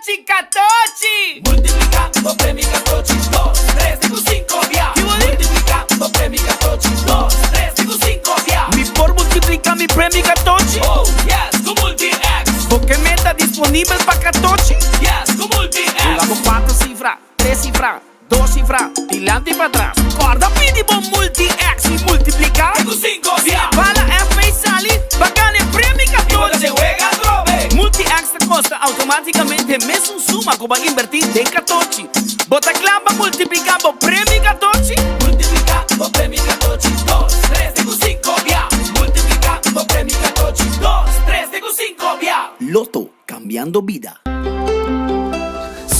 Catochi, catochi! Multiplica bo premi catochi, dos, tres, te cu cinco bia. Multiplica bo premi catochi, dos, tres, te cu cinco bia. Mi por multiplica mi premi catochi? Oh, yes, cu Multi-X! Bo ke meta disponibel pa catochi? Yes, cu Multi-X! Bula bo cuatro cifra, tres cifra, Dos sifra, dilanti pa tras. Kòrda pidi bo Multi-X i multipliká. Te ku sinku bia. Bala FP sali pa gana e premio 14. Multi-X ta kosta outomátikamente mesun suma ku bo a inbertí den katochi. Bo ta kla pa multipliká bo premio katochi? Multipliká bo premio katochi dos, tres te ku sinku bia. Multipliká bo premio katochi dos, tres te ku sinku bia. Lotto, kambiando bida.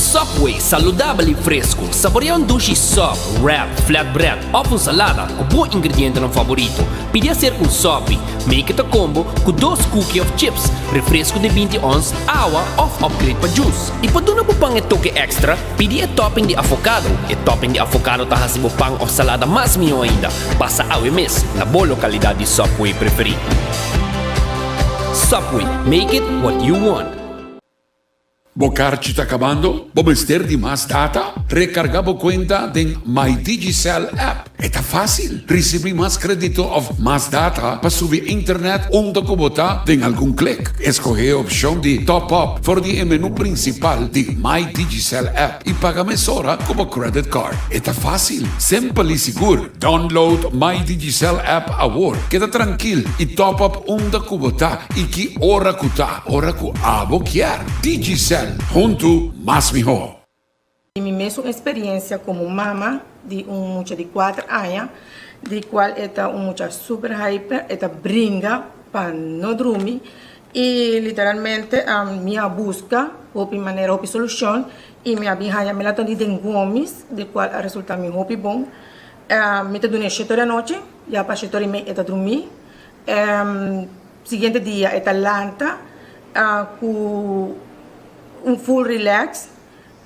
Subway, saludabel y fresco. Saborea un dushi sub, wrap, flatbread of un salada cu bo ingredientenan favorito. Pidi acerca un sopi. Make it a combo cu dos cookie of chips, refresco di 20 ons, awa of upgrade pa juice. Y pa duna bo pan e toke extra, pidi e topping di avocado. E topping di avocado ta haci bo pan of salada mas miho ainda. Pasa awe mes na bo localidad di Subway preferi. Subway, make it what you want. Bo karchi ta kabando? Bo mester di mas data? Rekargá bo kuenta den My Digicel app. E ta fásil! Risibí mas krédito òf mas data pa subi internet unda ku bo ta den algun klik. Eskohé e opshon di Top Up for di e menú prinsipal di My Digicel app i paga mesora ku bo credit card. E ta fásil, simpel i sigur. Download My Digicel app awor. Keda trankil i top up unda ku bo ta i ki ora ku ta, ora ku abo kier. Digicel, huntu mas mihó. Di mi mesun experiencia como mama di un mucha di cuater aña, di cual e ta un mucha super hyper, e ta bringa pa no drumi y literalmente mi a busca hopi manera, hopi solucion y mi a bin haya melatonin den gomis, di cual a resulta mi hopi bon. Mi ta duna e shete ora anochi, ya pa shete ora y mei e ta drumi. Siguiente dia e ta lanta cu un full relax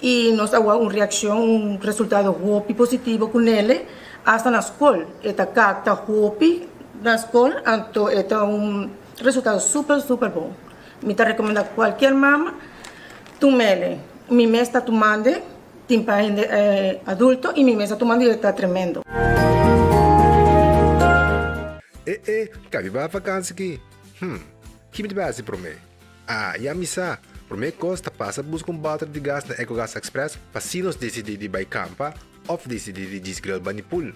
y nos a wak un reaccion, un resultado hopi positivo cu nele. Hasta na scol e ta capta hopi na scol, anto e ta un resultado super super bon. Mi ta recomenda cualkier mama tumele. Mi mes ta tumande. Tin pa hende adulto y mi mes a tuma di ta tremendo. E e, kabi bai vakansi ki? Hm, ki mi ta bai hasi promé? Ah, ya mi sa! Promé kos ta pasa buska un bòter di gas na Ecogas Express pa si nos disidí di bai kampa òf disidí di djis grill bani pool.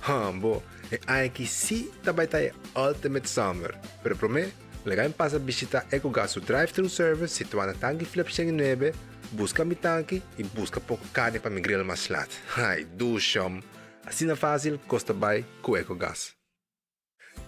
Hambo, e aña aki sí ta bai ta e ultimate summer! Pero promé, Laga mi pasa bishita Ecogas su drive-thru service situá na Tanki Flip 109, buska mi tanki i buska poko karni pa mi grill mas lat. Ai, dushom! Asina fásil kos ta bai ku Ecogas.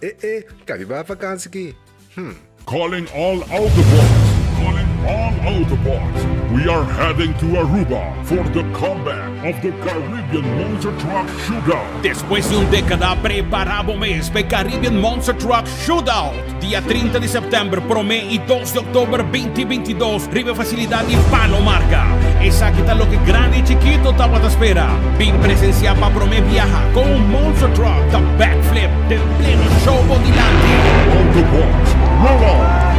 E e, kabi bai vakansi ki? Hm. Calling all Autobots, calling all Autobots, we are heading to Aruba for the comeback of the Caribbean Monster Truck Shootout. Despues di un dékada, prepará bo mes pa e Caribbean Monster Truck Shootout, dia 30 di sèptèmber promé i dos di òktober binti 22 riba e fasilidat di Palo Marga. Esaki ta loke grandi i chikito tabata spera. Bin presensiá pa promé biaha kon un monster truck ta backflip den pleno show bo dilanti. Autobots, roll out!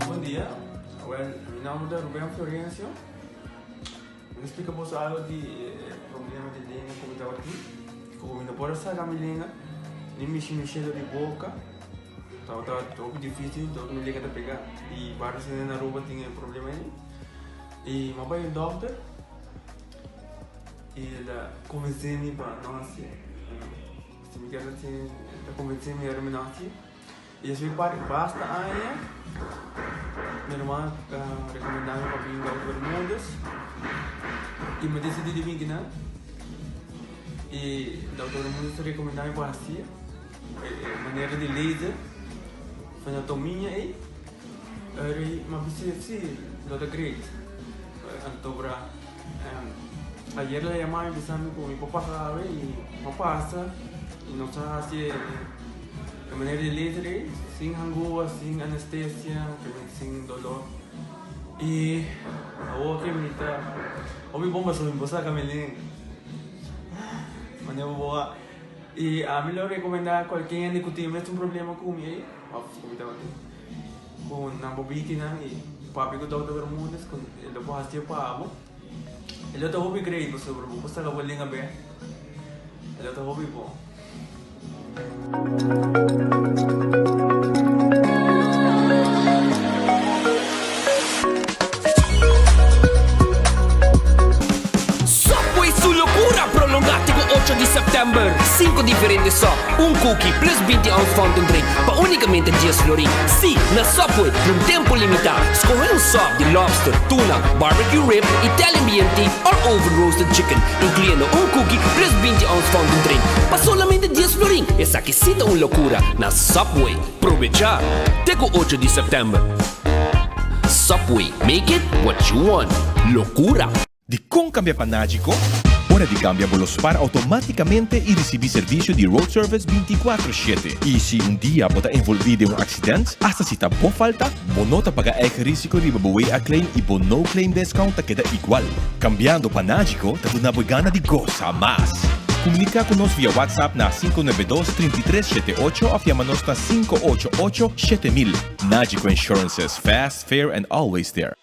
Bon dia, well mi nomber ta Ruben Florencio. Mi ta splika boso algo di e problema di lenga ku mi tabatin. Ku mi no por a saka mi lenga ni mishi mi shelo di boka. Tabata hopi dificil, tabata mi lenga ta pega. I varios hende na Aruba tin e problema ei. I mi a bai un dokter i el a konvensé mi pa no hasié. Si mi kier hasié, el ta konvensé mi ora mi no hasié. I despues di par basta aña, mi ruman a rekomendá mi pa bin Dokter Bermudez i mi a disidí di bin kinan. I dokter Bermudez ta rekomendá mi pa hasi e manera di laser frenotomia ei. Eri mi a bisa si lo ta great. Anto bra ayer el a yama mi bisa mi ku mi por pasa awe i mi a pasa i nos a hasi e manera di laser ei sin hangua, sin anestesia, sin dolor. I awor ke mi ta hopi bon pasobra mi por saka mi lenga. Manera bo bo a i ami lo rekomendá kualke hende ku tin mes un problema ku mi ei òf ku mi tabatin ku nan bo bitinan i papia ku dòkter Bermudez ku e lo por hasié pa bo e lo ta hopi great pasobra bo por saka bo lenga bèk e lo ta hopi bon. Subway su locura prolonga te cu ocho di september. Cinco diferente sop, un cookie plus binti ounce fountain drink pa unicamente dies florin. Sí, na Subway, pa un tempo limita. Scoge un sop di lobster, tuna, barbecue rib, Italian BMT or oven roasted chicken, incluyendo un cookie plus binti ounce fountain drink pa solamente dies florin. Esaki sí ta un locura na Subway. Probecha te cu ocho di september. Subway, make it what you want. Locura! Dikon kambia pa Nagico? Ora di kambia bo lo spar outomátikamente i risibí servisio di road service 24 shete. I si un dia bo ta envolví den un aksident, asta si ta bo falta, bo no ta paga eigen risiko riba bo WA claim i bo no claim discount ta keda igual. Kambiando pa Nagico ta duna bo e gana di gosa mas! Komuniká ku nos via WhatsApp na 592 33 78 òf yama nos na 588 7000. Nagico Insurances, fast, fair and always there.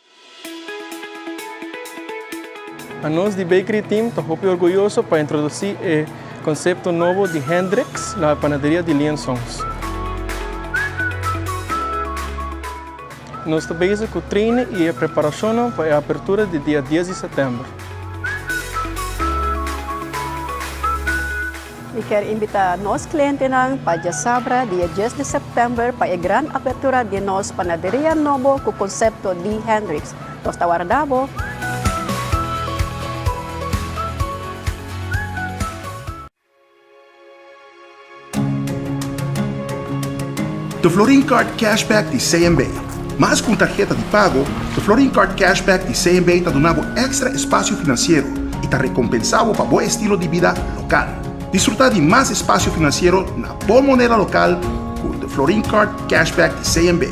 Anos di Bakery Team ta hopi orguyoso pa introduci e concepto nobo di Hendricks na panaderia di Liensons. Nos ta bezig cu training y e preparacionnan pa e apertura di dia dies di september. Mi kier invita nos clientenan pa djasabra dia dies di september pa e gran apertura di nos panaderia nobo cu concepto di Hendricks. Nos ta warda bo! De Florin Card Cashback di CMB. Mas ku un tarheta di pago, de Florin Card Cashback di CMB ta duna bo èkstra espasio finansiero i ta rekompensá bo pa bo estilo di bida lokal. Disfrutá di mas espasio finansiero na bo moneda lokal ku de Florin Card Cashback di CMB.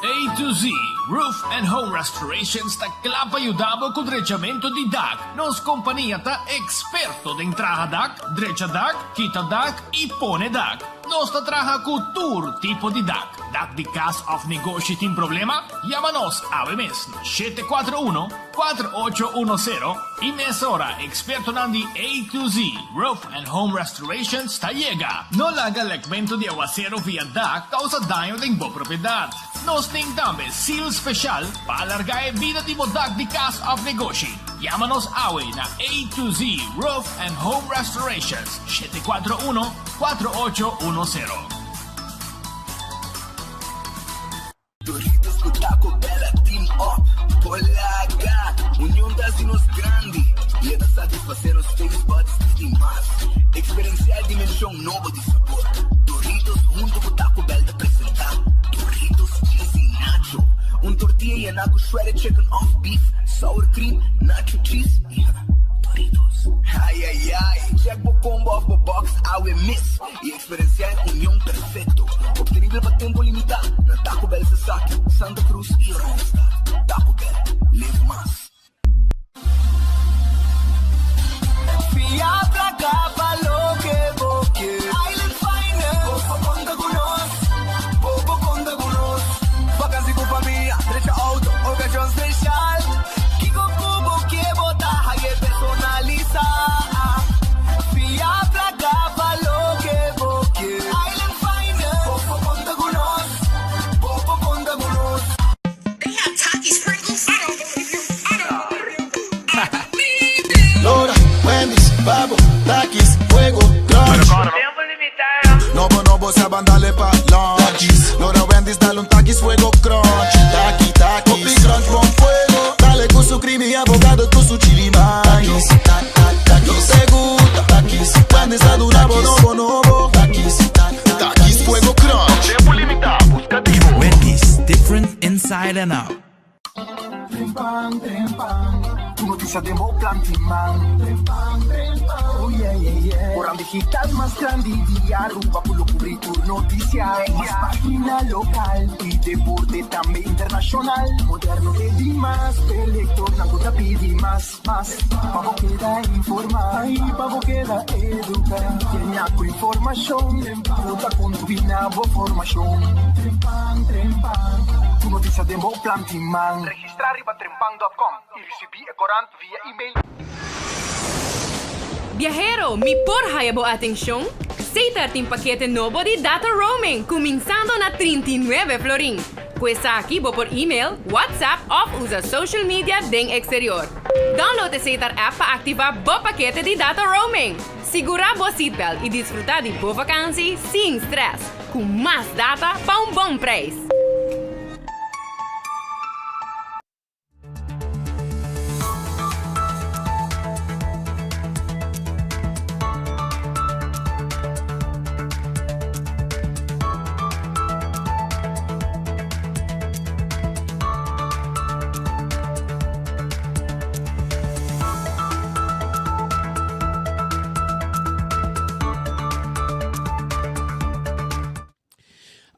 A to Z Roof and Home Restorations ta kla pa yuda bo ku drechamentu di dak. Nos kompania ta eksperto den traha dak, drecha dak, kita dak i pone dak. Nos ta traha ku tur tipo di dak. Dak di kas òf negoshi tin problema? Yama nos awe mes na 741 4810 i mesora ekspertonan di A to Z Roof and Home Restorations ta yega. No laga lekmentu di awasero via dak kousa daño den bo propiedat. Nos tin tambe seal special pa alarga e bida di bo dak di kas òf negoshi. Yama nos awe na A to Z Roof and Home Restorations, 741 4810. Doritos ku Taco Bell a team up por laga Union ta hasi nos grandi i e ta satisfasé nos taste buds di mas. Eksperensiá e dimenshon nobo di sabor. Doritos huntu ku Taco Bell ta presentá Doritos Cheesy Nacho, un tortilla yená ku shredded chicken òf beef, sour cream, nacho cheese i Doritos. Ai ai ai! Check bo combo òf bo box awe mes i Eksperensiá e union perfekto, optenibel pa tempu limitá na Taco Bell Sasaki, Santa Cruz i Oranjestad. Taco Bell, live mas. Fia placa pa loke bo ke. Island Finance. Bo por konta ku nos. Bo por konta ku nos. Vakansi ku famia, drecha auto, okashon speshal. Kiko ku bo ke bo ta haye personalisa. Fia placa pa loke bo ke. Island Finance. Bo por konta ku nos. Bo por konta ku nos. They have Takis Pringles? I don't believe you. I don't believe you. I don't believe it. Lora, Wendy's, Babo. Inside and out. Trempan, trempan, tur noticia den bo plan tin man. Trempan, trempan, oh yeah, yeah, yeah. Oran digital mas grandi di Aruba cu lo cubri tur noticia. Mas pagina local y deporte tambe internacional. Moderno te dimas, p'e lectornan cu ta pidi mas. Mas pa bo keda informá i pa bo keda eduká. Yena ku informashon ku ta kontribuí na bo formashon. Trempan, trempan, tur notisia den bo plan tin man. Registrá riba trempan dòt kòm i risibí e korant via email. Biahero, mi por haya bo atencion? Setar tin pakete nobo di data roaming cuminsando na 39 florin. Cu esaki bo por email, WhatsApp of usa social media den exterior. Download e Setar app pa activa bo pakete di data roaming. Sigura bo seatbelt y disfruta di bo vakantie sin stress, cu mas data pa un bon prijs.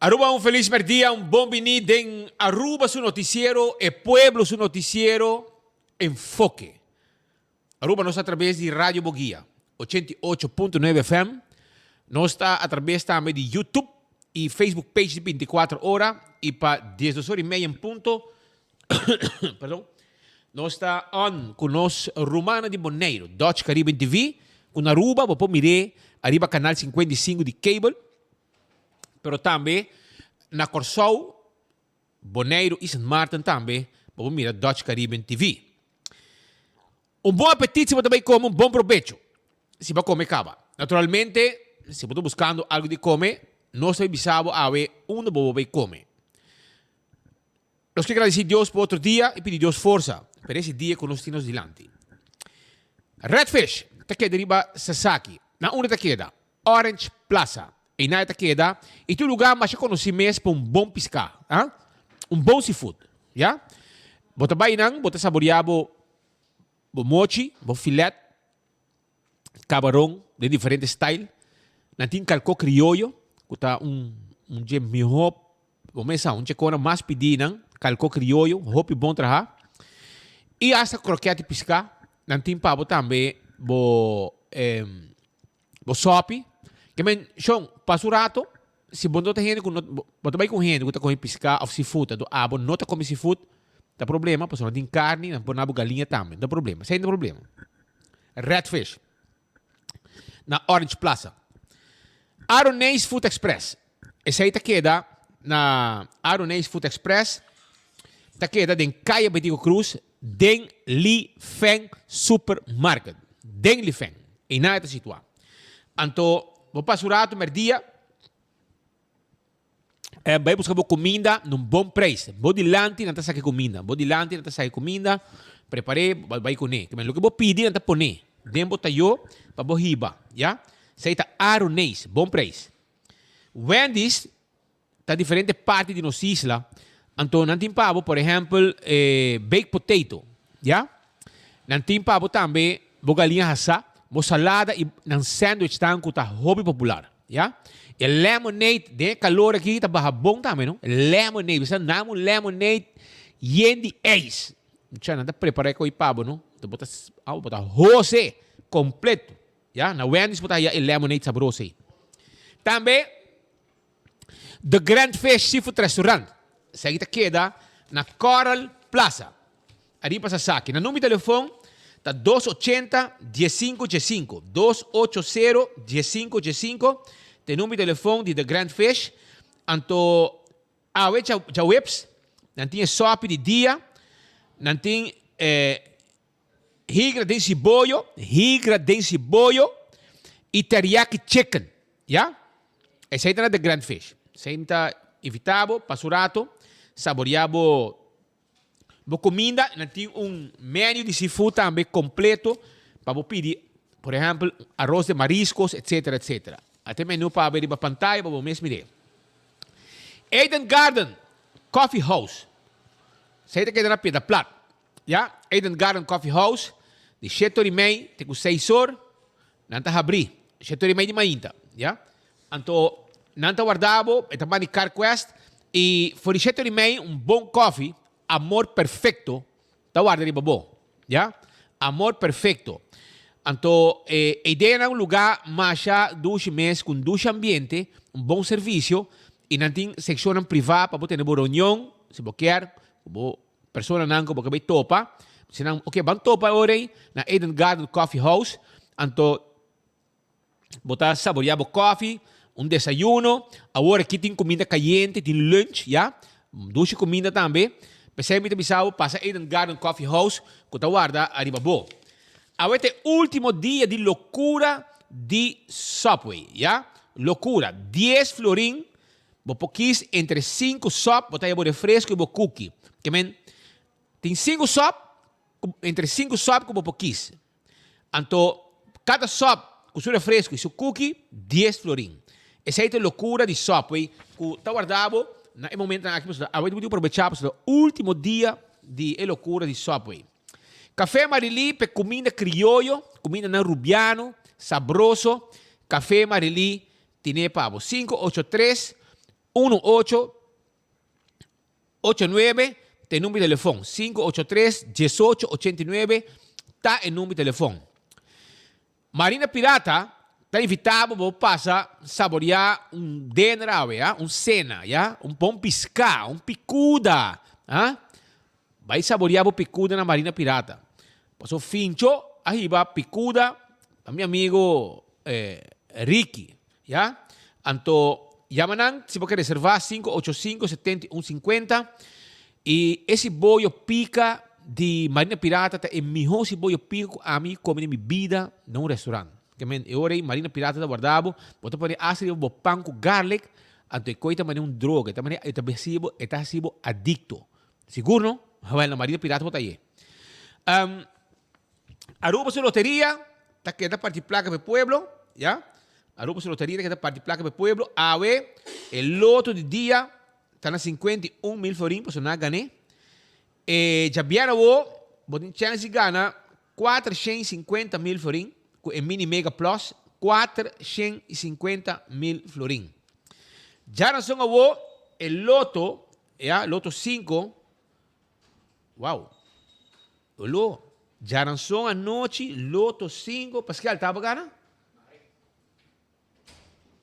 Aruba un feliz merdia, un bon bini den Aruba su noticiero, e pueblo su noticiero, Enfoke. Aruba nos a traves di Radio Boguia, 88.9 FM. Nos ta a traves tambe di YouTube y Facebook page di 24 ora y pa 12 ora y media en punto, perdon, nos ta on cu nos rumannan di Boneiru, Dutch Caribbean TV, cu na Aruba bo por mir'é ariba canal 55 di cable. Pero tambe na Kòrsou, Boneiru i Sint Maarten tambe bo por mira Dutch Caribbean TV. Un bon apetit si bo ta bai kome, un bon probecho si bo a kome kaba. Naturalmente, si bo ta buskando algu di kome, nos ta bai bisa bo awe unda bo por bai kome. Nos ke gradisí Dios pa otro dia i pidi Dios forsa pa ese dia ku nos tin nos dilanti. Redfish ta keda riba Sasaki. Na unda ta keda? Orange Plaza. Einan e ta keda i ta un lugá masha konosí mes pa un bon piská, ah, un bon seafood, ya. Bo ta bai einan, bo ta saboriá bo bo mochi, bo filet, kabaron den diferente style. Nan tin kalkó krioyo ku ta un un dje mihó, bo mes sa, un dje kona mas pidí nan, kalkó krioyo, hopi bon trahá. I asta krokèt di piská, nan tin pa bo tambe bo Bo sopi. Ke men, shon, pasa un rato, si bo no ta hende ku no, bo ta bai ku un hende ku ta kome piská òf seafood, anto abo no ta kome seafood, ta problema, pasobra nan tin karni, nan por na bo galiña tambe, no ta problema, esei no ta problema. Redfish, na Orange Plaza. Aroneis Food Express, esei ta keda na Aroneis Food Express, ta keda den Kaya Betico Cruz, Den Li Feng Supermarket. Den Li Feng. Einan e ta situá. Anto, bo pasa un ratu mèrdia, eh, bai buska bo kuminda na un bon preis. Bo dilanti nan ta saka e kuminda. Bo dilanti nan ta saka e kuminda, prepar'é, bo bai kuné. Kimen loke bo pidi nan ta poné den bo tayó pa bo hiba, ya. Esei ta Aroneis, bon preis. Wendy's ta diferente parti di nos isla, anto nan tin pa bo por ehempel e baked potato, ya. Nan tin pa bo tambe bo galiña hasá, bo salada y nan sandwich tan cu ta hopi popular, ya. E lemonade den e calor aki ta baha bon tambe no, lemonade, bisa nan un lemonade yen di ijs, mucha nan ta prepara e coy pa bo no, anto bo ta bo ta hose completo, ya. Na Wendy's bo ta haya e lemonade sabroso ey. Tambe. The Grand Fish Seafood Restaurant. Esaki ta keda na Coral Plaza. Ariba Sasaki. Nan number di telefon ta dos ochenta diesinco diesinco. Dos ocho sero diesinco diesinco ta e number di telefon di The Grand Fish. Anto awe djaweps nan tin e sopi di dia. Nan tin e higra den siboyo, higra den siboyo y teriyaki chicken. Ya? Esei ta na The Grand Fish. Esei mi ta invita bo pa su rato saborea bo bo cuminda. Nan tin un menu di seafood tambe completo pa bo pidi, por ehempel, arroz de mariscos, etcetera, etcetera. A tin menu pa bo riba pantaya pa bo mes mir'é. Eden Garden Coffee House. Esei ta keda na Piedra Plat. Ya, Eden Garden Coffee House, di shete or i mei te ku seis or, nan ta habrí. Shete or i mei di mainta, ya. Anto, nan ta warda bo, e ta manda di Carquest, i for di shete or i mei un bon koffie, Amor Perfecto, ta warda riba bo, ya. Amor Perfecto. Anto, e idea na un lugá masha dushi mes, ku un dushi ambiente, un bon servisio, i nan tin sekshonnan privá pa bo tene bo reunion, si bo kier, ku bo Personanan ku bo ke bai topa, si nan oke ban topa e ora ei na Eden Garden Coffee House, anto bo ta saboreá bo kòfi, un desayuno, awor aki tin kuminda kayente, tin lunch, ya, dushi kuminda tambe. P'esei mi ta bisa bo pasa Eden Garden Coffee House ku ta warda ariba bo. Awe ta e último dia di lokura di Subway, ya, lokura, dies florin Bo por kis entre sinku sòp, bo ta haña bo refresco i bo kuki. Ke men, tin sinku sòp, ku entre sinku sòp ku bo por kis. Anto, kada sòp ku su refresco i su kuki, dies florin. Esei ta e lokura di Subway ku ta warda bo na e momentonan aki pasobra awe bo tin ku probechá pasobra ta ultimo dia di e lokura di Subway. Café Marilí p'e kuminda krioyo, kumindanan rubiano, sabroso. Café Marilí Tine pa bo sinku ocho tres unu ocho ocho nuebe ta e number di telefon sinku ocho tres diesocho ochenta i nuebe ta e number di telefon. Marina Pirata ta invita bo bo pasa saborea un dinner awe ya un cena ya un bon pisca un picuda ha bai saborea bo picuda na Marina Pirata paso Fincho a hiba picuda pa mi amigo Ricky, ya. Anto yama nan si bo ke reserva sinku ocho sinku setenta i un sinkuenta i e siboyo pika di Marina Pirata ta e miho siboyo pika ku ami komi den mi bida na un restaurant. Ke men e ora ei Marina Pirata ta warda bo, bo ta pone asta riba bo pan ku garlic, anto e koi ta manera un droga, e ta manera e ta hasi bo e ta hasi bo adikto. Sigur no? Wèl na Marina Pirata bo ta aye. Aruba su loteria ta keda parti placa pa e pueblo, ya. Aruba su loteria ta keda parti placa pa e pueblo. Awe e loto di dia ta na 51 mil florin, pasobra nan a gané. E djabièrnè awo bo tin chèns di gana 450 mil florin ku e mini mega plus, 450 mil florin. Djarason awo e loto, ya, loto 5, Wow! Olo, djaranson anochi, loto cinco, Pascal, taba gana?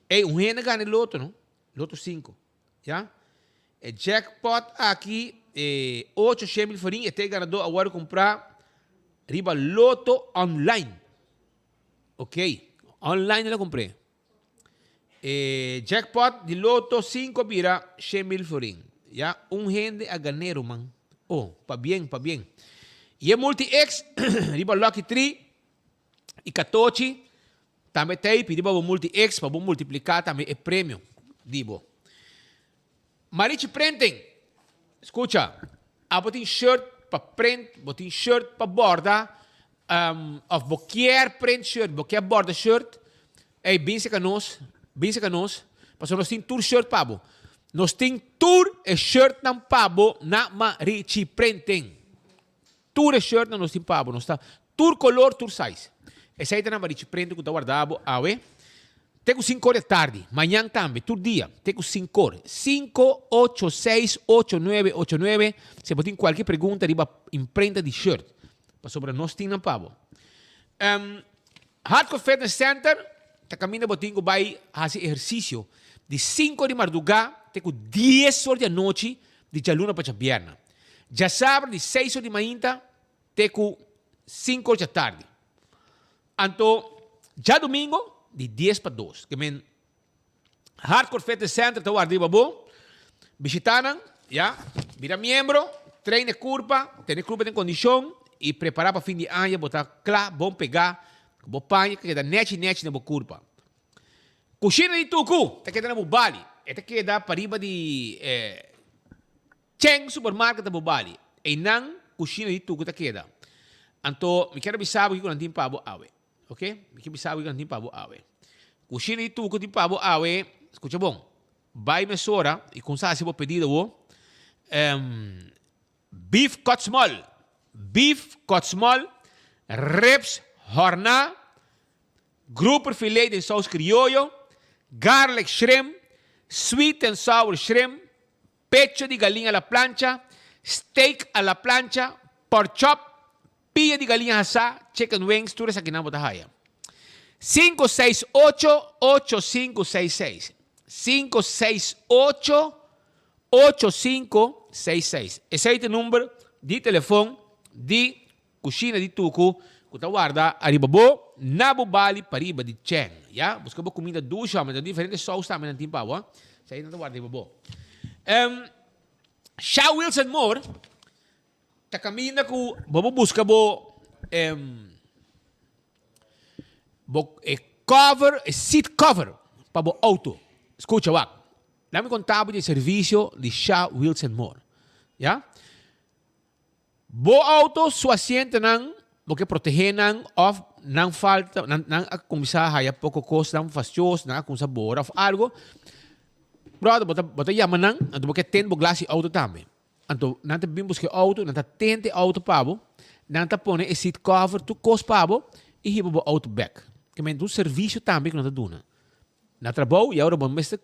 Ey, un hende gana e loto, no? Loto cinco, ya? E jackpot aki, e ocho shen mil florin, e ta e ganador a worde cumpra riba loto online. Ok, online el a cumpr'e. E jackpot di loto 5 a bira shen mil florin. Ya, un hende a gané ruman. Oh, pabien, pabien. Y e multi X riba Lucky Tree y Katochi tambe ta ei pidi pa bo multi X pa bo multiplica tambe e premio di bo. Marichi Printing, Scucha, abo tin shirt pa print, bo tin shirt pa borda, of bo kier print shirt, bo kier borda shirt, ey bin cerca nos, bin cerca nos, pasobra nos tin tur shirt pa bo. Nos tin tur e shirtnan pa bo na Marichi Printing. Tur e shirtnan nos tin pa bo, nos ta tur color, tur size. Esey ta na Marichi Printing cu ta warda bo awe te cu cinco or di tardi, mañan tambe, tur dia te cu cinco or. Cinco, ocho, seis, ocho, nuebe, ocho, nuebe, si bo tin cualkier pregunta riba imprenta di shirt, pasobra nos tin nan pa bo. Hardcore Fitness Center ta caminda bo tin cu bay haci ehercicio di cinco di marduga te cu dies or di anochi di djaluna pa djabierna. Djasabra di seis or di mainta te ku sinku or djatardi. Anto djadumingo di dies pa dos. Ke men Hardcore Fitness Center ta warda riba bo. Bishita nan, ya. Bira miembro, train e kurpa, tene e kurpa den kondishon i prepara pa fin di aña bo ta kla, bon pegá, ku bo paña ka keda nechi nechi na bo kurpa. Kushina di Tuku ta keda na Bubali. E ta keda pariba di Cheng Supermarket ta Bubali. Einan kushina di Tuku ta keda. Anto mi kier a bisa bo kiko nan tin pa bo awe. Ok, mi kier bisa bo kiko nan tin pa bo awe. Kushina di Tuku tin pa bo awe, skucha bon, bai mesora i kumsa hasi bo pedido awo. Beef cut small, beef cut small, ribs horná, grouper filet den saus krioyo, garlic shrimp, sweet and sour shrimp, pecho di galiña a la plancha, steak a la plancha, pork chop, pia di galiña hasá, chicken wings, tur esakinan bo ta haya. Sinku seis ocho, ocho sinku seis seis. Sinku seis ocho, ocho sinku seis seis. Esei ta e number di telefon di Kushina di Tuku ku ta warda ariba bo na bo bali pariba di Cheng. Ya, buska bo kuminda dushi ò, mester diferente sous tambe nan tin pa bo. Esei nan ta warda riba bo. Sha Wilson Moore ta kaminda ku bo por buska bo bo e cover, e seat cover pa bo auto. Skucha wak, laga mi konta bo di e servisio di Sha Wilson Moore. Ya. Bo auto su asientonan bo ke protehé nan òf nan falta, nan nan a kuminsá haya poko kosnan fastios, nan a kuminsá bora òf algo, bròder bo ta bo ta yama nan, anto bo ke tende bo glas di auto tambe. Anto nan ta bin buska e auto, nan ta tende e auto pa bo, nan ta pone e seat cover tur kos pa bo i hiba bo auto bek. Ke men ta un servisio tambe ku nan ta duna. Na trabou i awor bo mester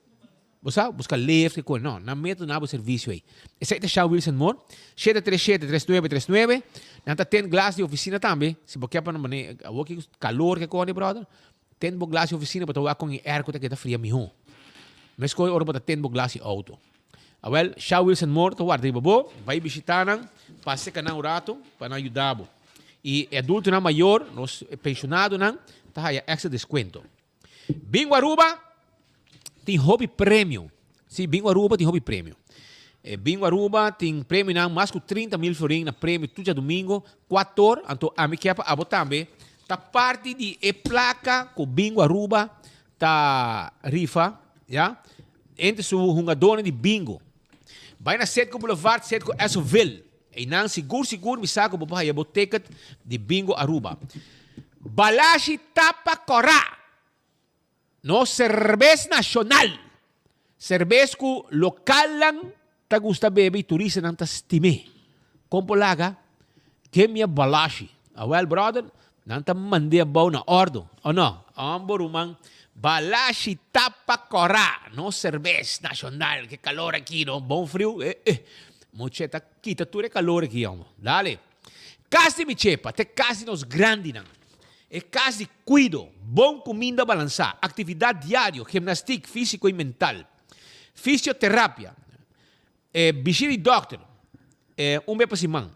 bo sa buska lift ke kos. No, nan mester duna bo servisio ei. Esei ta Shell Wilson Moore, 737 3939. Nan ta tend glas di ofisina tambe. Si bo ke pa nan mane awor ki kalor ke kos brother, tend bo glas di ofisina bo ta wak kon e airco ta keda fria miho. Meskos ora bo ta tend bo glas di auto. Awel, Shell Wilson Moore ta warda riba bo. Bai bishita nan, pasa seka nan un rato pa nan yuda bo. I e adultonan mayor, nos penshonadonan, ta haya extra deskuento. Bingo Aruba tin hopi premio. Sí, Bingo Aruba tin hopi premio. Eh, Bingo Aruba tin premionan mas ku 30 mil florin na premio tur djadumingo, kuator, anto ami kier pa abo tambe ta parti di e plaka ku Bingo Aruba ta rifa, ya, entre su hungadornan di bingo. Bai na Setco Boulevard, Setco Essoville. Einan sigur sigur mi sa ku bo por haya bo ticket di Bingo Aruba. Balashi tapa kòrá! Nos serbes nashonal! Serbes ku lokalnan ta gusta bebe i turistanan ta stim'é. Kon por laga? Give me a Balashi. Awèl bròder, nan ta mand'é abou na òrdu, o no? Hombo ruman, Balashi tapa kòrá! Nos serbes nashonal! Ke kalor aki no, bon friu, eh eh. Moche ta kita tur e kalor aki hombo. Dale. Kas di mi chepa ta e kas di nos grandinan. E kas di kuido, bon kuminda balansá, aktividat diario, gimnastik físiko i mental, fisioterapia, e bishita di dòkter un bes pa siman,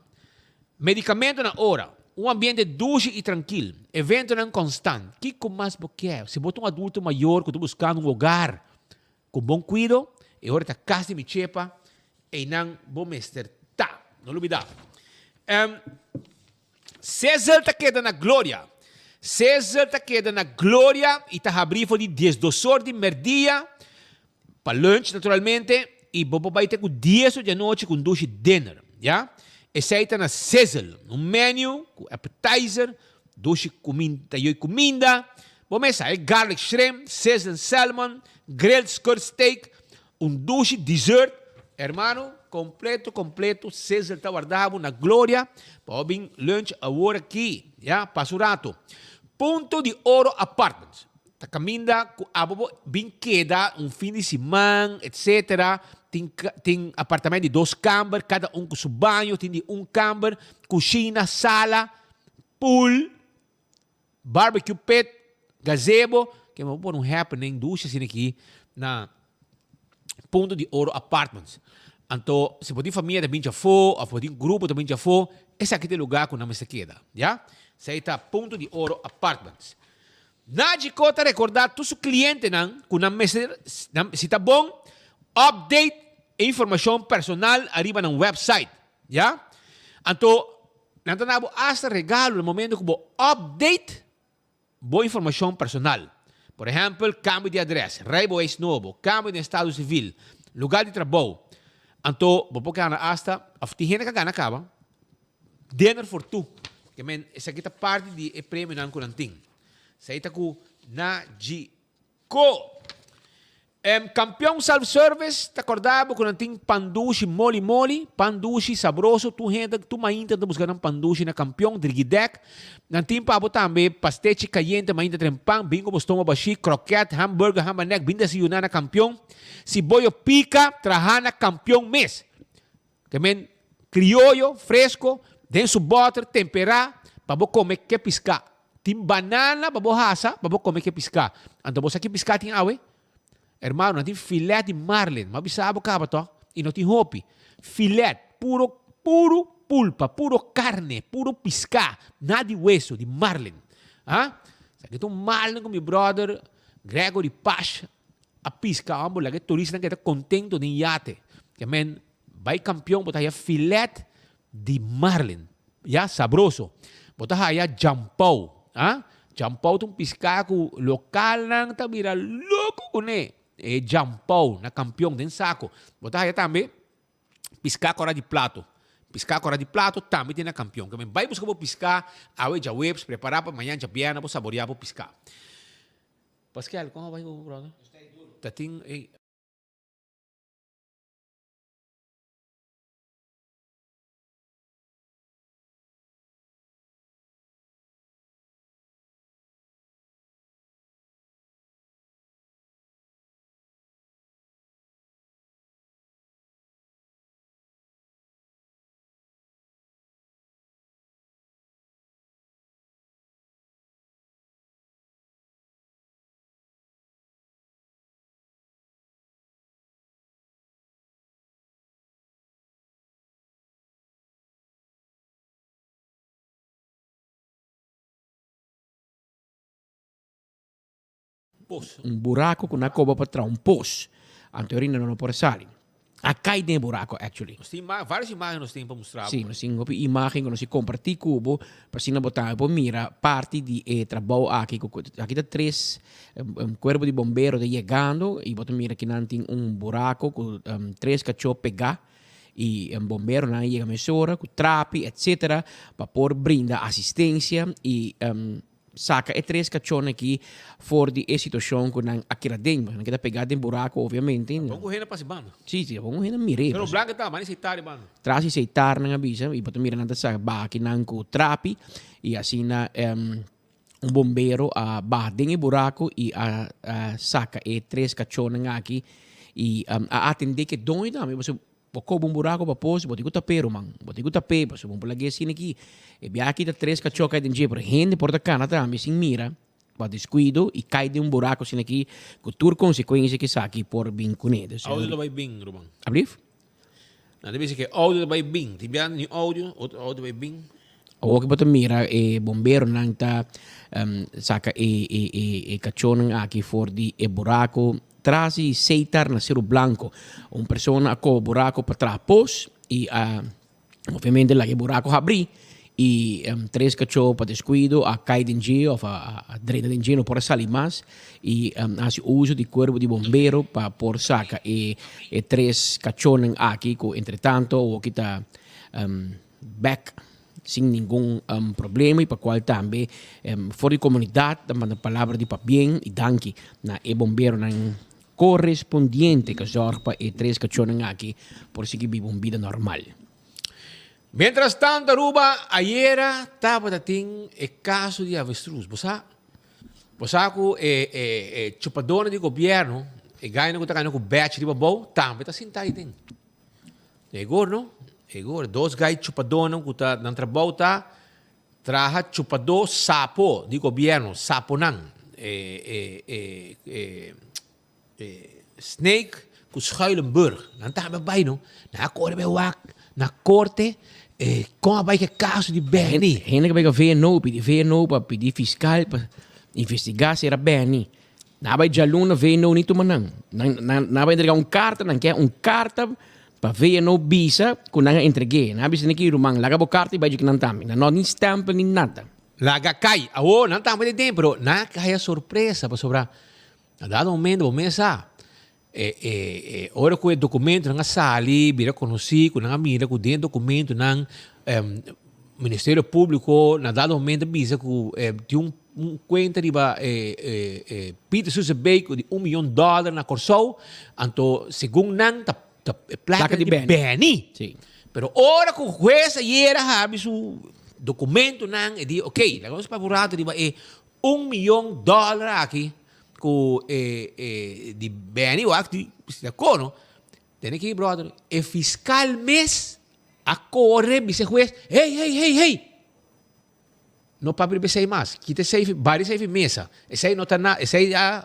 medikamento na ora, un ambiente dushi i trankil, eventonan konstant. Kiko mas bo ke? Si bo ta un adulto mayor ku ta buskando un hogar Ku bon kuido, e ora ta kas di mi chepa, einan bo mester ta. No lubidá. Em, Sezel ta keda na gloria. Sezel ta keda na gloria i ta habrí for di diesdos or di merdia, pa lunch naturalmente, i bo por bai te ku dies or di anochi ku un dushi dinner, ya. Esei ta na Sezel, un menu ku appetizer, Dushi kuminda yoi kuminda. Bo mesa e garlic shrimp, sizzling salmon, grilled skirt steak, un dushi dessert. Hermano, completo completo sizzle ta warda bo na gloria pa bo bin lunch awor aki, ya, pasa un rato. Punto di Oro Apartments ta kaminda ku abo bo bin keda un fin di siman etc. Tin tin apartamento di dos kamber, kada un ku su baño, tin di un kamber, kushina, sala. Pool, barbecue pit, gazebo, ke bo por un happening dushi asina aki na Punto di Oro Apartments. Anto si bo tin famia ta binchi afó of bo tin grupo ta binchi afó, esaki ta e lugar ku nan mester keda, ya. Esei ta Punto di Oro Apartments. Nagico ta rekordá tur su klientenan ku nan mester, nan si ta bon, update e informashon personal ariba nan website, ya. Anto Nan ta na bo hasta regalo na momento ku bo update bo informashon personal. Por ehèmpel, kambio di adrès, rijbewijs nobo, kambio den estado sivil, lugar di trabou. Anto bo por gana hasta, òf tin hende ka gana kaba, dinner for two. Ke men esaki ta parti di e premionan ku nan tin. Esei ta ku Najiko. Kampion Self Service ta korda bo ku nan tin pan dushi moli moli, pan dushi sabroso, tur hende tur mainta ta buska nan pan dushi na Kampion, Drigidek. Nan tin pa bo tambe pastechi kayente mainta tren pan, bin ku bo stoma bashí, kroket, hamburger, hambanek, bin desayuná na Kampion. Si boyo pika, traha na Kampion mes. Ke men krioyo fresco den su boter temperá pa bo kome ke piská. Tin banana pa bo hasa pa bo kome ke piská. Anto bo sa ki piská tin awe? Hermano, nan tin filet di marlin. M'a bisa bo kaba tòg? I no tin hopi. Filet, puro, puro pulpa, puro karne, puro piská, nada di weso, di marlin. Ha? Sa ki ta un marlin ku mi bròder Gregory Pash a piska ambo laga e turistanan keda kontento den yate. Ke men bai kampion bo ta haya filet di marlin. Ya, sabroso. Bo ta haya jampou. Ha? Jampou ta un piská ku lokalnan ta bira loko kuné. E jampou na kampion den sako. Bo ta haya tambe piská kora di plato. Piská kora di plato tambe tin na kampion. Ke men bai buska bo piská awe djaweps, prepará pa mañan djabièrnè bo saboriá bo piská. Paskel, kon a bai ku bo bròder? Ta tin, ey. Un buraco cu na coba pa traha un pos. Anto rinda no por sali. A cay den e buraco actually. Nos tin varios imagen nos tin pa mustra bo. Si, nos tin hopi imagen cu nos tin comparti cu bo pa asina bo tambe por mira parti di e trabou aki. Aki ta tres cuerpo di bombero ta yegando y bo ta mira kinan tin un buraco cu tres cacho pega y bomberonan a yega mesora cu trapi etcetera pa por brinda asistencia y Saka e tres kachon aki for di e situashon ku nan a keda den. Nan keda pegá den buraku obviamente. Bon ku hende pasa e banda. Si, si, bon ku hende mir'é. Pero blanka ta, mani seitar e banda. Tras di seitar nan a bisa i bo ta mira nan ta saka baha kinan ku trapi i asina un bombero a baha den e buraku i a saka e tres kachonnan aki i a atendé ku e doño tambe pasobra Bo koba un buraco pa pos, bo tin cu tap'é ruman. Bo tin cu tap'é, pasobra bo por lag'é asina aki. E biaha aki ta tres cachó cay den dje, pero hende por ta cana tambe sin mira, pa descuido y cay den un buraco asina aki, cu tur consecuencia cu esaki por bin cune. Dus, Audio ta bay bin, ruman. Ablief? Nan ta bisa cu e audio ta bay bin. Tin biaha ni audio, otro audio bay bin. Awor cu bo ta mira e bomberonan ta saca e e cachónan aki for di e buraco. Tras di Seitar na Seru Blanco, un persona a koba buraco pa traha pos y a obviamente laga e buraco habri y tres cachó pa descuido a cay den dje of a drenta den dje no por a sali mas y a haci uso di cuerpo di bombero pa por saca e tres cachónan aki cu entretanto awoki ta bek sin ningun problema y pa cual tambe for di comunidad ta manda palabra di pabien y danki na e bomberonan correspondiente cu a zorg pa e tres cachornan aki por sigui biba un bida normal. Mientras tanto Aruba ayera tabata tin e caso di avestruz. Bo sa? Bo sa cu e e e chupadornan di gobierno, e gainan cu ta gana cu badge riba bou, tambe ta sinta ahi den. Egor no, egor. Dos gai chupadónan ku ta nan trabou ta traha chupadó sapo di gobièrnu, saponan. E e e e e Snake ku Schuilenburg, nan tambe a bai no. Nan a kore bai wak na korte e kon a bai ku e kaso di Benny. Hende ku bai ku VNO, pidi VNO pa pidi fiskal pa investigá si era Benny. Nan a bai djaluna VNO ni tuma nan. Nan nan a bai entrega un karta, nan ke un karta pa VNO bisa ku nan a entreg'é. Nan a bisa niki ruman, laga bo karta i bai djiki nan tambe. Nan no ni stèmpel ni nada. Laga kai. Awor nan tambe den den, pero nan a haya sorpresa pasobra na dado momento bo mes sa e e e ora ku e dokumentonan a sali bira konosí ku nan a mira ku den e dokumentonan Ministerio Públiko na dado momento a bisa ku tin un. un kuenta riba e Peter Susebeek di un miyon dòler na Kòrsou, anto segun nan ta ta e plaka di Benny. Pero ora ku hues ayera habri su dokumentonan e di ok, laga nos papia un rato riba e un miyon dòler aki ku e e di Benny wak di si ta kono. Tene ki brother, e fiskal mes a kore bisa e hues, hey hey hey hey! No papia riba esei mas. Kita esei, bari esei fi mesa. Esei no ta na, esei ya.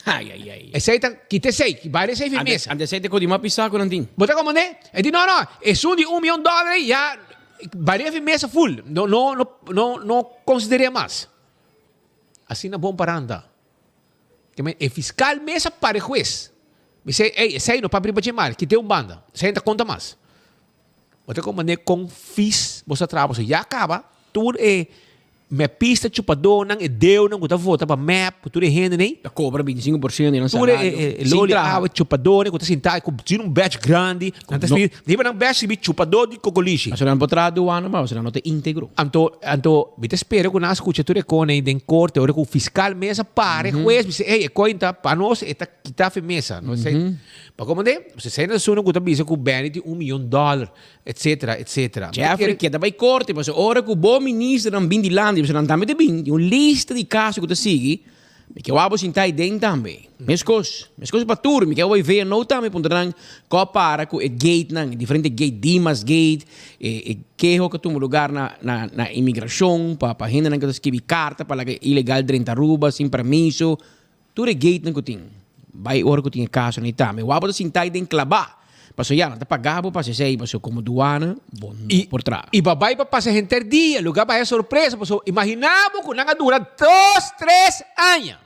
Ai, ai, ai. Esei ta, kita esei, bari esei fi mesa. Ante esei ta ku di mas pisá ku nan tin. Bo ta komprendé? E di, no, no, esun di un mion dòler ei ya, bari fi mesa ful. No, no, no, no, no konsider'é mas. Asina bon paranta. E fiskal mes a para e hues. Bis'é, ey, esei no papia riba dje mal, kit'é un banda. Esei no ta konta mas. Bo ta komprendé kon fis bo sa traha pasobra ya kaba tur e mepista chupadónan, e deonan ku ta vota pa mep, ku tur e hendenan. Ta kobra 25% di nan Tur salario. e Sin loli traha. awa chupadónan ku ta sintá ku tin un badge grandi. Nan ta skirbi, riba nan badge skirbi chupadó di kokolishi. Pasobra nan por traha duana mas, pasobra nan no ta íntegro. Anto, anto mi ta spera ku nan a skucha tur e kos ei den korte ora ku fiskal mes a para e hues bisa, ey, e kos ta pa nos, e ta kita afe mesa. No esei. Pa komo de, esei ta esun ku ta bisa ku Benny tin un miyon dòler, etsetera, etsetera. Mi ta Jeffrey kere. keda bai korte, pasobra ora ku bo ministernan bin dilanti, pasobra nan tambe ta bin, tin un lista di kaso ku ta sigui, Mi ke wak bo sinta ei den tambe. Meskos, meskos pa tur. Mi ke wak VNO tambe puntra nan ko a para ku e gatenan, e diferente gate, Dimas gate, e e keho ku a tuma lugar na na na imigrashon pa pa hendenan ku ta skibi karta pa laga ilegal drenta Aruba sin permiso. Tur e gatenan ku tin. Bai ora ku tin e kasonan ei tambe. Wak bo ta sinta ei den klabá. Paso ya, nan ta paga bo pa hasi esei, paso komo duana bo no por traha. I bo bai pa pasa henter dia, luga bai a sorpresa, paso imagina bo ku nan a dura dos, tres aña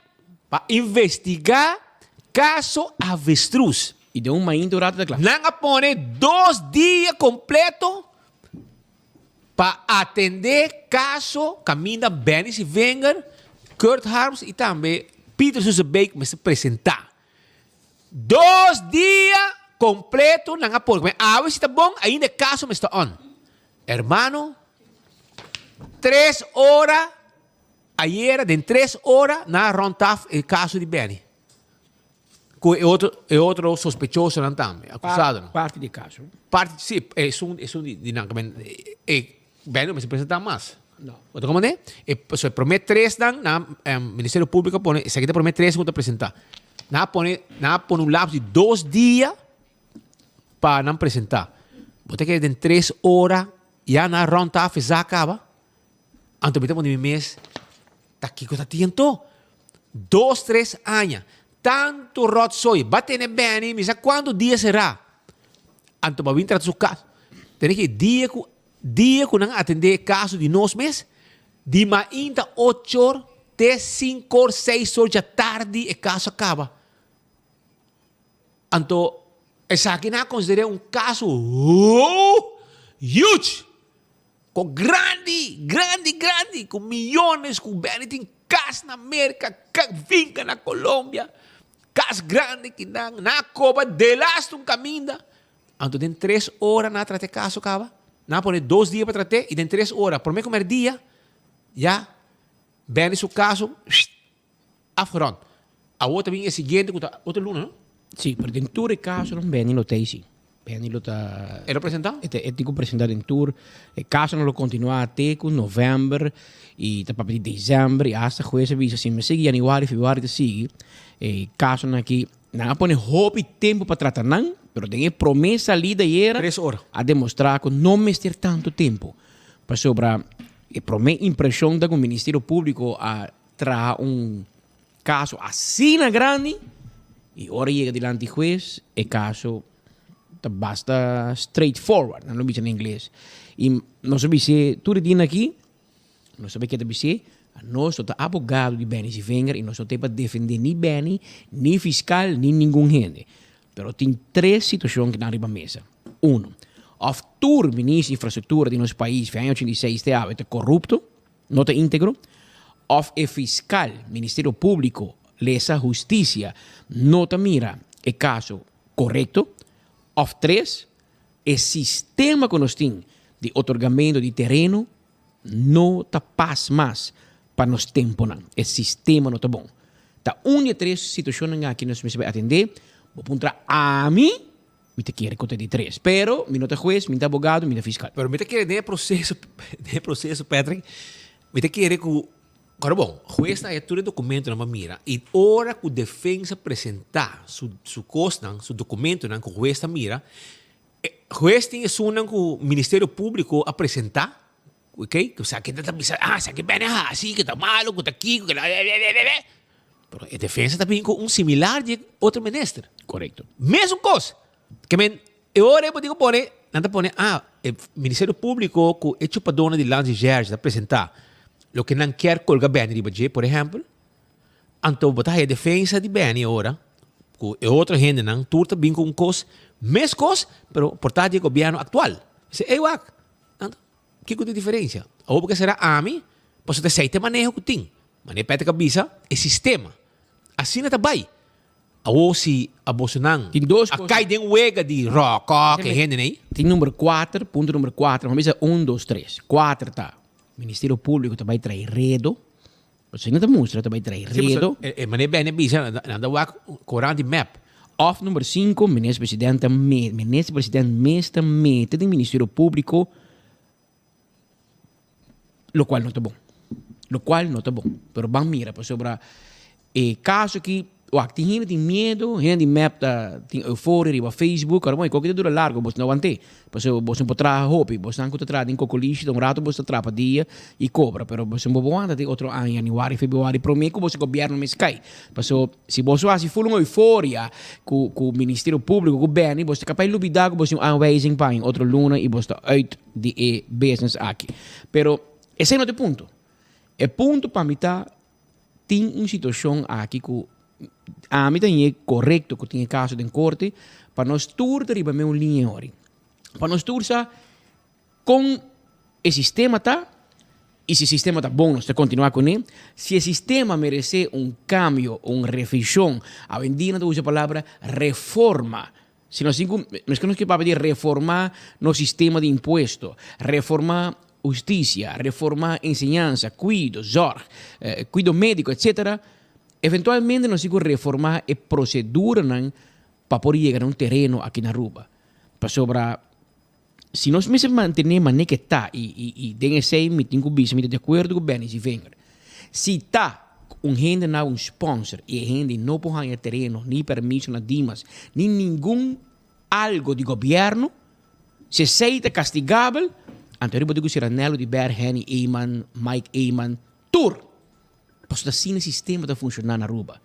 pa investiga kaso avestruz. I den un mainta un rato ta kla. Nan a pone dos dia kompleto pa atende kaso kaminda Benny Sivenger, Kurt Harms i tambe Peter Susebeek mester presenta. Dos dia completo nan a pone. Awe si ta bon, ainda e caso mester on. Hermano, tres ora, ayera den tres ora nan a rond af e caso di Benny. Cu e otro, e otro sospechosonan tambe, acusadonan. Parti di e caso. Parti, si, esun, esun di, di nan. E Benny no mester presenta mas. No. Bo ta comprende? E, so e prome tresnan, na Ministerio Publico a pone, esaki ta e prome tres ku ta presenta. Nan a pone, nan a pone un lapso di dos dia pa nan presenta. Bo ta kere den tres ora ya nan a rond af e zak kaba? Anto mi ta pone mi mes, ta kiko ta tin anto? Dos, tres aña. Tantu rotzooi. Ba tene Benny mi sa kuantu dia será. Anto ba bin trata su kas. Tene ki dia ku Dia ku nan atendé e kaso di nos mes, di mainta ochor te sinkor, seisor djatardi e kaso a kaba. Anto esaki nan a konsider'é un kaso huge, ku grandi, grandi, grandi, ku miyones, ku Benny tin kas na Merka, finka na Colombia, kas grandi kinan, nan a koba delaste un kaminda. Anto den tres ora nan a trata e kaso kaba. Nan a pone dos dia pa trat'é i den tres ora, promé ku mèrdia, ya Benny su kaso afgerond. Awor ta bin e siguiente ku ta otro luna, no? Sí, pero den tur e kasonan Benny lo ta ei sí. Benny lo ta. E lo presentá? E ta e tin ku presentá den tur e kasonan lo kontinuá te ku novèmber i ta papia di desèmber i asta hues a bisa si mi sigui yanüari, febrüari ta sigui e kasonan aki. Nan a pone hopi tempu pa trata nan, pero den e promé salida ayera Tres ora. a demostrá ku no mester tantu tempu, pasobra e promé impreshon ta ku Ministerio Públiko a traha un kaso asina grandi i ora yega dilanti hues e kaso ta basta straightforward, nan lo bisa na ingles. I nos a bis'é tur e dia aki. Nos sabe ke ta bis'é, Anos no ta abogado di Benny Zivinger i nos no ta ei pa defendé ni Benny, ni fiskal, ni ningun hende. Pero tin tres situashon ku nan riba mesa. Uno, òf tur minister di infrastruktura di nos pais fi aña 86 te awe ta korupto, no ta íntegro, òf e fiskal, Ministerio Públiko, lesa hustisia, no ta mira e kaso korekto, òf tres, e sistema ku nos tin di otorgamentu di tereno no ta pas mas. pa nos temponan. E sistema no ta bon. Ta un di e tres situacionnan aki nos mester bai atende. Bo puntra ami, mi ta kere cu ta di tres. Pero mi no ta hues, mi no ta abogado, mi ta fiscal. Pero mi ta kere den e proceso, den e proceso Patrick, mi ta kere cu, Ahora bon, hues ta haya tur e documentonan pa mira y ora cu defensa presenta su su cosnan, su documentonan cu hues ta mira, hues tin esunnan cu Ministerio Publico a presenta, Ok, ku sa ke ta bisa, ah, sa ke bene hasi, ke ta malo, ku ta kiko, ke ta bebebebe. Pero e defensa ta bin ku un similar di e otro minister. Korekto. Mesun kos. Ke men, e ora e bo tin ku pone, nan ta pone, ah, e Ministerio Públiko ku e chupadónan di Landsrecherche ta presentá loke nan kier kolga bene riba dje, por ehèmpel. Anto bo ta haya defensa di Benny ora ku e otro hendenan tur ta bin ku un kos meskos, pero por ta di e gobièrnu aktual. Bisa, ey wak, anto kiko ta e diferensia? Awor bo ke sera ami, pasobra ta esei ta e maneho ku tin. Manera Patrick a bisa, e sistema asina ta bai. Awor si abosonan Tin dos a kos. kai den wega di ròkòk e hendenan ei. Tin number kuater, punto number kuater, bo bisa un, dos, tres. Kuater ta Ministerio Públiko ta bai trae redo. Pasobra no ta mustra ta bai trae redo. E manera Benny a bisa, nan ta wak korant di mep. Of number sinku, Minister President ta me, Minister President mes ta mete den Ministerio Publico, locual no ta bon. Locual no ta bon. Pero ban mira, pasobra e caso aki, wak, tin hende tin miedo, hende di mep ta tin euforia riba Facebook, ora bon, e koki ta dura largo, bos no want'é. Pasobra boso no por traha hopi, bosnan ku ta traha den kokolishi ta un rato boso ta traha pa dia i kobra, pero boso no por wanta te otro aña, yanüari, febrüari, promé ku boso gobièrnu mes kai. Pasobra si boso hasi ful un euforia ku ku Ministerio Públiko, ku Benny, boso ta kapaz lubidá ku boso tin un aanwijzing pa haña otro luna i boso ta uit di e business aki. Pero esei no ta e punto. E punto pa mi ta tin un situashon aki ku ami ta hañ'é korekto ku tin e kaso den korte pa nos tur ta riba meun liña ori. Pa nos tur sa kon e sistema ta i si e sistema ta bon nos ta kontinuá kuné. Si e sistema meresé un kambio, un revishon, awendia nan ta usa e palabra reforma. Si nos tin ku, meskos nos ke papia di reformá nos sistema di impuesto, reformá hustisia, reformá enseñansa, kuido, zòrg, kuido médiko, etsetera, eventualmente nos tin ku reformá e proseduranan pa por yega na un tereno aki na Aruba. Pasobra si nos mester mantené manera ke ta, i i den esei mi tin ku bisa mi ta di akuerdo ku Benny Zievinger, si ta ku un hende na un sponsor i e hende no por haña tereno ni permiso na Dimas ni ningun algo di gobièrnu, si esei ta kastigabel, anto riba di ku sera Nelo di Ber, Henny Eman, Mike Eman, tur! Pasobra asina e sistema ta funshoná na Aruba.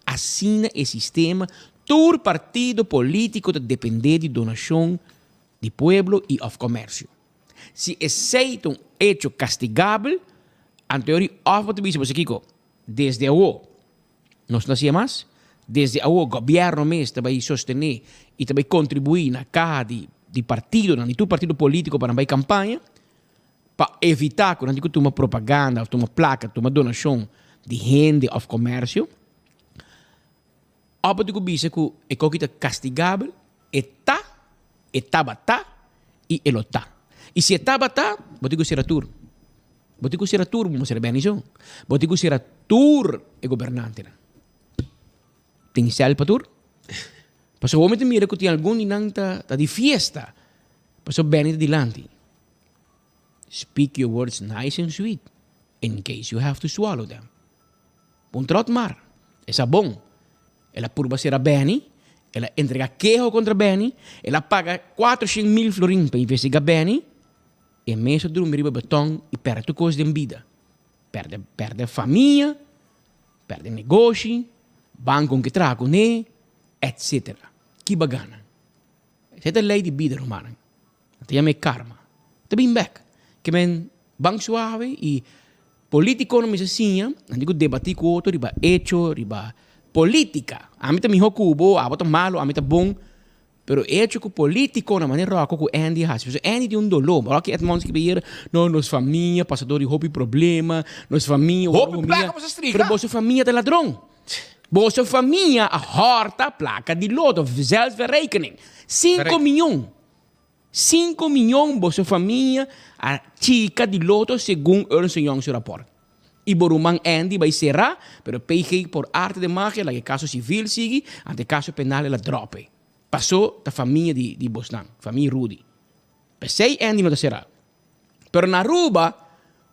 Asina e sistema, tur partido polítiko ta dependé di donashon di pueblo i òf komersio. Si esei ta un echo kastigabel, anto yori òf bo ta bisa boso kiko, desde awo nos no hasié mas, desde awo gobièrnu mes ta bai sostené i ta bai kontribuí na kaha di di partidonan, di tur partido polítiko pa nan bai kampaña, pa evitá ku nan tin ku tuma propaganda òf tuma plaka, tuma donashon di hende òf komersio. Òf bo tin ku bisa ku e koki ta kastigabel, e ta, e tabata i e lo ta. I si e tabata, bo tin ku sera tur. Bo tin ku sera tur, bo sera Benison. Bo tin ku sera tur e gobernantenan. Tin sèl pa tur. Pasobra bo mi ta mira ku tin algun di nan ta ta di fiesta pasobra Benny ta dilanti. Speak your words nice and sweet in case you have to swallow them. Un trot mar. E sa bon. El a purba sera Benny, el a entrega keho kontra Benny, el a paga 400,000 florin pa investiga Benny, e mes a drumi riba beton i perde tur kos den bida. Perde, perde famia, perde negoshi, banco ke traha kuné, etc. Ki bagana. Esei ta lei di bida, rumannan. Nan ta yama e karma. Ta bin bek. Ke men ban suave i politikonan mester siña, nan tin ku debatí ku otro riba echo, riba politika. Ami ta mihó ku bo, abo ta malu, ami ta bon. Pero echo ku politikonan manera Rocco ku Andy a hasi. Pasobra Andy tin un doló. Rocky Edmonds ki bayera, no, nos famia pasa dor di hopi problema, nos famia ora Hopi humia. plaka boso strika. Pero boso famia ta ladron. Boso famia a hòrta plaka di loto, zelfverrekening. Sinku Correct. miyon. Sinku miyon boso famia a chika di loto segun Ernst Young su raport. I bo ruman Andy bai será, pero PG por arte de magia laga e kaso sivil sigui, anto e kaso penal el a drop e. Paso ta famia di di bosnan, famia Rudy. P'esei Andy no ta será. Pero na Aruba,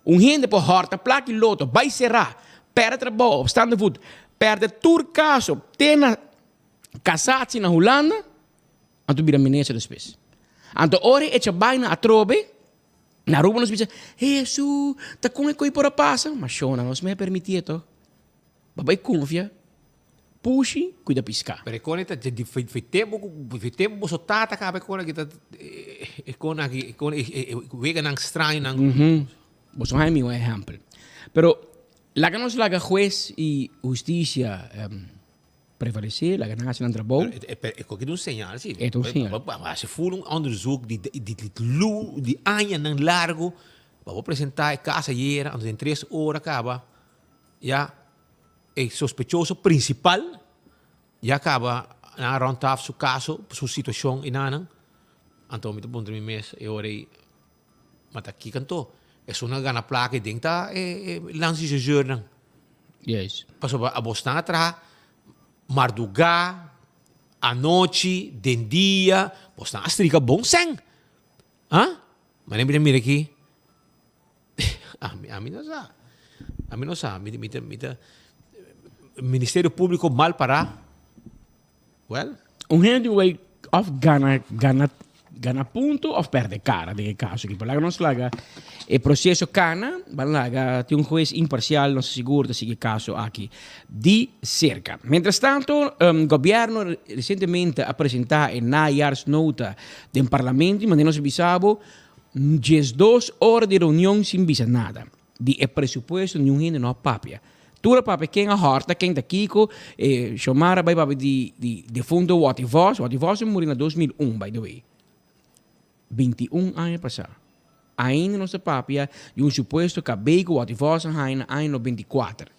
un hende por hòrta plak i loto, bai será, pèrdè trabou, op staande voet, pèrdè tur kaso te na kasatsi na Hulanda, anto bira minister despues. Anto ora e echa baina atrobe, Na Aruba nos bisa, Hesu, ta kon e koi por a pasa? Ma shona, nos mester permitié toch. Bo bai konfia pushi kuida piská. Pero e kone ta di fe tempu ku fe tempu boso tata kaba e kone aki ta e kone aki e kone e weganan strañonan. Boso haña mi un ehèmpel. Pero laga nos laga hues i hustisia Prevalecé, laga nan haci nan trabou. Pero e koki ta un señal si. E ta un señal. Bo a haci full un onderzoek di di lu di añanan largo pa bo presenta e cas ayera anto den tres ora caba ya e sospechoso principal ya caba nan a rond af su caso su situacion y nan anto mi ta puntra mi mes e ora ey Ma ta kiko anto? Esun a gana plaka i den ta e landsrechercheurnan. Juist. Pasobra abosnan a traha mardugá, anochi, den dia, bosnan a strika bon sèn. Ah? Ma mi ta mira aki, ami ami no sa, ami no sa, mi mi ta mi ta Ministerio Públiko mal pará. Well. Un hende ku bai of gana gana gana punto of perde kara den e kaso aki. Por laga nos laga e proseso kana, ban laga tin un hues imparsial nos ta sigur ta sigui e kaso aki di serka. Mientras tanto gobierno resientemente a presenta e najaarsnota den parlamento i manera nos a bisa bo diesdos ora di reunion sin bisa nada. Di e presupuesto niun hende no a papia. Tur a papia ken a hòrta, ken ta kiko, e Xiomara bai papia di di defunto Watty Vos, Watty Vos a muri na 2001 by the way, 21 aña pasá. Ainda nos ta papia di un supuesto kabei ku Watty Vos a haña na aña 94.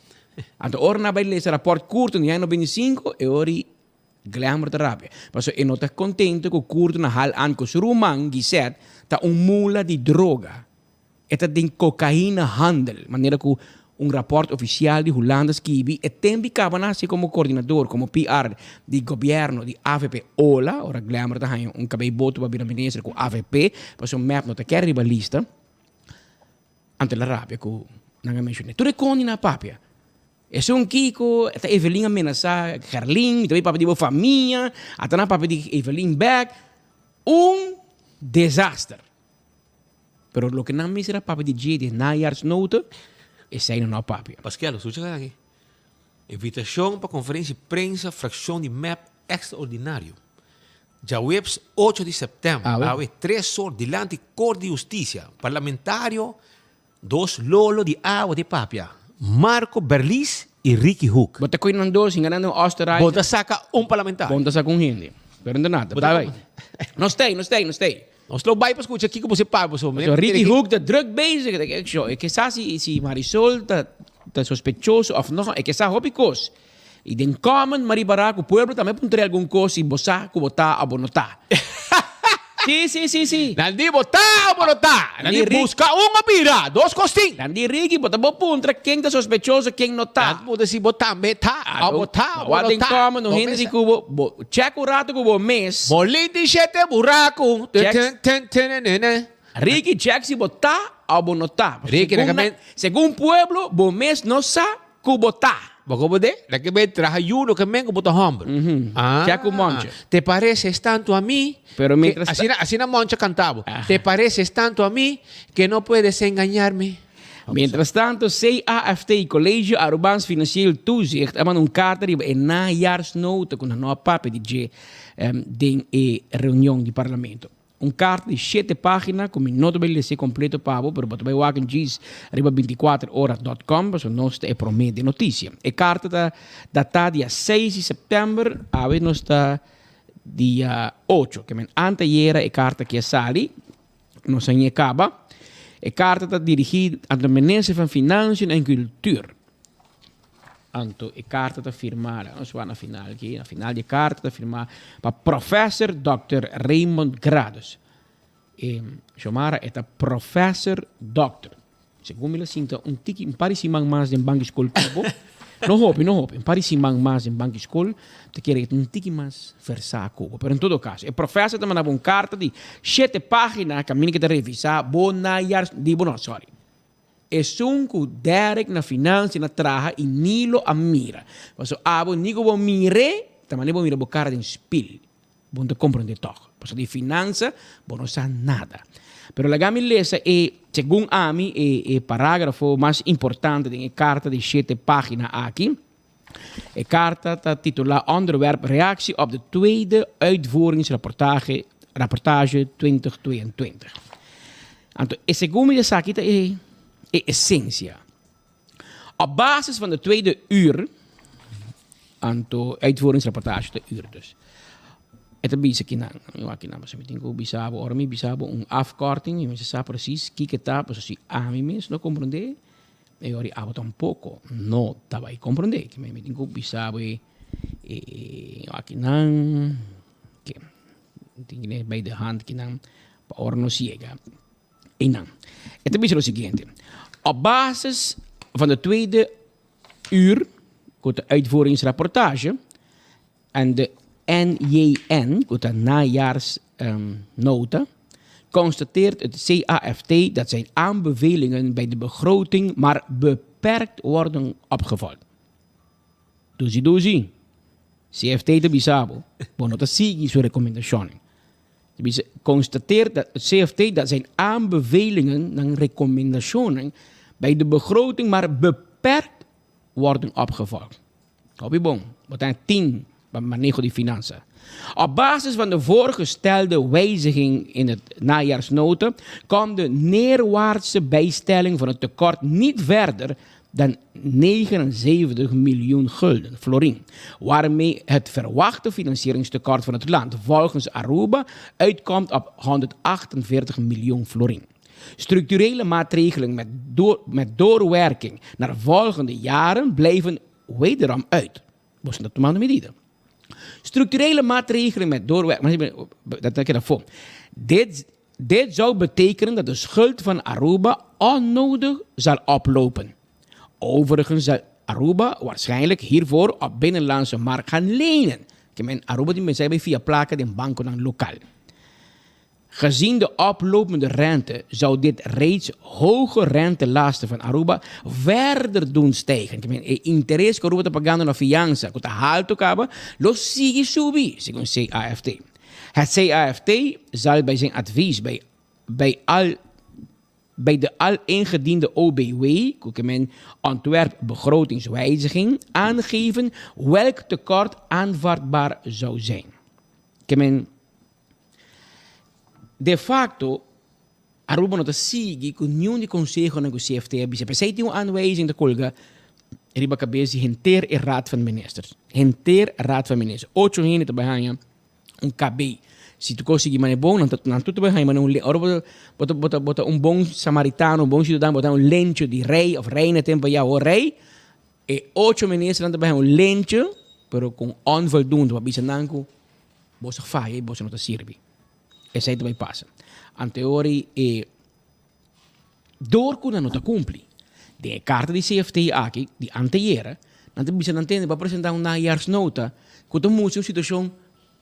Anto ora nan a bai lesa rapòrt Curto di aña 95 e ora di Glamour ta rabia pasobra e no ta kontento ku Curto na hal an ku su ruman Gisette ta un mula di droga. E ta den kokaina handel, manera ku un rapòrt ofisial di Hulanda skibi e tempi kaba na hasi komo koordinador, komo PR di gobièrnu di avp Ola, ora Glamour ta haña un kabei boto pa bira minister ku avp, pasobra mep no ta kere riba lista. Anto el a rabia ku nan a menshon'é. Tur e kondi nan a papia. Esun kiko, ta Evelyn a menasá Gerlin, mi ta bai papia di bo famia, ata nan a papia di Evelyn bèk. Un desaster. Pero loke nan mester a papia di dje di najaarsnota, esei nan no a papia. Paskel, skucha kla aki. Invitashon pa konferensia di prensa frakshon di mep ekstraordinario. Djaweps ocho di sèptèmber, awe tres or dilanti Korte di Hustisia, parlamentario dos lolo di awa di papia, Marco Berlis i Ricky Hoek. Bo ta koe nan dos, hinga nan den Oostenrijk. Bo ta saka un parlamentario. Bo ta saka un hende. Pero no ta nada. Ta bai. No stay, no stay, no stay. Nos lo bai pa skucha kiko bo se papia pasobra Pasobra Ricky Hoek ta druk bezig. E ke sa si si Marisol ta ta sospechoso of no. E ke sa hopi kos. I den comment Marie Barra ku pueblo tambe puntra algun kos si bo sa ku bo ta of bo no ta. Si, si, si, si. Nan di bo ta of bo no ta. Nan di buska un o bira, dos kos tin. Nan di Ricky bo ta bo puntra ken ta sospechoso ken no ta. Nan puntra si bo tambe ta of bo ta of bo no ta. Den comment un hende di ku bo bo check un rato ku bo mes. Molin di shete buraku. Ricky check si bo ta of bo no ta. Ricky, Segun pueblo bo mes no sa Ku bo ta. Bo komo de? La ke ben traha yuno ke men ku bo ta homber. Ah. Cha ku Moncho. Te pareces tanto a mi. Pero mientras ta. Asina, asina Moncho kanta bo. Te pareces tanto a mi que no puedes engañarme. Mientras tanto, CAFT, Colegio Arubaans Financieel Toezicht, a manda un karta riba e najaarsnota ku nan no a papia di dje den e reunion di parlamento. Un karta di shete página ku mi no ta bai lese kompleto pa bo, pero bo ta bai wak djis riba bintikuater ora dòt kòm pasobra nos ta e promé den notisia. E karta ta datá dia seis di sèptèmber, awe nos ta dia ocho. Ke men antayera e karta aki a sali, nos a ñe kaba. E karta ta dirigí na de Minister van Financiën en Cultuur. Anto e karta ta firmá, laga nos wak na final aki, na final di e karta ta firmá pa Professor Dòkter Raymond Gradus. E Xiomara e ta Professor Dòkter. Segun mi la sinta un tiki, un par di siman mas den banki skol ku bo. No hopi, no hopi. Un par di siman mas den banki skol, ta kere un tiki mas versá ku bo. Pero en todo kaso, e profesor ta manda bo un karta di shete página kaminda ke ta revisá bo najaars, di bo no, sorry. Esun ku Derek na finansia na traha i Nilo a mira. Paso abo ni ku bo mir'é, ta manera bo mira bo kara den spil. Bo no ta komprondé tòg. Pasobra di finansa bo no sa nada. Pero laga mi lesa e, segun ami, e e parágrafo mas importante den e karta di shete página aki. E karta ta titulá Onderwerp reactie op de tweede uitvoeringsrapportage rapportage 2022. Anto e segun mi esaki ta e e esensia. Op basis van de tweede uur, anto uitvoeringsrapportage ta uur dus. E ta bisa kinan, mi wak kinan pasobra mi tin ku bisa bo, ora mi bisa bo un afkorting mi mester sa precies kiko ta, pasobra si ami mes no komprondé, e ora abo tampoko no ta bai komprondé. Ke mi tin ku bisa bo e e wak kinan, ke mi tin kine bij de hand kinan pa ora nos yega. Einan. E ta bisa lo siguiente, Op basis van de tweede uur, ku ta uitvoeringsrapportage, en de NJN, ku ta najaarsnota, constateert het CAFT dat zijn aanbevelingen bij de begroting maar beperkt worden opgevolgd. Duzi duzi, CFT ta bisa bo, bo no ta sigui su rekomendashonnan. Ta bisa, constateert dat het CFT dat zijn aanbevelingen, nan rekomendashonnan, bij de begroting maar beperkt worden opgevolgd. Hopi bon, bo ta tin pa maneho di finansa. Op basis van de voorgestelde wijziging in het najaarsnota komt de neerwaartse bijstelling van het tekort niet verder dan 79 miljoen gulden, florin, waarmee het verwachte financieringstekort van het land volgens Aruba uitkomt op 148 miljoen florin. Structurele maatregelen met, door, met doorwerking naar volgende jaren blijven wederom uit. Boso ta tumando medida. Structurele maatregelen met doorwerking. Dat denk ik daarvoor. Dit, dit zou betekenen dat de schuld van Aruba onnodig zal oplopen. Overigens zal Aruba waarschijnlijk hiervoor op binnenlandse markt gaan lenen. Ke men Aruba tin mester bay fia placa den banconan local. Gezien de oplopende rente zou dit reeds hoge rentelasten van Aruba verder doen stijgen. Ke men e interes cu Aruba ta pagando na fiansa cu ta halto caba lo sigui subi, segun CAFT. Het CAFT zal bij zijn advies bij bij al bij de al ingediende OBW, ku ke men ontwerp begrotingswijziging, aangeven welk tekort aanvaardbaar zou zijn. Ke men de facto Aruba no ta sigui ku niun di konsehonan ku CFT a bisa. P'esei tin un aanwijzing ta kolga riba kabes di henter e Raad van Ministers. Henter Raad van Ministers. Ocho hende ta bai haña un KB. Si tu kos sigui manera bon, nan ta nan tur ta bai haña manera un ora bo bo ta bo ta bo ta un bon samaritano, un bon siudadano, bo ta haña un lencho di rei òf reina tempu ayá awor rei. E ocho ministernan ta bai haña un lencho, pero ku un onvoldoende pa bisa nan ku boso faya i boso no ta sirbi. Esei ta bai pasa. Anto e ora e dor ku nan no ta kumpli. Den e karta di CFT aki, di anteyera, nan ta bisa nan tende pa presenta un najaarsnota ku ta mustra un situashon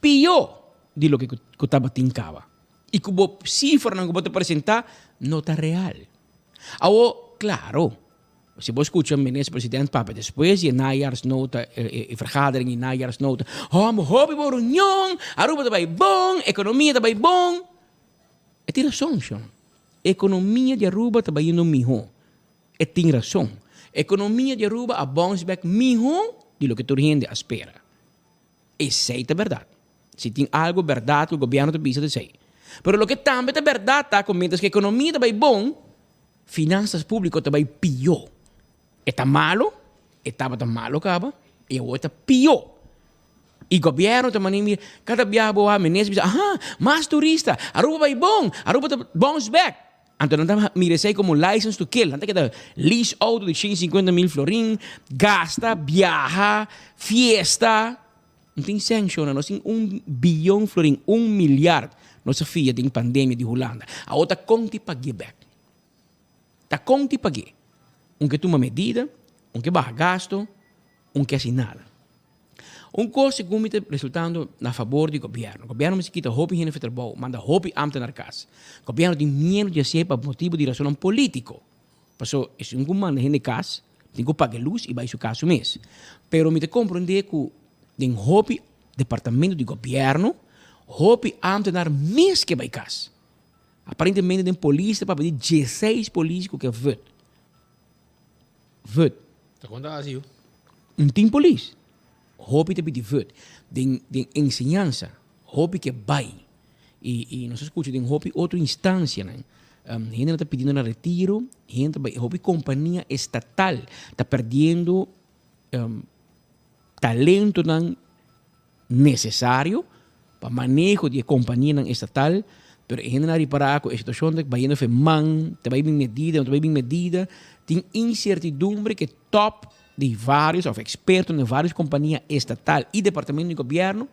pió di loke ku tabatin kaba. I ku bo sifranan ku bo ta presenta no ta real. Awor, klaro, Si bo skucha Minister President papia despues di e najaarsnota, e vergadering di najaarsnota, Hòmber, hopi bon reunion, Aruba ta bai bon, ekonomia ta bai bon. E tin rason, shon. Ekonomia di Aruba ta bayendo mihó. E tin rason. Ekonomia di Aruba a bounce back mihó di loke tur hende a spera. Esei ta bèrdat. Si tin algu bèrdat ku gobièrnu ta bisa ta esei. Pero loke tambe ta bèrdat ta ku mientras ku ekonomia ta bai bon, Finansas públiko ta bai pió. E ta malo, e tabata malo kaba, i awor e ta pió. I gobièrnu ta manda mira, kada biaha bo wak minister bisa, aha, mas turista, Aruba bai bon, Aruba ta bounce back. Anto nan ta mira esei komo license to kill, nan ta keda lease outo di 150 mil florin, gasta, biaha, fiesta. No tin sanshonnan, nos tin un biyon florin, un milyard nos a fia den pandemia di Hulanda. Awor ta kon ti pagu'e bek. Ta kon ti pag'é? Un ke tuma medida, un ke baha gasto, un ke hasi nada. Un kos segun mi ta resultando na fabor di gobièrnu. Gobièrnu mester kita hopi hende for trabou, manda hopi ámtenar kas. Gobièrnu tin miedu di hasié pa motibu di rasonnan polítiko. Paso esun ku manda hende kas tin ku paga e lus i bai su kas su mes. Pero mi ta komprondé ku den hopi departamento di gobièrnu hopi ámtenar mes ke bai kas. Aparentemente den polis ta papia di dieseis polis ku ke vut. Vut. Ta konta asi yu? Un tin polis. Hopi ta pidi vut. Den den enseñansa hopi ke bai. I i nos a skucha den hopi otro instansianan hendenan ta pidiendo nan retiro, hende ta bai hopi kompania estatal ta perdiendo talentonan nesesario pa maneho di e kompanianan estatal, pero e hendenan a ripará ku e situashon ta bayendo fe man, ta bai bin medida, no ta bai bin medida, tin insertidumbre ku e tòp di vários òf ekspertonan di vários kompania estatal i departamento di gobièrnu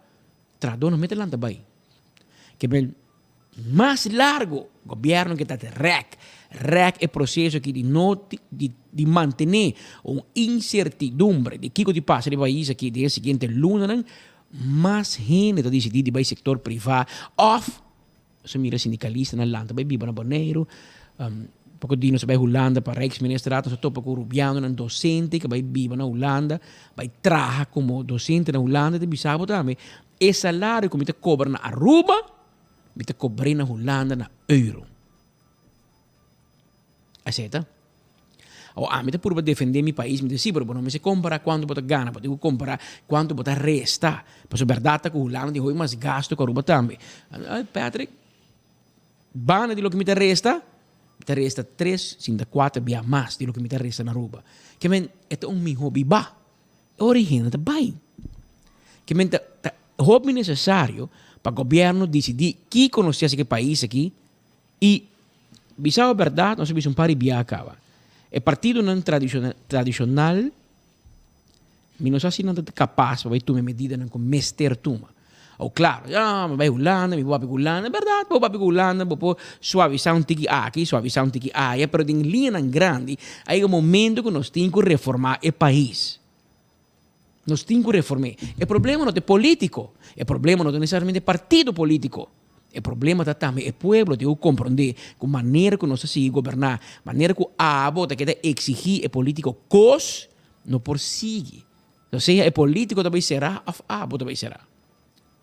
trahadónan mester lanta bai. Ke men mas largo gobierno ke ta rek, rek e proceso aki di no di di mantene un incertidumbre di kiko di pasa den pais aki den e siguiente lunanan, mas hende ta dicidi di bai sector priva of nos a mira sindicalistanan lanta bai biba na Boneiru, poko di nos a bai Hulanda pa Rijksministerraad nos a topa ku rubianonan docente ke bai biba na Hulanda, bai traha komo docente na Hulanda ta bisa bo tambe E salario ku mi ta kobra na Aruba, mi ta kobr'é na Hulanda na euro. Así ta. Awor ami ta purba defendé mi pais, mi ta si, pero bo no mester kompará kuantu bo ta gana, bo tin ku kompará kuantu bo ta resta. Pasobra bèrdat ta ku Hulanda tin hopi mas gastu ku Aruba tambe. Ay Patrick, banda di loke mi ta resta, mi ta resta tres sinta kuater bia mas di loke mi ta resta na Aruba. Ke men, e ta un mihó bibá. E origen ta bai. Ke men ta ta hopi nesesario pa gobièrnu disidí kiko nos ta hasi ku e pais aki i bisa bo bèrdat nos a bisa un par di biaha kaba. E partidonan tradishonal tradishonal mi no sa si nan ta kapas pa bai tuma e medidanan ku mester tuma. Awo klaro, ya mi bai Hulanda, mi por papia ku Hulanda, bèrdat bo por papia ku Hulanda, bo por suavisá un tiki aki, suavisá un tiki aya, pero den liñanan grandi a yega momento ku nos tin ku reformá e pais. Nos tin ku reform'é. E problema no ta e polítiko, e problema no ta nesesariamente partido polítiko, e problema ta tambe e pueblo tin ku komprondé ku manera ku nos ta sigui goberná, manera ku abo ta keda eksigí e polítiko kos no por sigui. O sea e politico ta bay cera of abo ta bay cera.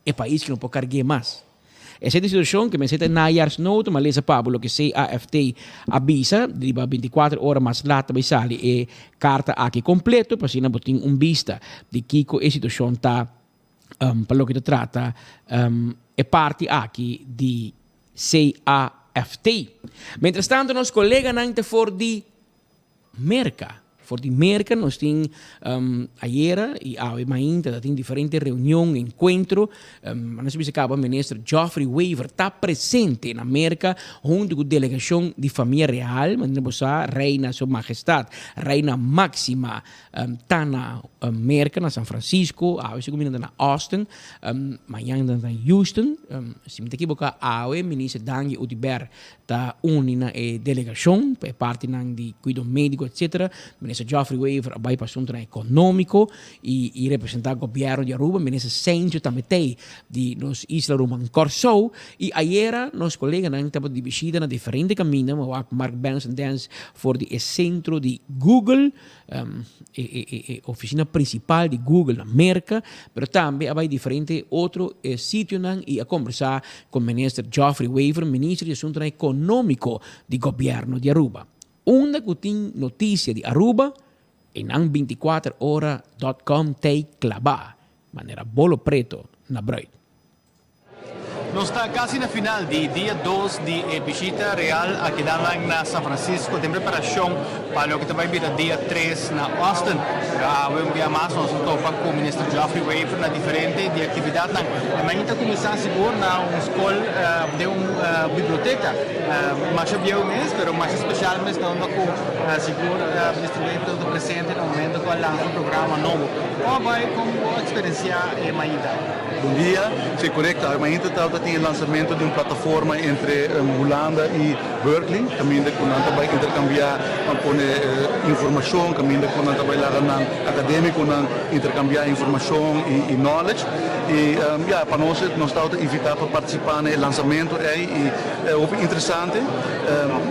E pais ki no por cargu'e mas. Esey ta e situacion ke mester ta e najaarsnota, ma lesa pa bo loke CAFT a bisa, riba 24 ora mas lat ta bay sali e carta aki completo pa asina bo tin un bista di kico e situacion ta pa loke ta trata e parti aki di CAFT. Mientrastanto nos coleganan ta for di Merka. For di Merka nos tin ayera y awe mainta ta tin diferente reunion, encuentro. Nos a bisa caba Minister Geoffrey Wever ta presente na Merka hunto cu delegacion di Famia Real, manera bo sa Reina Su Majestad Reina Maxima ta na Merka na San Francisco, awe segun mi nan ta na Austin, mañan nan ta na Houston. Si mi ta ekiboca awe Minister Dangui Oduber Ta uni na e delegacion pa e partinan di cuido medico etc. Minister Geoffrey Wever a bay pa asuntonan economico y y representa gobierno di Aruba. Minister Sencho tambe t'ey di nos isla ruman Corsou. Y ayera nos coleganan tabata di bishita na diferente caminda. Mi a wak Mark Benson Dance for di e centro di Google. E e e oficina principal di Google na Merca, pero tambe a bay diferente otro sitionan y a combersa cu Minister Geoffrey Wever, Minister di Asuntonan Economico di Gobierno di Aruba. Unda cu tin noticia di Aruba, e nan 24 ora dot com t'ey claba manera bolo preto na bruid. Nos ta casi na final di dia dos di e bishita real akinan na San Francisco den preparacion pa loke ta bay bira dia tres na Austin. Pero awe un bia mas nos a topa cu Minister Geoffrey Wever na diferente di actividadnan. E mainta cuminsa sigur na un scol den un biblioteca masha bieu mes pero masha special mes na unda cu sigur Minister Wever tabata presente na momento cu a lansa un programa nobo. Con a bay? Con bo a experiencia e mainta? Bon dia, si korekto, awe mainta tabata. tin e lansamento di un plataforma entre Hulanda i Berkeley, kaminda ku nan ta bai interkambiá pa pone informashon, kaminda ku nan ta bai laga nan akadémikonan interkambiá informashon i knowledge. I ya, pa nos nos tabata invitá pa partisipá na e lansamento ei i hopi interesante.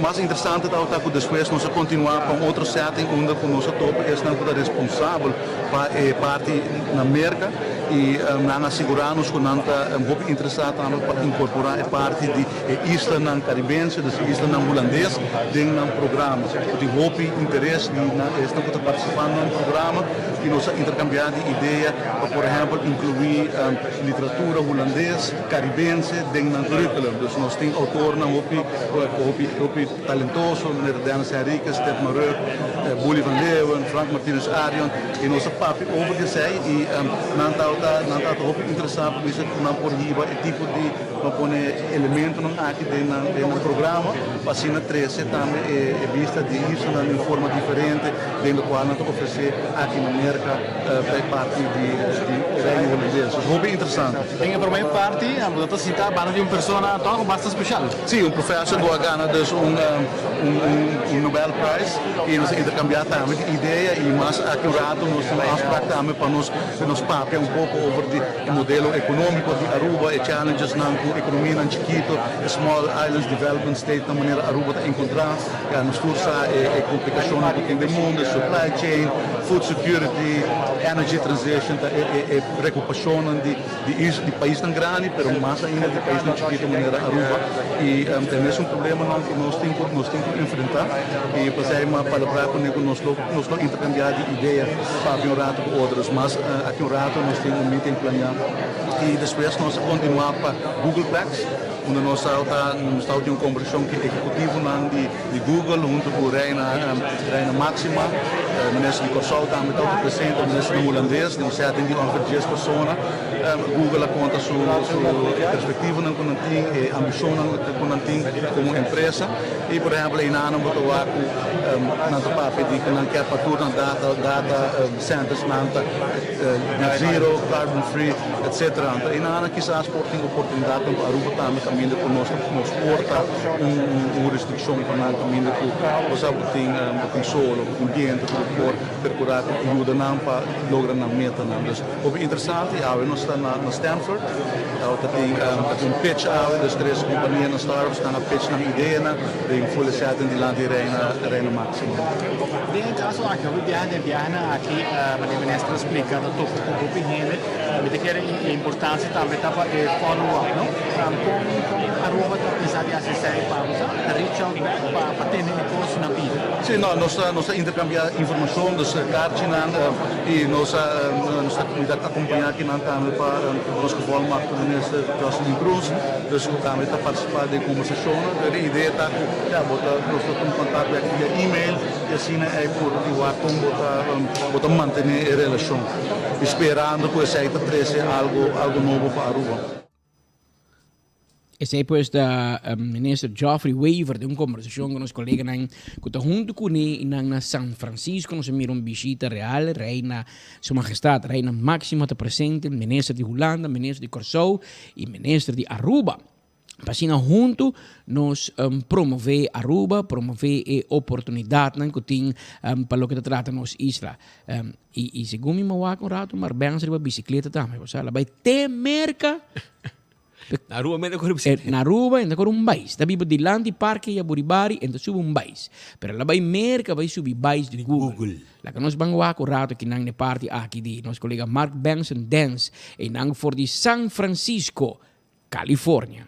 Mas interesante tabata ku despues nos a kontinuá pa un otro setting unda ku nos a topa esnan ku ta responsabel pa e parti na Merka i nan a sigurá nos ku nan ta hopi interesá tambe pa inkorporá e parti di e islanan karibense, dus e islanan hulandes den nan programa. Ku tin hopi interes di nan esnan ku ta partisipá na nan programa i nos a interkambiá di idea pa por ehèmpel inkluí literatura hulandes karibense den nan curriculum. Dus nos tin outornan hopi hopi hopi talentoso manera Dennis Henriquez, Ted Maruk, Boelie van Leeuwen, Frank Martinus Arion i nos a papia over di esei i nan tabata nan tabata hopi interesá pa bisa ku nan por hiba e tipo di Lo pone elementonan aki den nan den nan programa pa asina trece tambe e e bista di islanan den un forma diferente den locual nan ta ofrece aki na Merca pa e parti di di Reino Hulandes. Dus hopi interesante. Den e prome parti bo ta sinta banda di un persona toch basta special. Si, un professor cu a gana dus un un un Nobel Prize y nos a intercambia tambe di idea y mas aki un rato nos tin un afspraak tambe pa nos nos papia un poco over di E modelo economico di Aruba, e challengesnan cu economianan chikito, e small islands development state nan manera Aruba ta encontra. Ya nos tur sa e complicacionnan cu tin den mundo, e supply chain, food security, energy transition ta e preocupacionnan di di paisnan grandi pero mas ainda di paisnan chikito manera Aruba. Y ta e mesun problemanan cu nos tin cu nos tin cu enfrenta y pasey mi a palabra cune cu nos lo nos lo intercambia di idea papia un rato cu otro. Mas aki un rato nos tin un meeting planeá i despues nos a kontinuá pa Googleplex unda nos a ta nos tabata tin un kombersashon ku ehekutivonan di di Google huntu ku Reina Reina Máxima, minister di Kòrsou tambe tabata presente, ministernan hulandes den un setting di ongeveer dies persona. Google a konta su su perspektivonan ku nan tin, e ambishonnan ku nan tin komo empresa i por ehèmpel einan bo ta wak ku nan ta papia di ku nan kier pa tur nan data data centers nan ta net zero, carbon free, etc. Anto einan kisas por tin oportunidatnan pa Aruba tambe kaminda ku nos nos por ta un un hurisdikshon pa nan kaminda ku bo sa bo tin bo tin solo, bo tin biento ku bo por perkurá ku yuda nan pa logra nan metanan. Dus hopi interesante i awe nos ta na na Stanford, awe ta tin ta tin un pitch awe, dus tres kompanianan startups nan a pitch nan ideanan den full setting dilanti Reina Reina Maxima. Den e kaso aki, hopi biaha den biahanan aki, manera minister a splika, ta topa ku hopi hende. Mi ta kere e importansia tambe ta pa e follow up, no? Kon kon Aruba ta pensa di hasi esei pa bo sa reach out back pa pa tene e kos na bida? Si, no, nos ta nos ta interkambiá informashon, dus karchinan i nos a nos ta mi ta akompañá kinan tambe pa nos gevolmachtigde minister Jocelyn Cruz, dus ku tambe ta partisipá den kombersashonnan. Pero e idea ta ku ya bo ta nos ta tuma kontakto via email i asina ei por di wak kon bo ta bo ta mantené e relashon i sperando ku esei ta trese algo algo nobo pa Aruba. Esei pues ta Minister Geoffrey Wever den un kombersashon ku nos koleganan ku ta huntu kuné i nan na San Francisco. Nos a mira un bishita real, Reina, Su Mahestad Reina Maxima ta presente, Minister di Hulanda, Minister di Kòrsou i Minister di Aruba. Pa asina huntu nos promové Aruba, promové e oportunidatnan ku tin pa loke ta trata nos isla. I segun mi mawak un ratu Marbenz riba bisikleta tambe, bo sa, el a bai te Merka. Na Aruba mende kore bisikleta. Na Aruba enta kore un bais. Ta biba dilanti parke Yaburibari enta subi un bais. Pero el a bai Merka bai subi bais di Google. Laga nos ban wak un rato kinan n'e parti aki di nos kolega Mark Benson Dance einan for di San Francisco, California.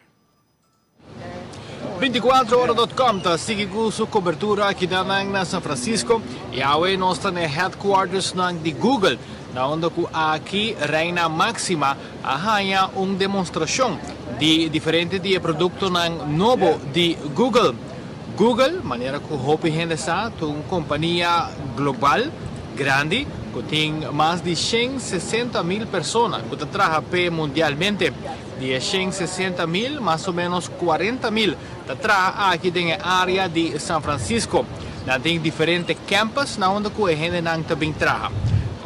Binticuatroora.com ta sigui cu su cobertura akidanan na San Francisco y awe nos ta n'e headquartersnan di Google na unda cu aki Reina Maxima a haña un demostracion di diferente di e productonan nobo di Google. Google, manera cu hopi hende sa, ta un compania global grandi cu tin mas di 160 mil persona cu ta traha p'e mundialmente. Di e 160 mil, mas o menos 40 mil ta traha aki den e area di San Francisco. Nan tin diferente campus na unda cu e hendenan ta bin traha.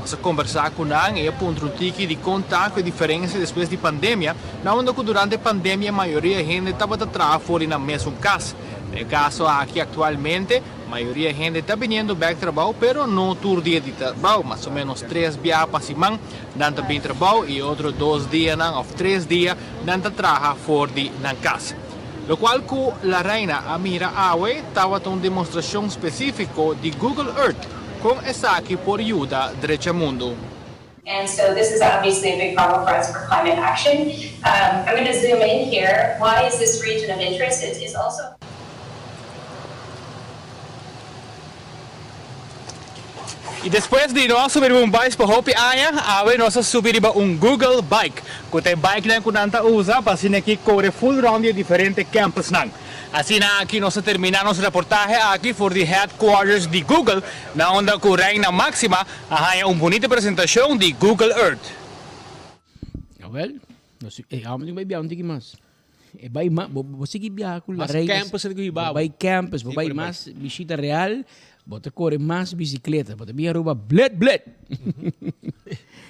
Nos a kombersá ku nan i a puntra un tiki di kon ta ku e diferensia despues di pandemia, na unda ku durante pandemia mayoria hende tabata traha for di nan mesun kas. Den e kaso aki aktualmente mayoria hende ta biniendo bèk trabou pero no tur dia di trabou, mas o ménos tres biaha pa siman nan ta bin trabou i e otro dos dianan òf tres dia nan ta traha for di nan kas. Lokual ku La Reina a mira awe tabata un demostrashon spesífiko di Google Earth kon esaki por yuda drecha mundu. And so this is obviously a big problem for us for climate action. I'm going to zoom in here. Why is this region of interest? It is also. I despues di no a subi riba un bike pa hopi aña, awe nos a subi riba un Google Bike, ku ta e bikenan ku nan ta usa pa asina aki kore full rond di e diferente campusnan. Asina aki nos a terminá nos reportahe aki for di headquarters di Google, na unda ku Reina Máxima a haña un bunita presentashon di Google Earth. Awel, nos e amo tin bai biaha un tiki mas. E bai ma, bo, bo sigui biaha ku la Mas reina. campus ku hiba Bo bai campus, bo bai mas bishita real, bo ta kore mas bisikleta, bo ta bin Aruba blet blet.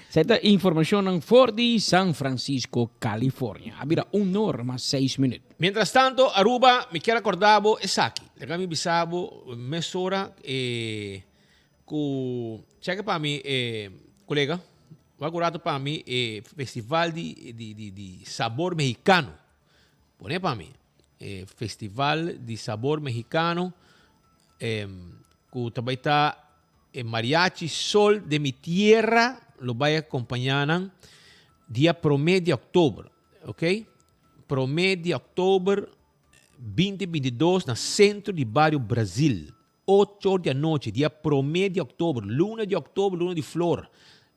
Esei ta informashonnan for di San Francisco, California. A bira un or mas seis minüt. Mientras tanto, Aruba, mi kier acorda bo esaki. Laga mi bisa bo mesora eh, ku cheke pa mi eh, colega. Wak un rato pa mi e festival di di di di sabor mexicano. Pone pa mi. E festival di sabor mexicano em, ku ta bai ta e mariachi Sol de mi Tierra lo bai acompañá nan dia promé di october. Ok? Promé di october 2022 na centro di bario Brasil. Ocho or di anochi, dia prome di oktober, luna di oktober, luna di flor.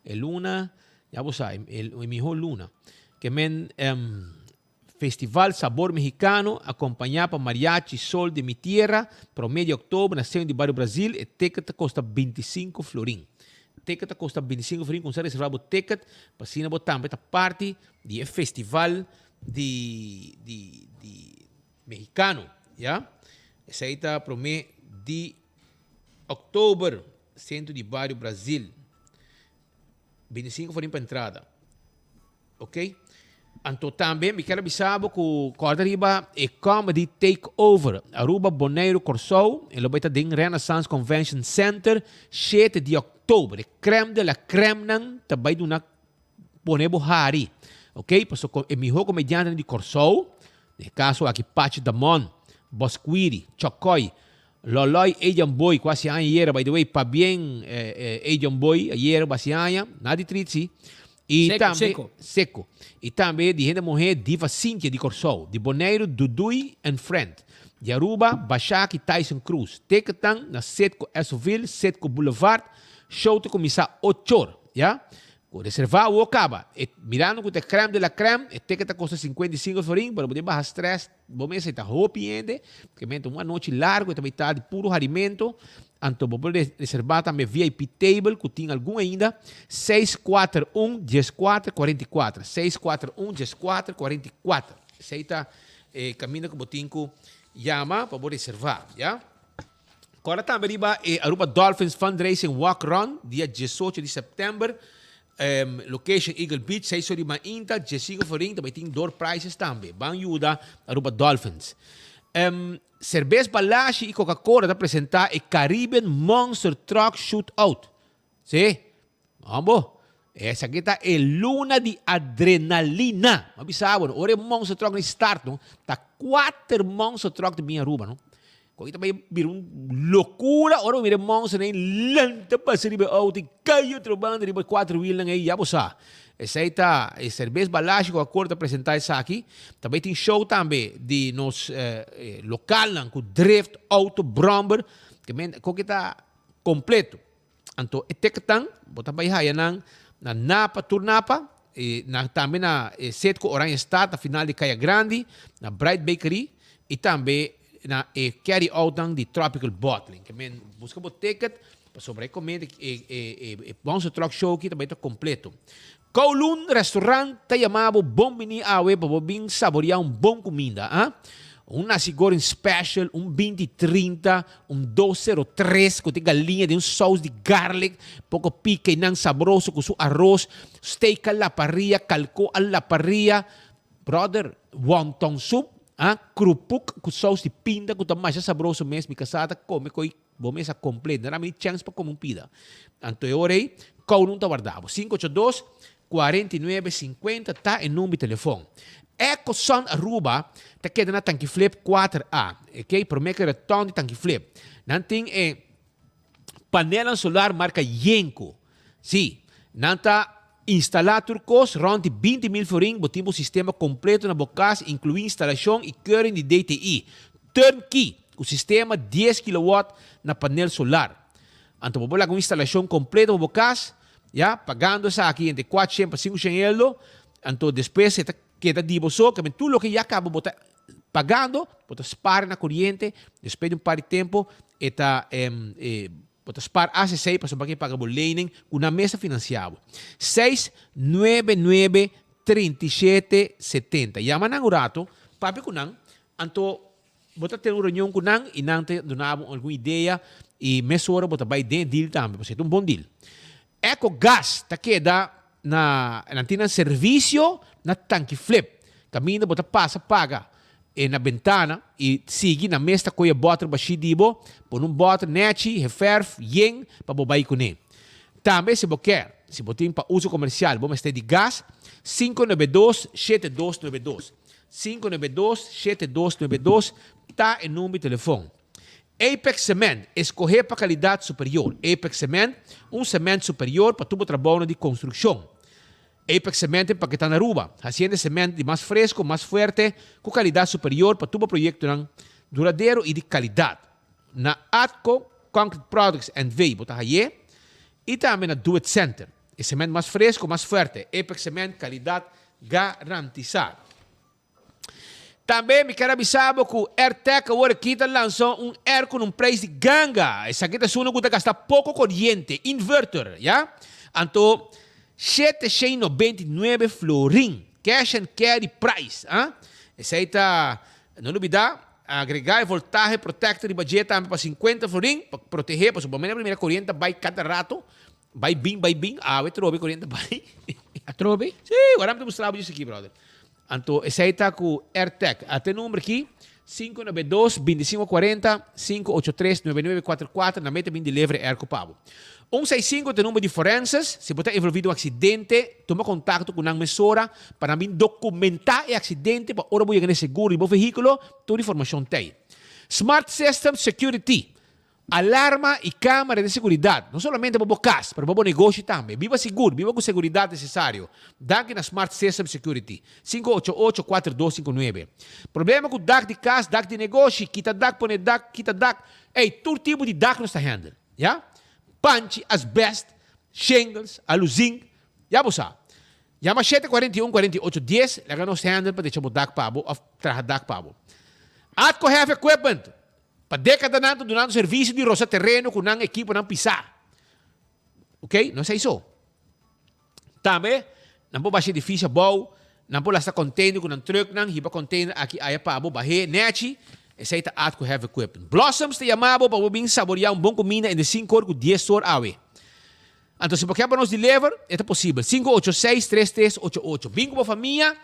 E luna, ya bo sa, e miho luna. Ke men Festival Sabor Mexicano, acompañá pa Mariachi Sol de Mi Tierra, prome di oktober na Centro di Bario Brasil. E ticket ta kosta bintisinko florin. Ticket ta kosta bintisinko florin, kumsa reserva bo ticket pa asina bo tambe ta parti di e festival di di di Mexicano, ya. Esey ta prome di october, centro di bario Brazil. 25 forin pa entrada. Ok? Anto tambe mi kier a bisa bo cu corda riba e comedy takeover. Aruba, Boneiru, Corsou. E lo bay ta den Renaissance Convention Center 7 di october. E crème de la crème nan ta bay duna Pone bo hari, ok, paso e miho komediantenan di Kòrsou, den e kaso aki Pachi Damon, Bosquiri, Chokoy, Loloy, Ejan Boy ku hasi aña ayera, by the way pabien Ejan Boy ayera ku hasi aña, na di tritsi, i Seco, tambe seco. Seco. I tambe di hende muhé Diva Cynthia di Kòrsou, di Boneiru Dudui and Friend, di Aruba Bashaki Tyson Cruz. Teketan na Setco Esoville, Setco Boulevard, show ta kuminsá ochor, ya. Ku reservá awor kaba. E mirando ku ta e crème de la crème, e ticket ta kosta 55 florin, pero bo tin baha stress, bo mester ta hopi hende, ke mester un anochi largo, e ta bai ta di puro harimento, anto bo por reservá tambe VIP table ku tin algun ainda, 641 14 44, 641 14 44. Esei ta e kaminda ku bo tin ku yama pa bo reservá, ya. Kòrda tambe riba e Aruba Dolphins Fundraising Walk Run dia diesocho di sèptèmber. Location Eagle Beach, seis ora di mainta, diesinco florin, ta bai tin door prizes tambe. Ban yuda Aruba Dolphins. Cerbes Balashi i Coca-Cola ta presentá e Caribbean Monster Truck Shootout. Sí, hombo, esaki ta e luna di adrenalina. Mi a bisa bo, no, ora e monster truck ni start, no, ta kuater monster truck ta bin Aruba, no. Koki ta bai bira un locura ora bo mira e monster nei lanta pasa riba e auto i kai otro banda riba e kuater wielnan ei, ya bo sa. Esei ta e Cerbes Balashi ku akor ta presenta esaki. Ta bai tin show tambe di nos lokalnan ku drift, auto, bromber, ke men koki ta kompleto. Anto e tektan bo ta bai haya nan na Napa, tur Napa, i na tambe na e Setco Oranjestad na final di Kaya Grandi, na Bright Bakery i tambe na e carry outnan di Tropical Bottling. Ke men buska bo ticket pasobra e comida e e e Monster Truck Show aki ta bai ta completo. Kowloon Restaurant ta yama bo bon bini awe pa bo bin saboria un bon cuminda, ah. Un nasi goreng special, un 20 30, un 203 ku tin galiña den un saus di garlic, poko pika i nan sabroso ku su aros, steak a la parrilla, kalko a la parrilla, brother, wonton soup, ah, krupuk ku saus di pinda ku ta masha sabroso mes, mi kasá ta kome koi bo mesa kompleto, no ta mi chèns pa kome un pida. Anto e ora ei, kou nun ta warda bo. 582 49 50 ta e number di telefon. Eco Sun Aruba ta keda na Tanki Flip kuater A, ok, prome ku e reton di Tanki Flip. Nan tin e panelnan solar marka Yenko. Sí, nan ta instala tur kos rond di 20 mil florin, bo tin bo sistema kompleto na bo kas, inkluí instalashon i keuring di DTI. Turnkey, ku sistema dies kilowatt na panel solar. Anto bo por laga un instalashon kompleto pa bo kas, Ya, pagando esaki entre kuatshen pa sinkushen euro, anto despues e ta keda di bo so, kende tur loke ya kaba bo ta pagando, bo ta spar na koriente, despues di un par di tempo e ta bo ta spar as esei pasobra bo a paga bo lening ku nan mes ta finansia bo. Seis nuebe nuebe 37 70. Yama nan un rato, papia ku nan, anto Bo ta tene un reunion ku nan i nan ta duna bo algun idea i mesora bo ta bai den e deal tambe pasobra e ta un bon deal. Ecogas ta keda na nan tin nan servisio na Tanki Flip kaminda bo ta pasa paga e na bentana i sigui nan mes ta kohe e bòter bashí di bo pone un bòter nèchi heferf yen pa bo bai kuné. Tambe si bo ke si bo tin pa uso komersial bo mester di gas 592 7292. 592 7292 ta e number di telefon. Apex Cement, escoge pa calidad superior. Apex Cement, un cement superior pa tur bo trabounan di construccion. Apex Cement empaketa na Aruba, haciendo e cement di mas fresco, mas fuerte, cu calidad superior pa tur bo proyectonan duradero y di calidad. Na Atco Concrete Products NV bo ta haye y tambe na Do It Center. E cement mas fresco, mas fuerte. Apex Cement, calidad garantisa. Tambe mi kier a bisa bo cu Airtec awor aki ta lansa un airco na un prijs di ganga. Esaki ta esun cu ta gasta poco coriente, inverter, ya. Anto 799 florin, cash and carry price, ah. Esey ta, no lubida, agrega e voltahe protector riba dje tambe pa 50 florin, pa protege, pasobra bo mira primera coriente ta bay cada rato. Bai bin, bai bin, awe trobe koriente bai. Atrobe? Sí, wara mi ta mustra bo djis aki, brother. Anto esei ta ku Airtec. Ate number aki, 592 2540 583 9944, nan mete bin deliver e airco pa bo. 165 ta e number di forenses, si bo ta envolvi den un aksidente, tuma kontakto ku nan mesora pa nan bin dokumentá e aksidente pa ora bo yega na e seguro di bo vehíkulo, tur informashon t'ei. Smart System Security, Alarma y camera di seguridad, no solamente pa bo cas, pero pa bo negoshi tambe. Biba sigur, biba cu seguridad necesario. Danki na Smart System Security. 588 4259. Problema cu dak di cas, dak di negoshi, kita dak, pone dak, kita dak. Ey, tur tipo di dak nos ta handle. Ya? Panchi, asbest, shingles, aluzink. Ya bo sa. Yama 741 48 10, laga nos handle pa decha bo dak pa bo of traha dak pa bo. Atco Heavy Equipment. Pa dékadanan ta dunando servisio di rosa tereno ku nan ekiponan pisá. Ok, no esei so. Tambe nan por basha edifisio abou, nan por lasta container ku nan trùknan, hiba container aki aya pa bo bah'é nèchi. Esei ta Atco Heavy Equipment. Blossoms ta yama bo pa bo bin saboriá un bon kuminda entre sinku or ku dies or awe. Anto si bo ke pa nos deliver, e ta posibel. 586 3388. Bin ku bo famia,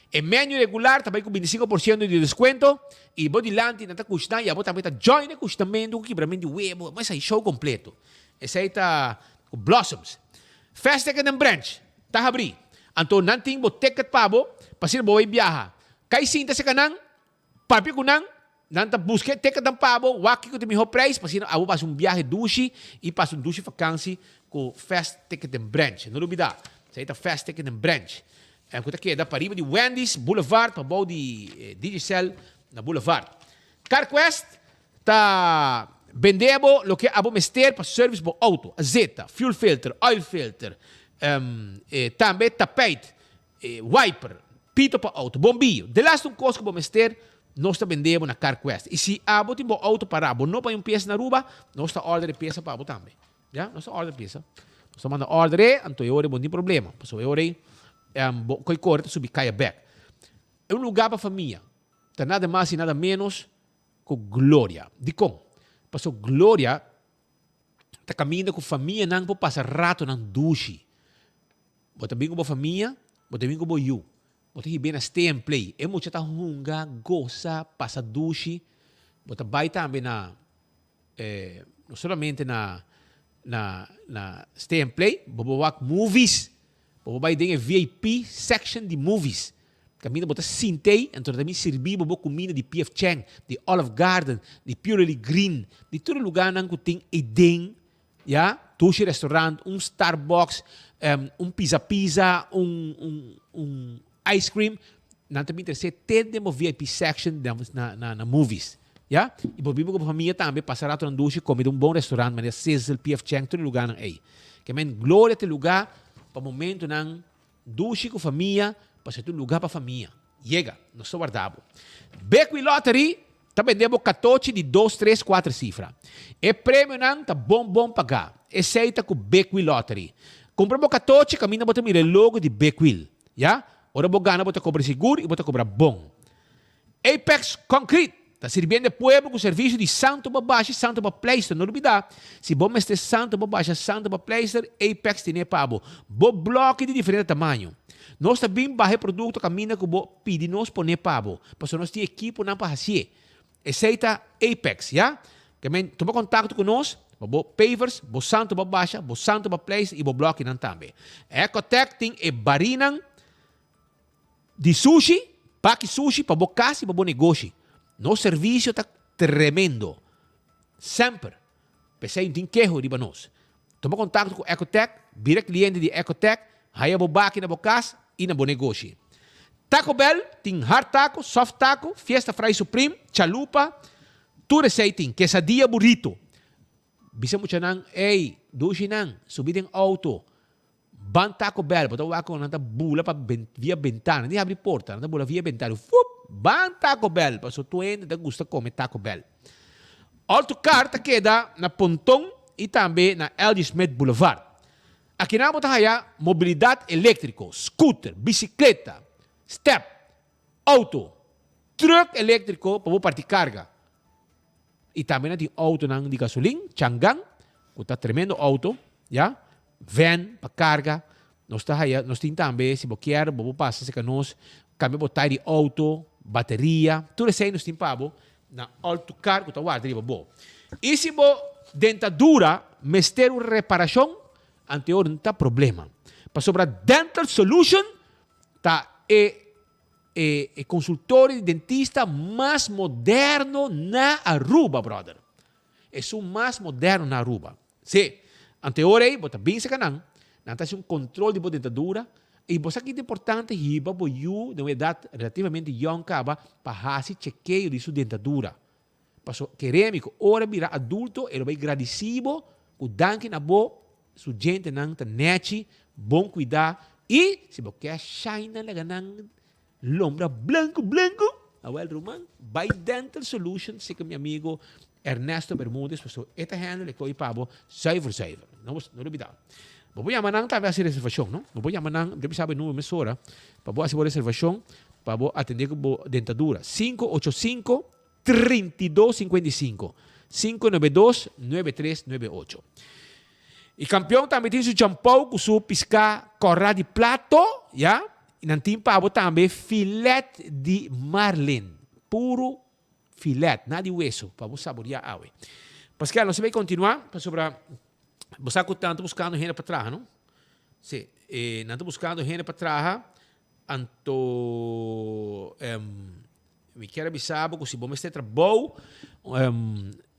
e menu regular ta bai ku 25% di deskuento i bo dilanti nan ta kushna i abo tambe ta join e kushnamentu ku kibramentu di webo. Bo esei show kompleto. Esei ta ku Blossoms. Fast Ticket and Branch ta habrí. Anto nan tin bo ticket pa bo pa asina bo bai biaha. Kai sinta serka nan, Papia ku nan, nan ta buska e teketnan pa bo, wak kiko ta e mihó preis, pa asina abo pasa un biahe dushi i pasa un dushi fakansi ku Fast Ticket and Branch. No lubidá, esei ta Fast Ticket and Branch, ku ta keda pariba di Wendy's Boulevard, pabou di Digicel na Boulevard. CarQuest ta bende bo loke abo mester pa service bo auto, azeta, fuel filter, oil filter, tambe tapijt, E wiper, pito pa auto, bombillo. Delaste un kos ku bo mester, nos ta bende bo na CarQuest. I si abo tin bo auto pará, bo no paña un piesa na Aruba, nos ta order e piesa pa bo tambe. Ya, nos ta order e piesa. Nos ta manda order e, anto e ora bo no tin problema. Pasobra e ora ei, bo koi kore ta subi kaya bek. E un lugá pa famia. ta nada mas i nada ménos ku Gloria. Dikon? Pasobra Gloria ta kaminda ku famianan por pasa ratonan dushi. Bo ta bin ku bo famia, bo ta bin ku bo yu. Bo ta hib'é na stay and play. E mucha ta hunga, gosa, pasa dushi. Bo ta bai tambe na, no solamente na, na, na stay and play, bo por wak movies. Bo por bai den e VIP section di movies. Kaminda bo ta sinta ei, anto nan ta bin sirbi bo bo kuminda di PF Chang, di Olive Garden, di Purely Green, di tur e lugarnan ku tin ei den, ya, dushi restaurant, un Starbucks, un Pizza Pizza, un un un ice cream, nan ta bin trese te den bo VIP section na na na movies, ya. I bo bin ku bo famia tambe pasa ratonan dushi kome den un bon restaurant manera Sizzle, PF Chang, tur e lugarnan ei. Ke men Gloria ta e lugar pa momentonan Dushi ku famia, pasobra ta un lugá pa famia. Yega, nos ta warda bo. Bekwin Lottery ta bende bo katochi di dos, tres, kuater sifra. E premionan ta bon bon pagá. Esei ta ku Bekwin Lottery. Kumpra bo katochi kaminda bo ta mira e logo di Bekwil. Ya, ora bo gana bo ta kobra sigur i bo ta kobra bon. Apex Concrete ta sirbiendo e pueblo cu servicio di santo pa basha y santo pa pleister. No lubida, si bo mester santo pa basha, santo pa pleister, Apex tene pa bo. Bo bloki di diferente tamaño. Nos ta bin baha e producto caminda cu bo pidi nos pone pa bo, pasobra nos tin ekiponan pa hacié. Esey ta Apex, ya. Ke men tuma contacto cu nos pa bo pavers, bo santo pa basha, bo santo pa pleister y bo blokinan tambe. Ecotec tin e barinan. Di sushi, paki sushi pa bo kas i pa bo negoshi. Nos servisio ta tremendo. Semper. P'esei no tin keho riba nos. Tuma kontakto ku Ecotec, bira kliente di Ecotec, haya bo baki na bo kas i na bo negoshi. Taco Bell tin hard taco, soft taco, fiesta fry supreme, chalupa, tur esei tin, quesadilla burrito. Bisa muchanan, ey, dushinan, subi den auto. Ban Taco Bell, bo ta wak con nan ta bula pa via bentana, ni habri porta, nan ta bula via bentana, fup, ban Taco Bell, paso tur hende ta gusta come Taco Bell. Alto Car ta keda na Ponton y tambe na LG Smith Boulevard. Akinan bo ta haya mobilidad electrico, scooter, bicicleta, step, auto, truck electrico pa bo parti carga. Y tambe nan tin autonan di gasolin, Changan, cu ta tremendo auto, ya, van pa carga. Nos ta haya, nos tin tambe, si bo kier, bo por pasa cerca nos, cambia bo tai di auto, bateria, tur esey nos tin pa bo na All to Car cu ta warda riba bo. Y si bo dentadura mester un reparacion, anteor no ta problema, pasobra Dental Solution ta e E e consultorio di dentista mas moderno na Aruba, brother. Esun mas moderno na Aruba. Sí. Anto e ora ei bo ta bin serka nan, nan ta hasi un control di bo dentadura y bo sa ki ta importante hiba bo yu den un edad relativamente yong caba pa hasi chekeo di su dentadura. Paso kere mi ku ora bira adulto e lo bai gradisí bo ku danki na bo su djentenan ta nèchi, bon kuidá i si bo ke shine nan laga nan lombra blanku blanku, awèl ruman bai Dental Solution seka mi amigo Ernesto Bermudez paso e ta handle e koi pa bo zuiver zuiver. No no lubidá. Bo por yama nan tambe hasi reservashon no. Bo por yama nan, mi ta bisa bo e number mesora pa bo hasi bo reservashon pa bo atendé ku bo dentadura. Sinku ocho sinku 32 55 592 9398. E campeon tambe tin su champou cu su pisca cora di plato, ya. Y nan tin pa bo tambe filet di marlin, puro filet, nada di weso, pa bo saboria awe. Pascal, nos ta bay continua, pasobra bo sa cu nan ta buscando hende pa traha, no? Si, eh, nan ta buscando hende pa traha, anto, em, Mi kier a bisa bo ku si bo mester trabou,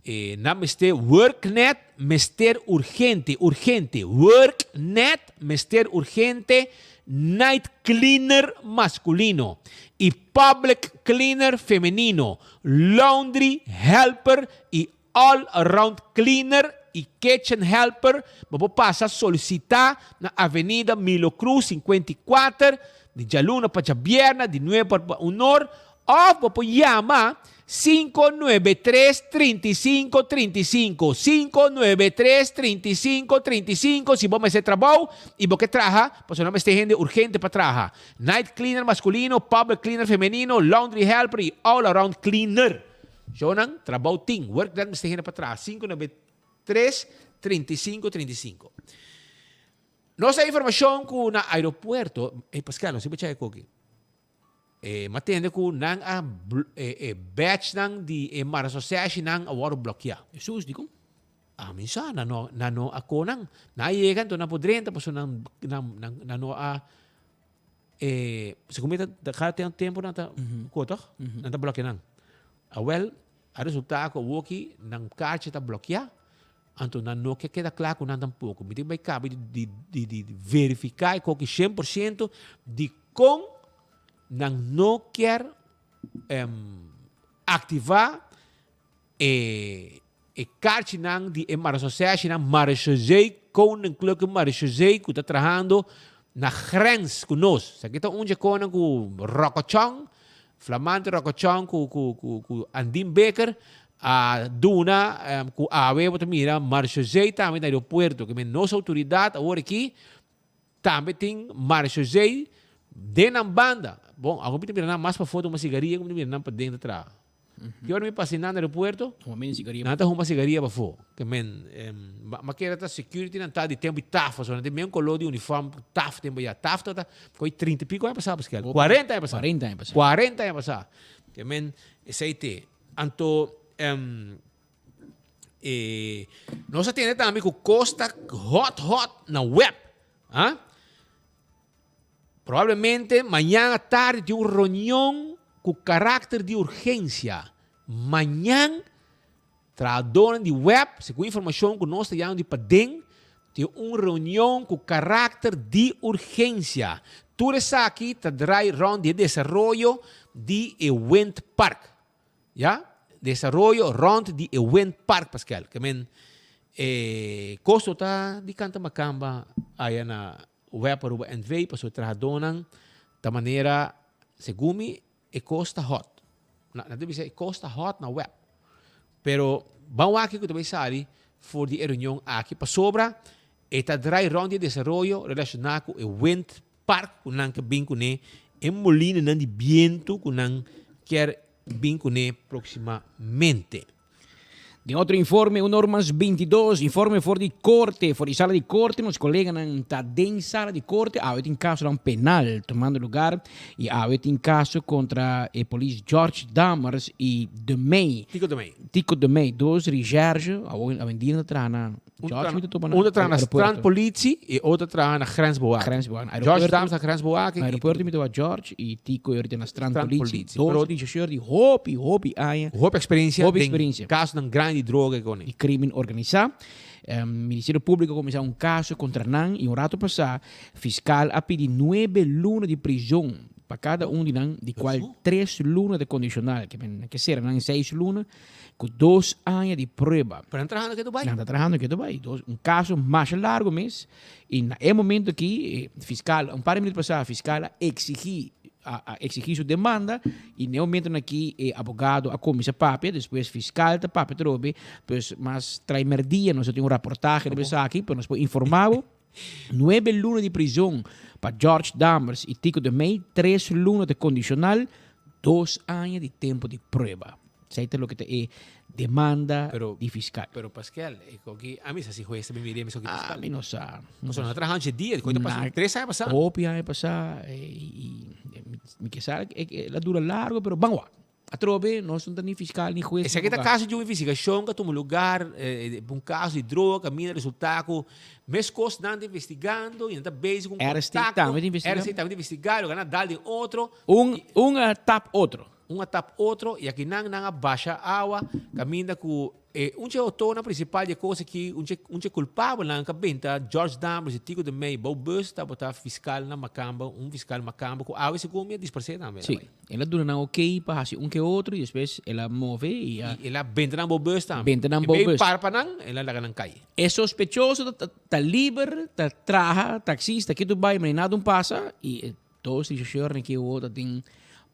e nan mester Worknet mester urgente, urgente, Worknet mester urgente night cleaner maskulino i public cleaner femenino, laundry helper i all around cleaner i kitchen helper, bo por pasa solisitá na Avenida Milo Cruz 54 di djaluna pa djabierna di nuebe pa un or òf bo por yama 593 35 35, 593 35 35 si bo mester trabou y bo ke traha, pasobra nan mester hende urgente pa traha. Night cleaner masculino, public cleaner femenino, laundry helper y all around cleaner. Shownan, trabou tin. Werknet mester hende pa traha. 593 35 35. Nos a informacion cu na aeropuerto, ey Pascal, nos siempre chaya koki. E ma tende cu nan a e e batchnan di e marasoseshinan a wòrdu blòkiá. Hesus, dikon? Ami sa, nan no nan no a ko nan. Nan a yega anto nan por drenta pasobra nan nan nan nan no a e segun mi ta kada ten tempu nan ta ko tòg? Nan ta blòkia nan. Awèl a resultá ku awoki nan karchi ta blòkiá anto nan no ke keda kla ku nan tampoko. Mi tin bai kaba di di di di verifiká e koki 100% dikon nan no kier aktivá e e karchinan di e marechaussee-nan, Marechaussee, Koninklijke Marechaussee ku ta trahando na grens ku nos. Esaki ta un dje konan ku Ròkòchòn, Flamante Ròkòchòn ku ku ku ku Andin Bikker a duna ku awe bo ta mira Marechaussee tambe na aeropuerto. Ke men nos outoridat awor aki Tambe tin Marechaussee den nan banda. Bon, awo mi ta mira nan mas pafó ta huma sigaria ku mi ta mira nan paden ta traha. Ki ora mi pasa nan na aeropuerto, nan ta huma sigaria pafó. Ke men, ma kere ta security nan ta di tempu di taf, pasobra nan tin men koló di uniform taf tempu ya. Taf tabata ko'i trinta i piko aña pasá paske. Kuarenta aña pasá. Kuarenta aña pasá. Kuarenta aña pasá. Ke men, esei te. Anto, E nos a tende tambe ku kos ta hot hot na web. Ah? Probablemente mañan atardi tin un reunion ku karakter di urgensia. Mañan trahadónan di web, segun informashon ku nos ta yama di paden, tin un reunion ku karakter di urgensia. Tur esaki ta drai rònt di e desaroyo di e windpark. Ya, desaroyo rond di e windpark Pascal. Ke men e kosto ta di kanta makamba aya na Web Aruba NV pasobra e trahadónan ta manera segun mi e kos ta hot. Na nan ta bisa e kos ta hot na web. Pero ban wak kiko ta bai sali for di e reunion aki pasobra e ta drai rond di e desaroyo relashoná ku e wind Park ku nan ke bin kuné, e molinanan di bientu ku nan kier bin kuné próksimamente. Den otro informe, un or mas 22, informe for di korte, for di sala di korte, nos koleganan ta den sala di korte, awe tin kasonan penal tomando lugar i awe tin kaso kontra e polis George Dammers i De Mey. Tico De Mey. Tico De Mey, dos recherche, awendia nan ta traha na Un ta traha na strandpolitie y otro ta traha na grensbewaking. George Dams na grensbewaking. Na aeropuerto mi ta wak George y Tico y ahorita na strandpolitie. Dos rechercheur di hopi, hopi aña. Hopi experiencia den casonan grandi di droga y cosnan. Di crimen organisa. Ministerio Publico a cuminsa un caso contra nan y un rato pasa fiscal a pidi nuebe luna di prison pa cada un di nan, di cual tres luna ta condicional. Ke sera nan seis luna. Ku dos aña di prueba. Pero nan trahando ketu bai. Nan ta trahando ketu bai. Dos, un kaso masha largo mes. I na e momento aki, fiskal, un par di minuut pasá, fiskal a eksigí, a a eksigí su demanda. I na e momentonan aki e abogado a kuminsá papia, despues fiskal ta papia atrobe. Pues mas traimerdia nos a tin un raportahe riba esaki, pero nos por informá bo. Nuebe luna di prizon pa George Dammers i Tico de Mey, tres luna ta kondishonal, dos aña di tempu di prueba. Esei ta loke ta e demanda di fiskal. Pero Pascal, e koki, ami sa si hues ta bin mira mi soki Pascal. Ami no sa. Pasobra nan a traha anchi dia, koki ta pasa tres aña pasá. Hopi aña pasá i mi ke sa el a dura largo pero ban wak. Atrobe nos no ta ni fiskal ni hues ni Esaki ta abogado. kaso di un investigashon ku a tuma lugar pa un kaso di droga kaminda resultá ku meskos nan ta investigando i nan ta bezig ku un RST kontakto. tambe ta investigá. RST tambe ta investigá, loke nan a dal den otro. Un un a tap otro. Un a tap otro i aki nan nan a basha awa kaminda ku e un dje outornan prinsipal di e kos aki, un dje un dje kulpabelnan ku a benta George Dammers i Tico de Mey bou bus tabata fiskal na Makamba, un fiskal Makamba ku awe segun mi a disparsé tambe. Sí, el a duna nan okey pa hasi un ke otro i despues el a move i a. I el a benta nan bou bus tambe. Benta nan bou En bus. bes para pa nan, el a laga nan kai. E sospechoso ta ta liber, ta traha, taksista, kitu bai, ma ni nada un pasa i e dos rechercheurnan ki awor ta tin.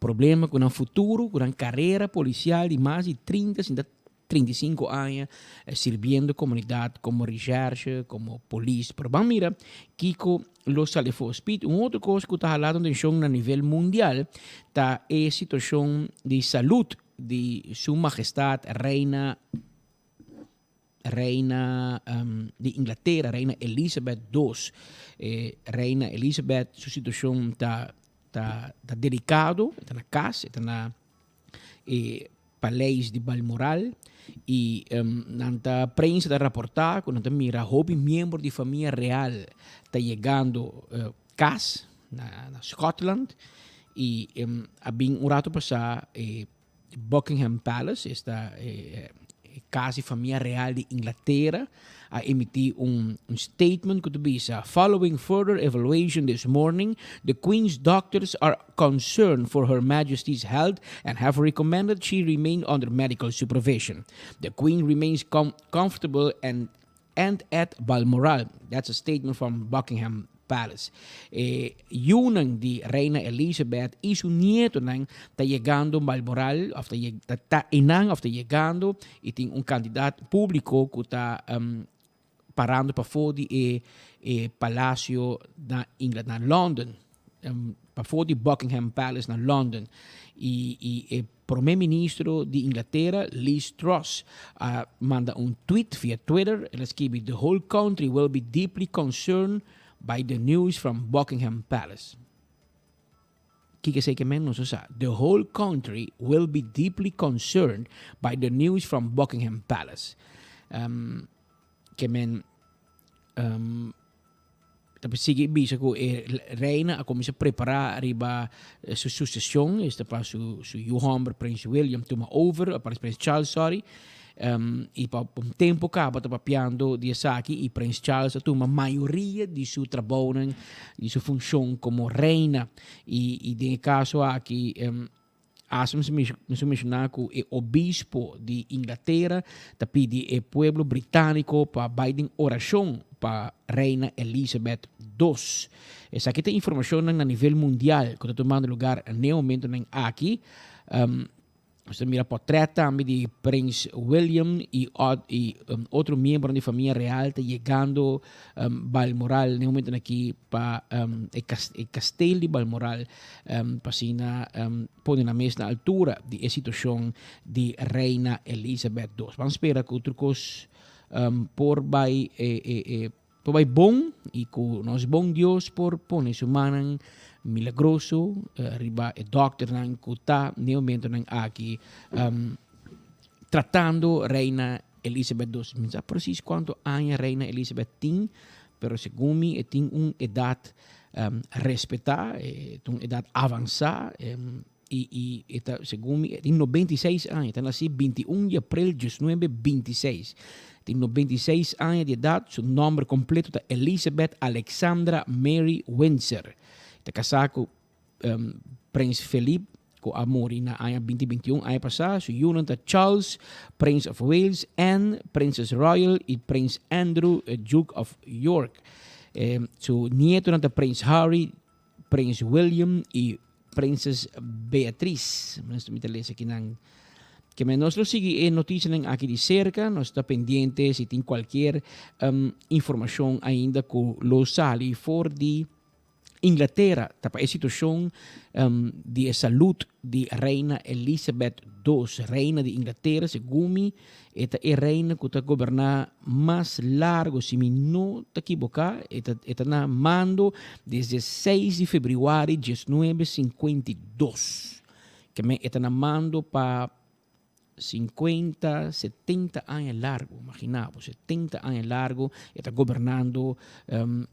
Problema ku nan futuro, ku nan karera polisial di mas di 30 sinta 35 aña sirbiendo komunidat komo reshèrshe, komo polis. Pero ban mira kiko lo sali afó. Speed, un otro kos ku ta halado atenshon na nivel mundial ta e situashon di salud di Su Mahestat Reina Reina di Inglatera, Reina Elizabeth dos. E Reina Elizabeth su situashon ta ta ta delikado, e ta na kas, e ta na e paleis di Balmoral i nan ta prensa ta raportá ku nan ta mira hopi miembro di famia real ta yegando kas na na Scotland i a bin un rato pasá e Buckingham Palace, esta e kas di famia real di Inglatera, a emití un statement ku ta bisa, Following further evaluation this morning, the Queen's doctors are concerned for Her Majesty's health and have recommended she remain under medical supervision. The Queen remains comfortable and and at Balmoral. That's a statement from Buckingham Palace. E yunan di Reina Elizabeth i su nietonan ta yegando Balmoral of ta ta ta einan of ta yegando i tin un kantidat públiko ku ta parando pafó di e e palacio na Ingla na London. Pafó di Buckingham Palace na London i i e Prome Ministro di Inglatera, Liz Truss, a manda un tweet via Twitter. El a skibi, The whole country will be deeply concerned by the news from Buckingham Palace. Kiko esei ke men? Nos no sa. The whole country will be deeply concerned by the news from Buckingham Palace. Ke men Ta sigui bisa ku e reina a kuminsá prepará riba su susesion, esta pa su su yu hòmber Prins William tuma over, pa Prins Charles sorry, i pa un tempu kaba ta papiando di esaki i Prins Charles a tuma mayoria di su trabounan, di su funshon komo reina i i den e kaso aki Hasta mi mester menshoná ku e obispo di Inglatera ta pidi e pueblo britániko pa bai den orashon pa Reina Elizabeth dos. Esaki ta informashonnan na nivel mundial ku ta tumando lugar n'e momentonan aki. Nos ta mira pòtrèt tambe di Prins William i i otro miembronan di famia real ta yegando Balmoral n'e momentonan aki pa e kasteel di Balmoral. pa asina pone nan mes na altura di e situacion di Reina Elizabeth dos. Ban spera cu tur cos por bay por bay bon y cu nos bon Dios por pone su mannan milagroso riba e dokternan cu ta n'e momentonan aki tratando Reina Elizabeth dos. Mi no sa precies cuanto aña Reina Elizabeth tin, pero segun mi e tin un edad respetá, e ta un edat avansá i i e ta segun mi e tin 96 aña, e ta nasí 21 di aprel 1926. Tin 96 aña di edat, su nòmber kompleto ta Elizabeth Alexandra Mary Windsor. E ta kasá ku Prins Philip ku a muri na aña 2021, aña pasá. Su yunan ta Charles, Prince of Wales, Anne, Princess Royal i Prins Andrew, Duke of York. Su nietonan ta Prins Harry, Prins William i Princess Beatrice. Mi ta lesa kinan. Ke men nos lo sigui e noticianan aki di cerca, nos ta pendiente si tin cualkier informacion ainda cu lo sali for di Inglatera ta pa e situashon di e salud di Reina Elizabeth dos, Reina di Inglatera, segun mi e ta e reina ku ta goberná mas largu, si mi no ta kiboká, e ta e ta na mando desde seis di febrüari diesnuebe sinkuenta i dos, ke men e ta na mando pa Sinkuenta, setenta aña largu, imagina bo, setenta aña largu e ta gobernando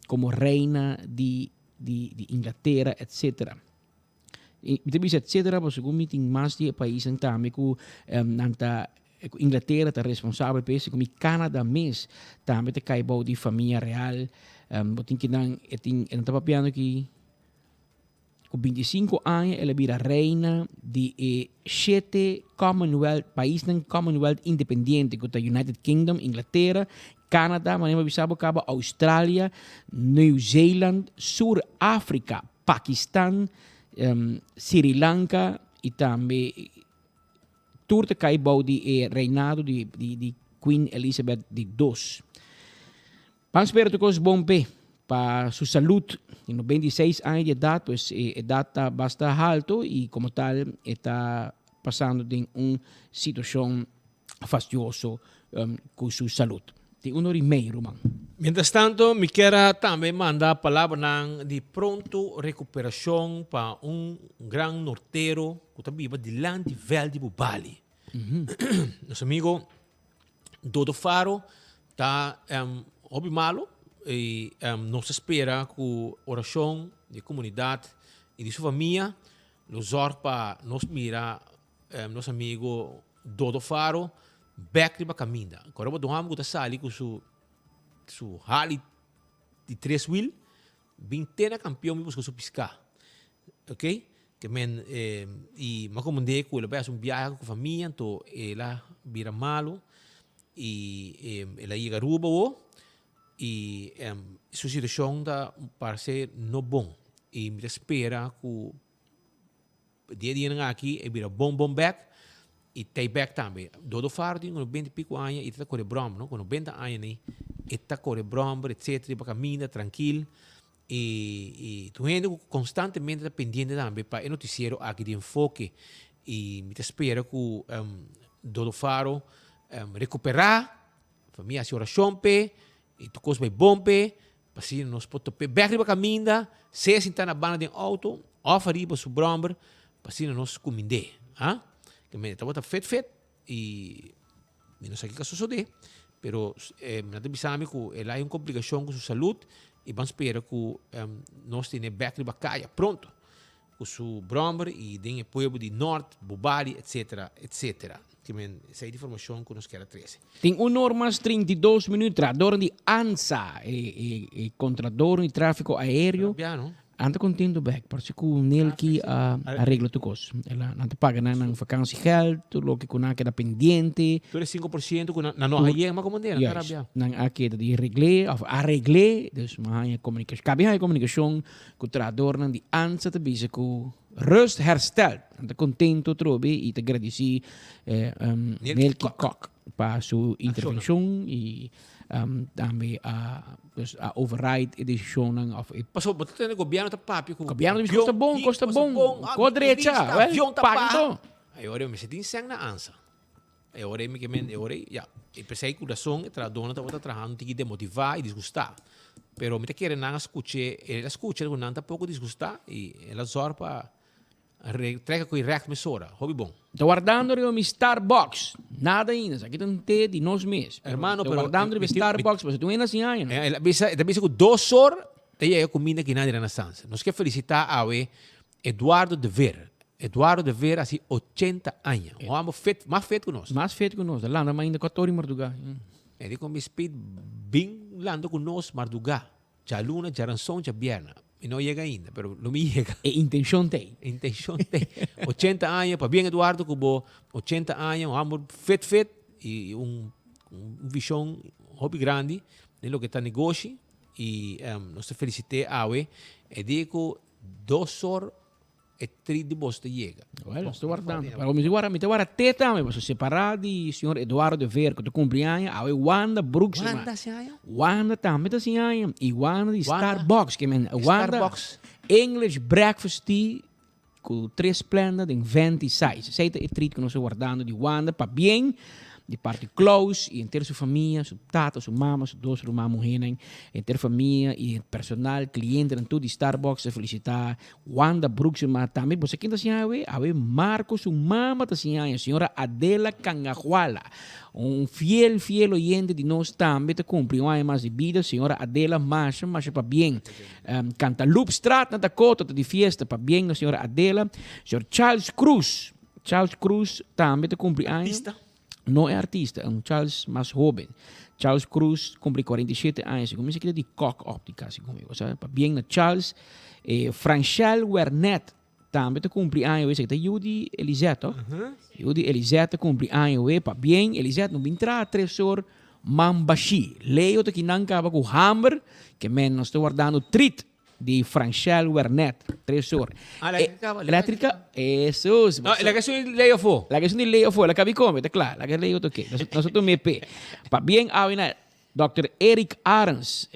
komo reina di di di Inglatera etsetera. I mi ta bisa etsetera pasobra segun mi tin mas di e paisnan tambe ku nan ta ku Inglatera ta responsabel pa esei, segun mi Canada mes tambe ta kai bou di famia real. Bo tin kinan e tin e nan ta papiando aki. Ku bintisinko aña el a bira reina di e shete Commonwealth, paisnan Commonwealth independiente ku ta United Kingdom, Inglatera, Canada, manera mi a bisa bo kaba, Australia, New Zealand, Sur Afrika, Pakistan, Sri Lanka y tambe tur ta kai bou di e reinado di di Queen Elizabeth di dos. Ban spera tur kos bon p'e, pa su salud. Tin 96 aña di edad, pues e edad ta basta halto y como tal e ta pasando den un situacion fastioso cu su salud. Tin un ora y mei, ruman. Mientras tanto, mi kier a tambe manda palabranan di pronto recuperacion pa un gran nortero cu ta biba dilanti veld di Bubali. Nos amigo Dodo Faro ta hopi malo y nos ta spera cu oracion di comunidad y di su famia lo zorg pa nos mira nos amigo Dodo Faro bek riba caminda. Kora bo don cu ta sali cu su su Harley di tres wiel bin te na campeon bin busca su pisca. Ok, ke men y mi a comprende cu el a bay haci un biahe cu famia anto el a bira malo y el a yega Aruba awo y su situacion ta parece no bon y mi ta spera cu Dia dianan aki e bira bon bon bek y tey bek tambe. Dodo Faro tin uno beinti pico aña y ta core brommer no, cu nobenta aña ni e ta core brommer etcetera riba caminda trankil y y tur hende cu constantemente ta pendiente tambe pa e noticiero aki di Enfoke y mi ta spera cu Dodo Faro recupera, famia haci oracion p'e y tur cos bay bon p'e. Pa asina nos por top'é bèk riba kaminda, sea sintá na banda den outo òf ariba su bròmber, pa asina nos kumind'é. Ha? Ke mende tabata fet fet i mi no sa kiko a sosodé, pero nan ta bisa mi ku el hay un komplikashon ku su salud i ban spera ku nos tene bèk riba kaya pronto. Ku su bròmber i den e pueblo di Nort, Bubali, etcetera, etcetera. Ki men esei di informashon ku nos kier a trese. Tin un or mas 32 minuut trahadornan di ANSA, e e kontradornan di trafiko aereo, nan ta kontento bek parse ku Nelky a regla tur kos. Nan ta paga nan nan vakansiegeld, tur loke ku nan a keda pendiente. Tur e 5% ku nan no a yega, ma komo nan ta rabia. Nan a keda di regl'é òf aregl'é, dus mi a haña komunikashon, kabi haña komunikashon Ku trahadornan di ANSA ta bisa ku rust hersteld. Nan ta kontento atrobe i ta gradisí Nelky Kok pa su intervenshon i tambe a dus a override e desishonnan òf e. Pasobra bo ta tende gobièrnu ta papia ku. Gobièrnu ta bisa kos ta bon, kos ta bon, kos drecha, wèl, paga anto. E ora mester tin sèn na ANSA. E ora ei mi ke men, e ora ei, ya, e p'esei ku rason e trahadónan tabata trahando tiki demotivá i disgustá. Pero mi ta kere nan a skuch'é, el a skucha ku nan ta poko disgustá i el a zòrg pa treka ku e règt mesora. Hopi bon. Ta wardando riba mi Starbucks. Nada ainda. Esaki ta un te di nos mes. Hermano, Ta wardando riba e Starbucks pasobra tin un hende hasi aña. El a bisa, e ta bisa ku dos or ta yega kuminda kinan di Renaissance. Nos ke felisitá awe Eduardo de Veer. Eduardo de Veer hasi ochenta aña. Un homber fit, mas fit ku nos. Mas fit ku nos. Ta landa mainda kuator di mardugá. E di kon mi speed bin landa ku nos mardugá. Djaluna, djaranson, djabierna. Mi no yega ainda, pero lo mi yega. E intenshon ta ei. Intenshon ta ei. Ochenta aña, pabien Eduardo ku bo ochenta aña, un homber fit fit i un un vishon hopi grandi den loke ta negoshi i nos ta felisit'é awe. E di ku Dos or e tri di bos ta yega. Well, nos ta wardando. Pero mi ta warda, mi ta warda te tambe, pasobra separá di señor Eduardo de Veer ku ta kumpli aña, awe Wanda Broeksema. Wanda hasi aña? Wanda tambe ta hasi aña. I Wanda di Starbucks, ke men Wanda Starbucks. English breakfast tea ku tres plenda den venti size. Esei ta e treat ku nos ta wardando di Wanda. Pabien di parti Klaus i henter su famia, su tata, su mama, su dos ruman muhénan, henter famia i personal, klientenan tur di Starbucks ta felisitá Wanda Broeksema. Tambe bo sa ken ta siña awe? Awe Marco su mama ta siña aña, señora Adela Cangajuala, un fiel, fiel oyente di nos tambe ta kumpli un aña mas di bida. Señora Adela, masha, masha pabien. Cantaloupestraat na Dakota ta di fiesta, pabien na señora Adela. Señor Charles Cruz. Charles Cruz tambe ta cumpli aña. Artista? No e artista, un Charles mas hoben. Charles Cruz cumpli 47 aña, segun mi se kita di Kok Optica, segun mi. Osea, pabien na Charles. Eh, Franchel Wernet tambe ta cumpli aña hoy, esaki ta yu di Elisette, toch? Yu di Elisette ta cumpli aña hoy, pabien Elisette, no bin traha tres or man bashi. Leo ta kinan caba cu hamber, ke men nos ta wardando trit. Di Franchel Wernet, 3 or. Ah, la que acaba, la Eléctrica, Jesus. No, la que es un ley afó. La que es un ley afó, la que come, está claro. La que ley otro que. Nosotros me pe. Pa bien avina Dr. Eric Arends,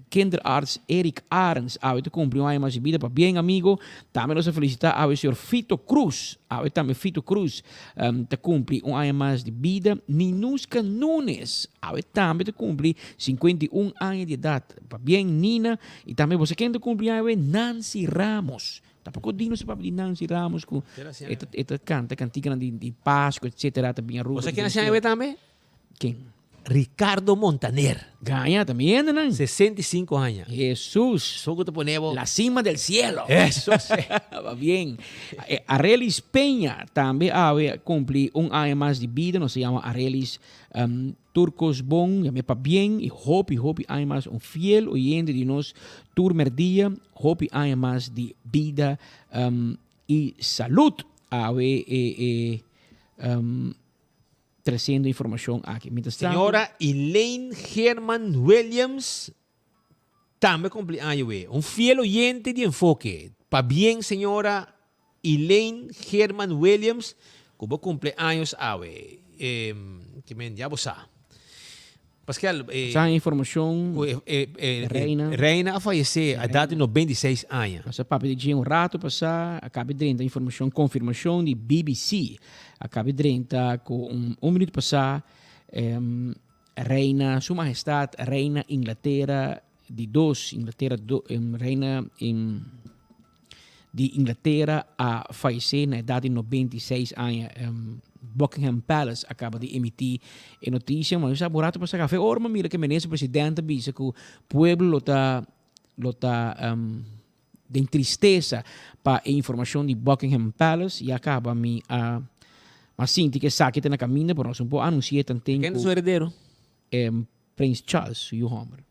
kinderarts Eric Arends, awe ta cumpli un aña mas di bida. Pa bien amigo, tambe nos ta felicita awe señor Fito Cruz, awe tambe Fito Cruz ta cumpli un aña mas di bida. Ninuska Nunes, awe tambe ta cumpli 51 aña di edad. Pa bien Nina, y tambe bo sa ken ta cumpli aña awe? Nancy Ramos. Tampoco di nos papia di Nancy Ramos cu e ta canta canticanan di Pasco etcetera ta bin Aruba. Bo sa ken haci aña awe tambe? Ken? Ricardo Montaner. Gaña ta mi hende nan. 65 aña. Jesus. So cu ta pone bo. La cima del cielo. Eso si. Va bien. Arelis Peña tambe awe a cumpli un aña mas di bida. Nos ta yama Arelis Turcos bon. Yam'e pa bien y hopi hopi aña mas. Un fiel oyente di nos tur merdia. Hopi aña mas di bida y salud. Awe e Treciendo informacion aki. Mientras tanto. Señora Elaine Herman Williams tambe cumpli aña we. Un fiel oyente di Enfoke. Pabien señora Elaine Herman Williams cu bo cumple años awe. Ke men ya bo sa. Pascal, eh, Sa informacion cu e, e, e, Reina. Reina a fallece a edad di 96 aña. Nos a papia di dje un rato pasa, a cabe drenta informacion, confirmacion di BBC. A cabe drenta cu un, un minuut pasa, em, Reina, Su Mahestad Reina Inglatera di dos, Inglatera do, em, Reina, em, di Inglatera a fayesé na edat di 96 aña. Buckingham Palace a kaba di emití e notisia, ma mi sa bo rato pasa kafe ora mi mira ke minister presidente a bisa ku pueblo lo ta lo ta den tristesa pa e informashon di Buckingham Palace ya kaba mi a a sinti ke esaki ta na kaminda pero nos no por anunsi'é tanten Ken ta ku su heredero? Prins Charles, su yu hòmber.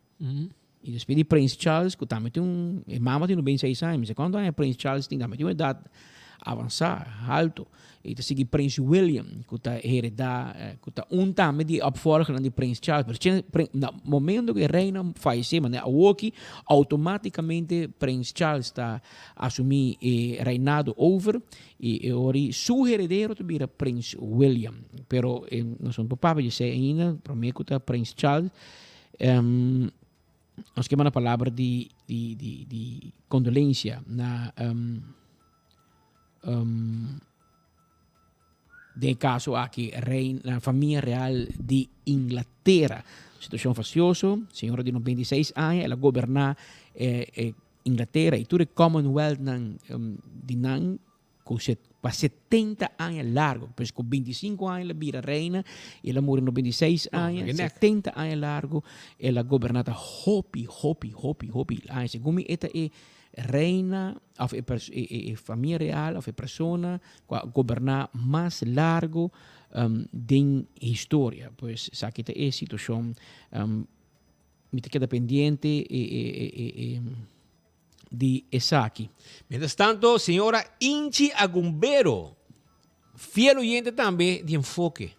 I despues di Prins Charles, ku tambe tin un, e mama tin 96 aña, mi sa kuantu aña Prins Charles tin, tambe tin un edat avansá, haltu. I ta sigui Prins William, ku ta heredá, ku ta un tambe di e opvolgernan di Prins Charles. Pero chen, na momento ku e reina fayesé, manera awoki, outomátikamente Prins Charles ta asumí e reinado over, i e ora ei su heredero ta bira Prins William. Pero nos no por papia di esei ainda, promé ku ta Prins Charles. Um, nos ke manda palabra di, di, di, di condolencia na um, um, den caso aki reina, familia real di Inglaterra. Situacion fastioso, señora di 96 aña, el a goberna eh, eh, Inglaterra y tur e Commonwealth nan um, di nan Ku se pa setenta aña largo, pues ku bintisinko aña el a bira reina i el a muri 96 aña, 70 aña largo el a goberná ta hopi, hopi, hopi, hopi aña. Segun mi e ta e reina òf e e famia real òf e persona ku a goberná mas largo den historia. Pues esaki ta e situashon. Mi ta keda pendiente e e e. di esaki. Mientras tanto, señora Inchi Agumbero, fiel oyente tambe di Enfoke,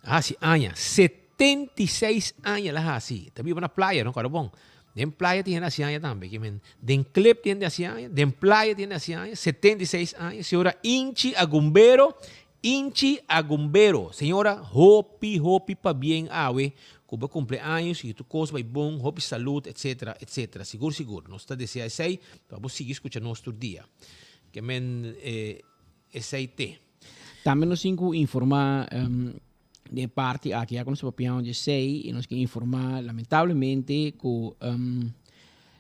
a hasi aña, 76 aña el a hasi. Ta biba na playa, no? Kòrda bon. Den playa tin hende hasi aña tambe. Ke men, den klip tin hende hasi aña, den playa tin hende hasi aña, 76 aña. Señora Inchi Agumbero, Inchi Agumbero, señora, hopi, hopi pabien awe cu bo cumpleaños y tur cos bay bon, hopi salud, etc. Etc. Sigur, sigur, nos ta desea esey pa bo sigui scucha nos tur dia. Ke men esey te. Tambe nos tin cu informa den e parti aki, ya cu nos ta papiando di esey, y nos ke informa lamentablemente cu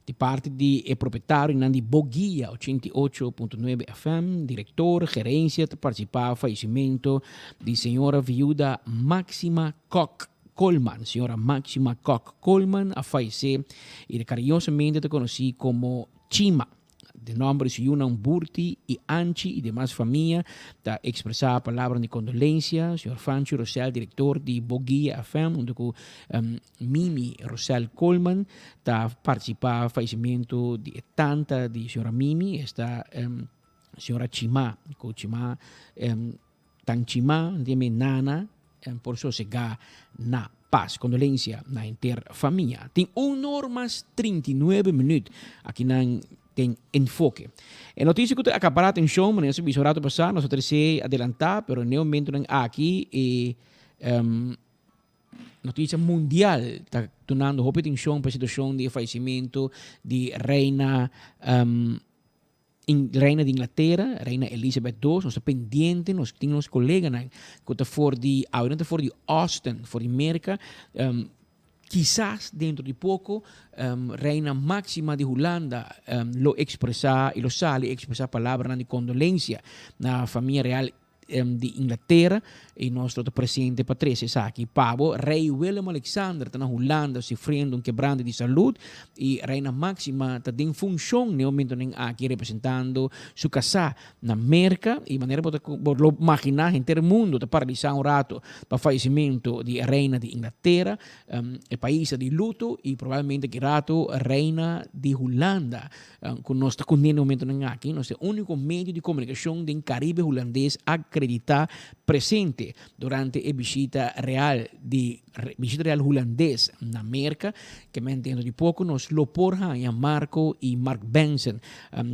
Di parti di e propetarionan di Boguia 88.9 FM, director, gerencia ta participa fallecimento di señora viuda Maxima Kok Koolman. Señora Maxima Kok Koolman a fallece y cariñosamente ta conoci como Chima. Den nomber di su yunan Burti y Anchi y demas famia ta expresa palabran di condolencia. Señor Fancho Rosel, director di Boguia FM, hunto cu Mimi Rosel Koolman ta participa fallecimento di e tanta di señora Mimi, esta señora Chima, cu Chima tan Chima, nana, por sosega na. Pas, kondolensia na henter famia. Tin un or mas 39 minuut akinan den Enfoke. E notisia ku ta akapará atenshon, manera nos a bisa un rato pasá, nos a trese adelantá, pero n'e momentunan aki e notisia mundial ta dunando hopi atenshon pa e situashon di e fayesimentu di Reina Reina di Inglatera, Reina Elizabeth dos, nos ta pendiente, nos tin nos coleganan cu ta for di, awe nan ta for di Austin, for di Merca, kisas dentro di poco Reina Maxima di Hulanda lo expresa y lo sali expresa palabranan di condolencia na famia real di Inglatera y nos lo ta presente pa trece esaki pa bo. Rey Willem Alexander ta na Hulanda sufriendo un kebrante di salud y Reina Maxima ta den funcion n'e momentonan aki representando su casá na Merca y manera bo ta bo lo magina henter mundo ta paralisa un rato pa fallecimento di e Reina di Inglatera. E pais ta di luto y probablemente aki rato Reina di Hulanda Ku nos ta kuné na e momentunan aki, nos ta e úniko medio di komunikashon den Karibe Hulandes akreditá presente durante e bishita real di bishita real hulandes na Merka. Ke men dentro di poko nos lo por haña Marco i Mark Benson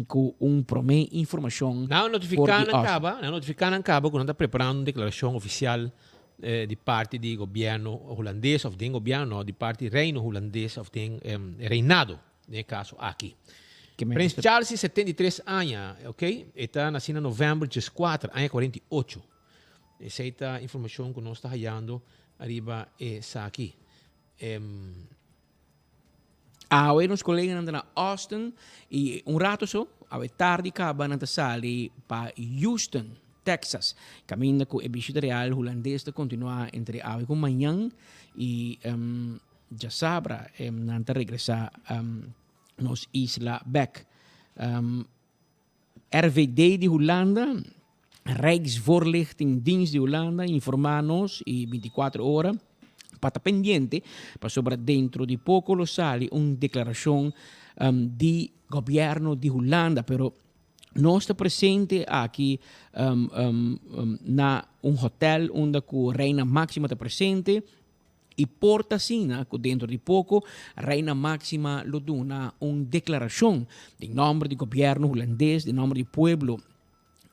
ku un promé informashon Nan a for notifiká di nan Austin. kaba, nan a notifiká nan kaba ku nan ta preparando un deklarashon ofisial di parti di gobièrnu hulandes òf den gobièrnu no, di parti Reino Hulandes òf den reinado. Den e caso aki. Prins Charles tin 73 aña, ok? E ta naci na november 14, aña 48. Esey ta informacion cu nos ta hayando ariba esaki. Awe nos coleganan ta na Austin y un rato so, awe tardi caba nan ta sali pa Houston, Texas. Caminda cu e bishita real Hulandes ta continua entre awe cu mañan y Djasabra nan ta regresá nos isla bèk. RVD di Hulanda, Rijksvoorlichtingdienst di Hulanda, informá nos i bintikuater ora pa ta pendiente pasobra dentro di poko lo sali un deklarashon di gobièrnu di Hulanda. Pero nos ta presente aki na un hotèl unda ku Reina Máxima ta presente. I por ta asina ku dentro di poko Reina Máxima lo duna un deklarashon den nòmber di gobièrnu hulandes, den nòmber di pueblo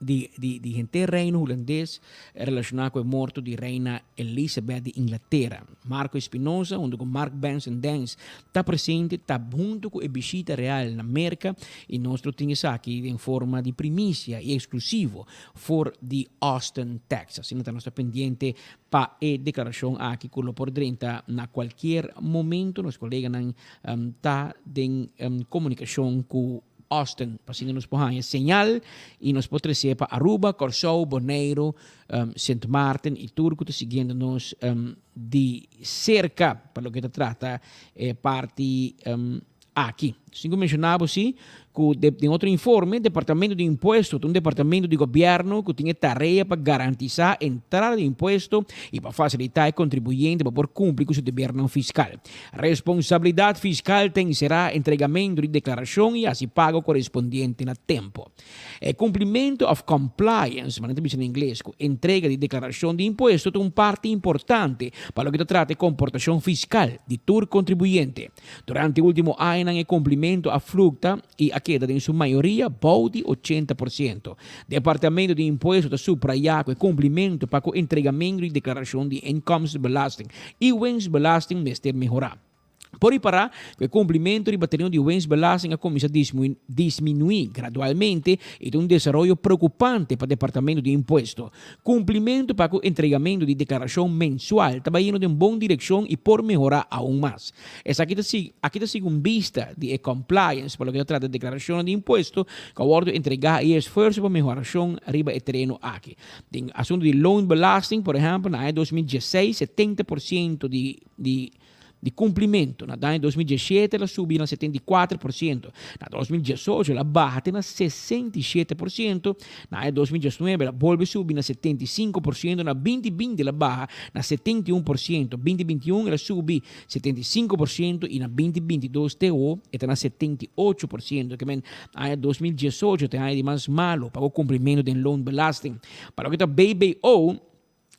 di di di henter Reino Hulandes relashoná ku e morto di Reina Elizabeth di Inglatera. Marco Espinosa huntu ku Mark Benson Dens ta presente, ta huntu ku e bishita real na Merka i nos lo tin esaki den forma di primisia i eksklusivo for di Austin, Texas. Asina ta nos ta pendiente Pa e declaracion aki cu lo por drenta na cualkier momento, nos coleganan ta den comunicacion cu Austin pa asina nos por haña señal y nos por trece pa Aruba, Corsou, Boneiro, Sint Maarten y tur cu ta siguiendo nos di cerca pa loke ta trata e parti Aki. Sin cu menciona bo si cu den otro informe, Departamento di Impuesto ta un departamento di gobierno cu tin e tarea pa garantisa entrada di impuesto y pa facilita e contribuyente pa por cumpli cu su debernan fiscal. Responsabilidad fiscal ta encera entregamento di declaracion y haci pago corespondiente na tempo. E cumplimento of compliance, manera ta bisa na ingles, cu entrega di declaracion di impuesto ta un parti importante pa loke ta trata e comportacion fiscal di tur contribuyente. Durante e ultimo añanan e cumplimentu a flucta y a keda den su mayoria bou di 80%. Departamento di Impuesto ta subraya cu e cumplimentu pa cu entregamento di declaracion di inkomstenbelasting y winstbelasting mester mehora. Por ripará ku e kumplimentu riba tereno di winstbelasting a kuminsá disminuí gradualmente i ta un desaroyo preokupante pa Departamento di Impuesto. Kumplimentu pa ku entregamentu di deklarashon mensual ta bayendo den bon direkshon i por mehorá aun mas. Esaki ta sigui aki ta sigui un bista di e compliance pa loke ta trata deklarashonnan di impuesto ku a wòrdu entregá i e esfuerso pa mehorashon riba e tereno aki. Den asuntu di loonbelasting, por ehèmpel, na aña 2016 70% di di Di kumplimentu, na aña 2017 el a subi na 74%, na 2018 el a baha te na 67%, na aña 2019 el a bolbe subi na 75%, na 2020 el a baha na 71%, 2021 el a subi 75% i na 2022 te awo e ta na 78%. Ke men aña 2018 ta e aña di mas malu pa ku kumplimentu den loonbelasting. Pa loke ta BBO.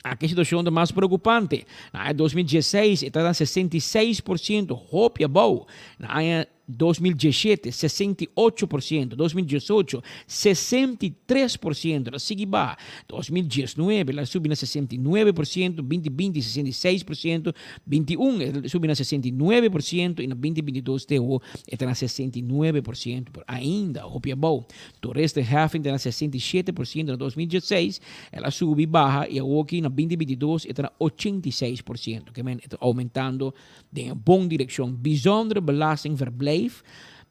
Aki e situashon ta mas preokupante. Na aña 2016 e ta na 66%, hopi abou. Na aña 2017, 68%, 2018, 63%, el a sigui baha. 2019 el a subi na 69%, 2020, 66%, 21 el a subi na 69% i na 2022 te awo e ta na 69%, pero ainda hopi abou. Toeristenheffing ta na 67% na 2016, el a subi baha i awoki na 2022 e ta na 86%, ke men e ta aumentando den e bon direkshon. Bijzondere belastingverblijf,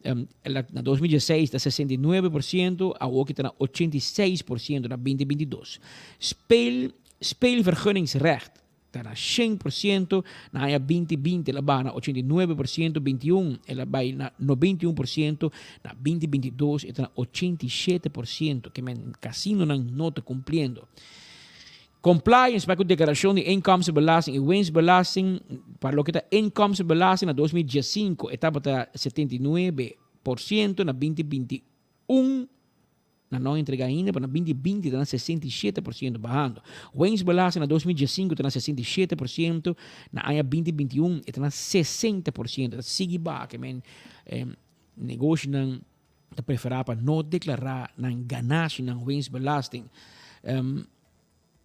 na 2016 ta 69%, awoki ta na 86% na 2022. Speel, speelvergunningsrecht ta na 100%, na aña 2020 el a baha na 89%, 21 el a bai na 91%, na 2022 e ta na 87%, ke men kasinonan no ta kumpliendo. Compliance pa ku deklarashon di inkomstenbelasting i winstbelasting, pa loke ta inkomstenbelasting na 2015 e tabata 79%, na 2021 nan no a entrega ainda, pero na 2020 ta na 67% bahando. Winstbelasting na 2015 ta na 67%, na aña 2021 e ta na 60%, ta sigui baha ke men negoshinan ta preferá pa no deklará nan ganashinan winstbelasting.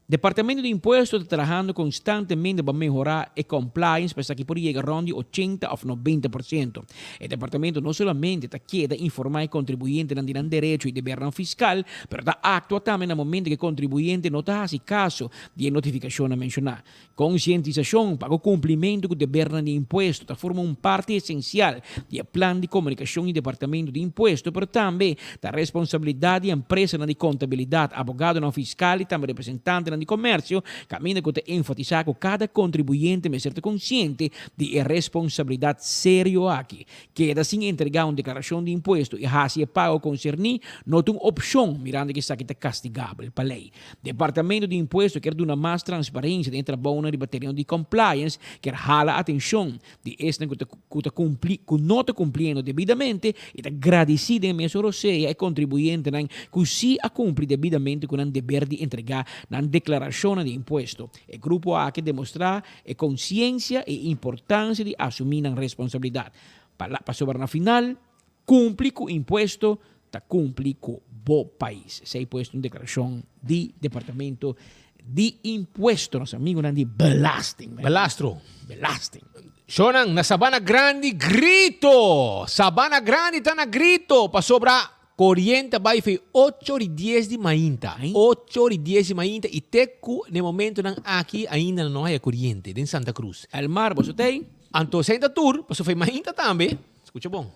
Departamento di Impuesto ta trahando konstantemente pa mehorá e compliance pa esaki por yega rònt di ochenta òf 90%. E departamento no solamente ta keda informá e kontribuyentenan di nan derecho i debernan fiskal, pero ta aktua tambe na momento ku e kontribuyente no ta hasi kaso di e notifikashonnan menshoná. Konsientisashon pa ku kumplimentu ku debernan di impuesto ta forma un parti esensial di e plan di komunikashon di Departamento di Impuesto, pero tambe ta responsabilidat di empresanan di kontabilidat, abogadonan fiskal i tambe representantenan di komersio, kaminda ku ta enfatisá ku kada kontribuyente mester ta konsiente di e responsabilidat serio aki. Keda sin entregá un deklarashon di impuesto i hasi e pago konserní no ta un opshon mirando ku esaki ta kastigabel pa lei. Departamento di Impuesto kier duna mas transparencia den e trabounan riba tereno di compliance, kier hala atencion di esnan cu ta cu ta cumpli cu no ta cumpliendo debidamente y ta gradici den e mesun rosea e contribuyentenan cu si a cumpli debidamente cu nan deber di entrega nan declaracionnan di impuesto. E grupo aki demostra e conciencia y e importancia di asumi nan responsabilidad. Pa pasobra na final, Cumpli cu impuesto ta cumpli cu bo pais. Esey pues un declaracion di Departamento di Impuesto, nos amigonan di Belasting. Belastro. Belasting. Shownan, na Sabana Grandi grito! Sabana Grandi ta na grito pasobra coriente a bai fei ocho ora y dies di mainta. Ocho ora y dies di mainta y te cu n'e momentonan aki ainda nan no haya coriente den Santa Cruz. Elmar, boso t'ey? Anto esey ta tur pasobra fei mainta tambe. Skucha bon.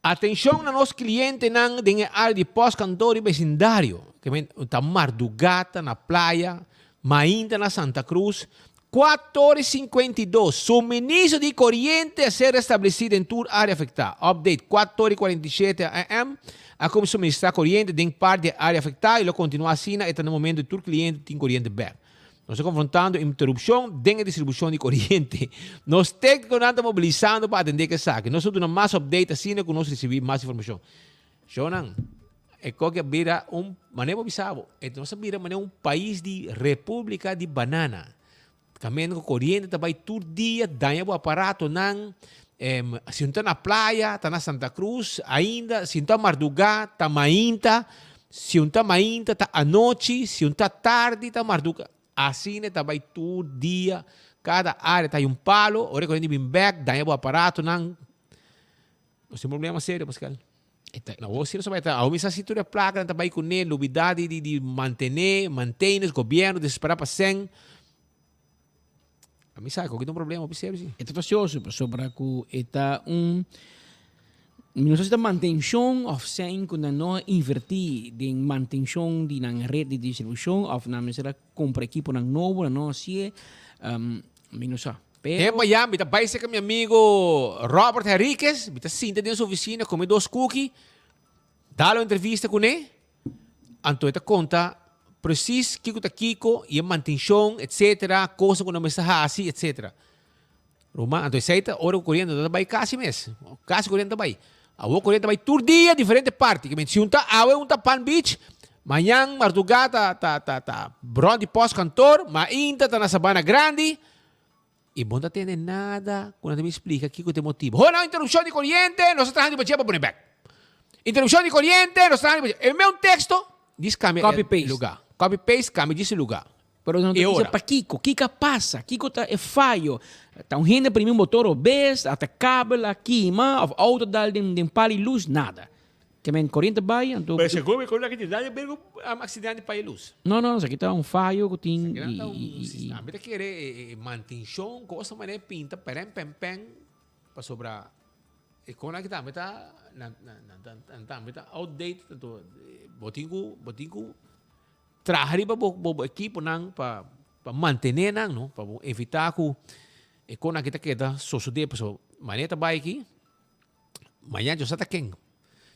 Atenshon na nos klientenan den e área di pòstkantor i besindario. Ke men ta mardugá, ta na playa, mainta na Santa Cruz. Kuator i 52, Suministro di koriente a ser restablesí den tur área afektá. Update, Kuator i 47 AM, A kuminsá suministrá koriente den parti di e área afektá i lo kontinuá asina e ta na momento di tur kliente tin koriente bèk. Nos ta konfrontando interupshon den e distribushon di koriente. Nos téknikonan ta mobilisando pa atendé ku esaki. Nos lo duna mas update asina ku nos risibí mas informashon. Shownan, e koki a bira un, manera bo bisa bo, e nos a bira manera un pais di repúblika di banana. Kaminda ku koriente ta bai tur dia, daña bo aparatonan. Si un ta na playa, ta na Santa Cruz, ainda, si un ta mardugá, ta mainta, si un ta mainta, ta anochi, si un ta tardi, ta mardugá. Asina ta bai tur dia, kada área ta hay un palo, ora e koriente bin bèk, daña bo aparatonan. Nos tin problema serio, Pascal. Na bo si nos a bai ta, awor mi sa si tur e plakanan ta bai kuné, lubidá di di mantené, mantenes, gobièrnu desesperá pa sèn. A mi sa ku ta un problema hopi serio si. E ta fasioso pasobra ku e ta un, mi no sa si ta mantenshon òf sèn ku nan no a invertí den mantenshon di nan ret di distribushon òf nan mester a kumpra ekiponan nobo, nan no a hasié, mi no sa. Pero. Tempo ya mi ta bai serka mi amigo Robert Henriquez, mi ta sinta den su oficina come dos cookie, dal un entrevista cune, anto e ta conta precies kico ta kico y e mantencion etcetera, cosnan cu nan mester haci etcetera. Ruman, anto esey ta ora cu coriente no ta bay casi mes, casi coriente ta bay. Awor coriente ta bay tur dia diferente parti, si un ta awe un ta Palm Beach. Mañan mardugá ta ta ta ta rònt di pòstkantor, mainta ta na Sabana Grandi i bo no ta tende nada ku nan ta bin splika kiko ta e motibu. Ho nan interupshon di koriente, nos ta trahando riba dje pa pone bèk. Interupshon di koriente, nos ta trahando riba dje. E meun teksto, djis kambia Copy e paste. lugá. Copy paste, kambia djis e lugá. Pero nan ta E bisa ora. pakiko, kiko a pasa, kiko ta e fayo. Ta un hende primi un motor robes, ata kabel a kima of auto dal den den pal di lus, nada. Ke men koriente bai anto. Pero segun mi kunda ki nadie ber ku accidente pa e lus. No no esaki ta un fayo ku tin Esaki ta un sistema. Mi ta kere e mantencion cosa manera e pinta peren pen pen pasobra e kona aki tambe ta nan nan tambe ta outdated anto bo tin ku bo tin ku traha riba bo bo ekiponan pa pa mantene nan no pa bo evita ku e kona aki ta keda sosode pasobra manera ta bai aki. Mañana yo sa ta ken.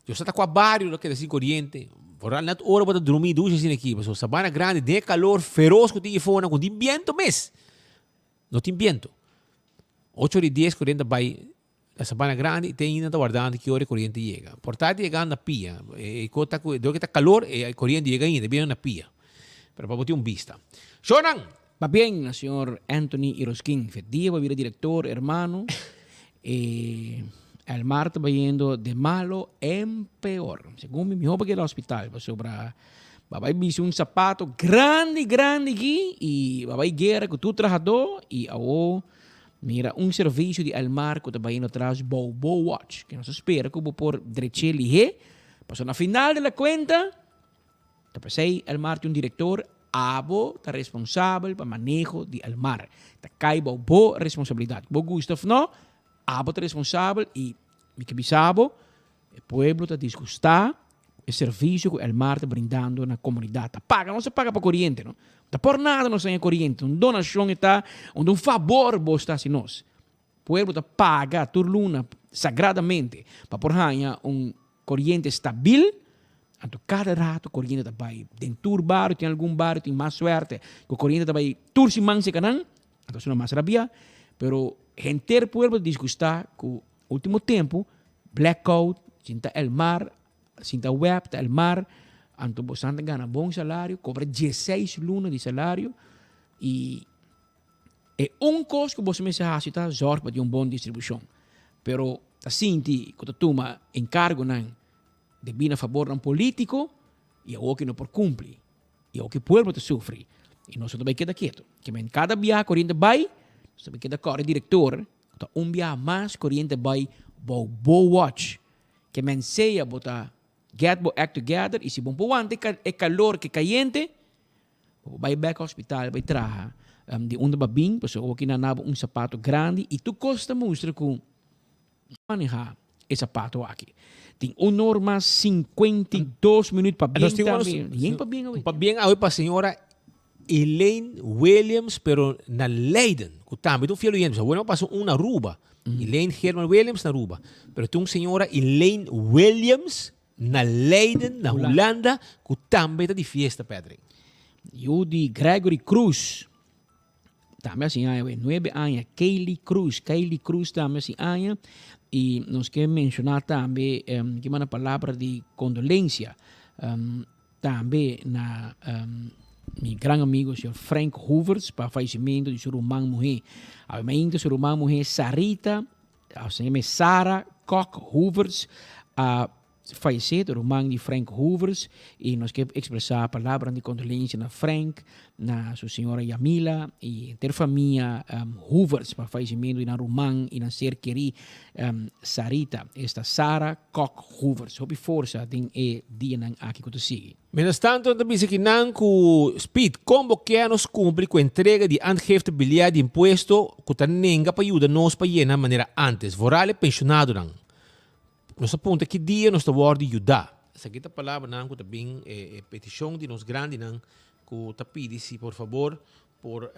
Yo sa ta kua bario lo keda sin koriente. Vooral net ora bo ta drumi dushi asina aki. Pasobra Sabana Grande den e kalor feros ku tin afonan ku tin biento mes. No tin biento. Ocho ora i dies koriente a bai na Sabana Grande i te ainda ta wardando ki ora e koriente yega. Por ta yegando na pia. E kos ta ku dor ku ta kalor e koriente yega ainda bira na pia. Pero pa bo tin un bista. Shownan! Pabien na señor Anthony Irosquin Fedía pa bira director hermano e Elmar ta bayendo de malo en peor segun mi miho pa keda hospital pasobra ba bay bisti un sapato grandi grandi aki y ba bay guera cu tur trahador y awo mira un servicio di Elmar cu ta bayendo tras bou bo watch que nos a spera cu bo por dreche lihe pasobra na final de la cuenta Ta p'esei Elmar tin un direktor, abo ta responsabel pa maneho di Elmar. Ta kai bou bo responsabilidat. Bo gusta of no, abo ta responsabel i mi ke bisa bo, e pueblo ta disgustá ku e servisio ku Elmar ta brindando na komunidat. Ta paga, nos ta paga pa koriente no. Ta por nada nos ta haña koriente, un donashon e ta, un fabor bo sta hasi nos. Pueblo ta paga tur luna sagradamente pa por haña un koriente stabil, anto kada rato koriente ta bai den tur bario, tin algun bario tin mas suerte ku koriente ta bai tur siman seka nan, anto asina mas rabia, pero henter pueblo ta disgustá ku ultimo tempu blackout, sinta el mar, sinta web ta el mar, anto bosan ta gana bon salario, kobra dieseis luna di salario i. E un kos ku boso mester hasi ta zòrg pa tin un bon distribushon. Pero ta sinti ku ta tuma enkargonan debí na fabornan polítiko i awor ki no por kumpli. I awor ki pueblo ta sufri i nos no ta bai keda ketu. Ke men kada biaha koriente bai, nos ta bai keda kòrda direktor ku ta un biaha mas koriente bai bou bo watch. Ke men sea bo ta get bo act together i si bo no por wanta e kalor ke kayente, Bo por bai bek hospital bai traha di unda bo a bin pasobra bo kina nabo un sapato grandi y tur cos ta mustra cu maneha e sapato aki. Tin un norma 52 minuut pa bien tambe. Yen pa bien awe. Pa bien awe pa señora Elaine Williams pero na Leiden cu tambe ta un fiel oyente. Bueno a pasa un na Aruba. Elaine German Williams na Aruba. Pero tin un señora Elaine Williams Na Leiden, na Hulanda, ku tambe ta di fiesta, Patrick. Yu di Gregory Cruz tambe a siña awe nuebe aña. Kaylee Cruz, Kaylee Cruz tambe a siña aña. I nos ke menshoná tambe, ke manda palabra di kondolensia tambe na mi gran amigo señor Frank Hoevers pa fallecimiento di su ruman muhé. Awe mainta su ruman muhé Sarita Asina Sara Kok Hoevers a fayesé, ta ruman di Frank Hoevers, i nos ke ekspresá palabranan di kondolensia na Frank, na su señora Yamila i henter famia Hoevers pa fayesimentu di nan ruman i nan ser kerí Sarita, esta Sara Kok Hoevers. Hopi forsa den e dianan aki ku ta sigui. Mientras tanto nan ta bisa ki nan ku Speed kon bo kier nos kumpli ku entrega di aangifte biljet di impuesto ku ta nenga pa yuda nos pa yena manera antes, vooral e penshonadonan. Nos ta puntra ki dia nos ta wordo yuda. Esaki ta palabranan ku ta bin e petishon di nos grandinan ku ta pidi si por fabor Por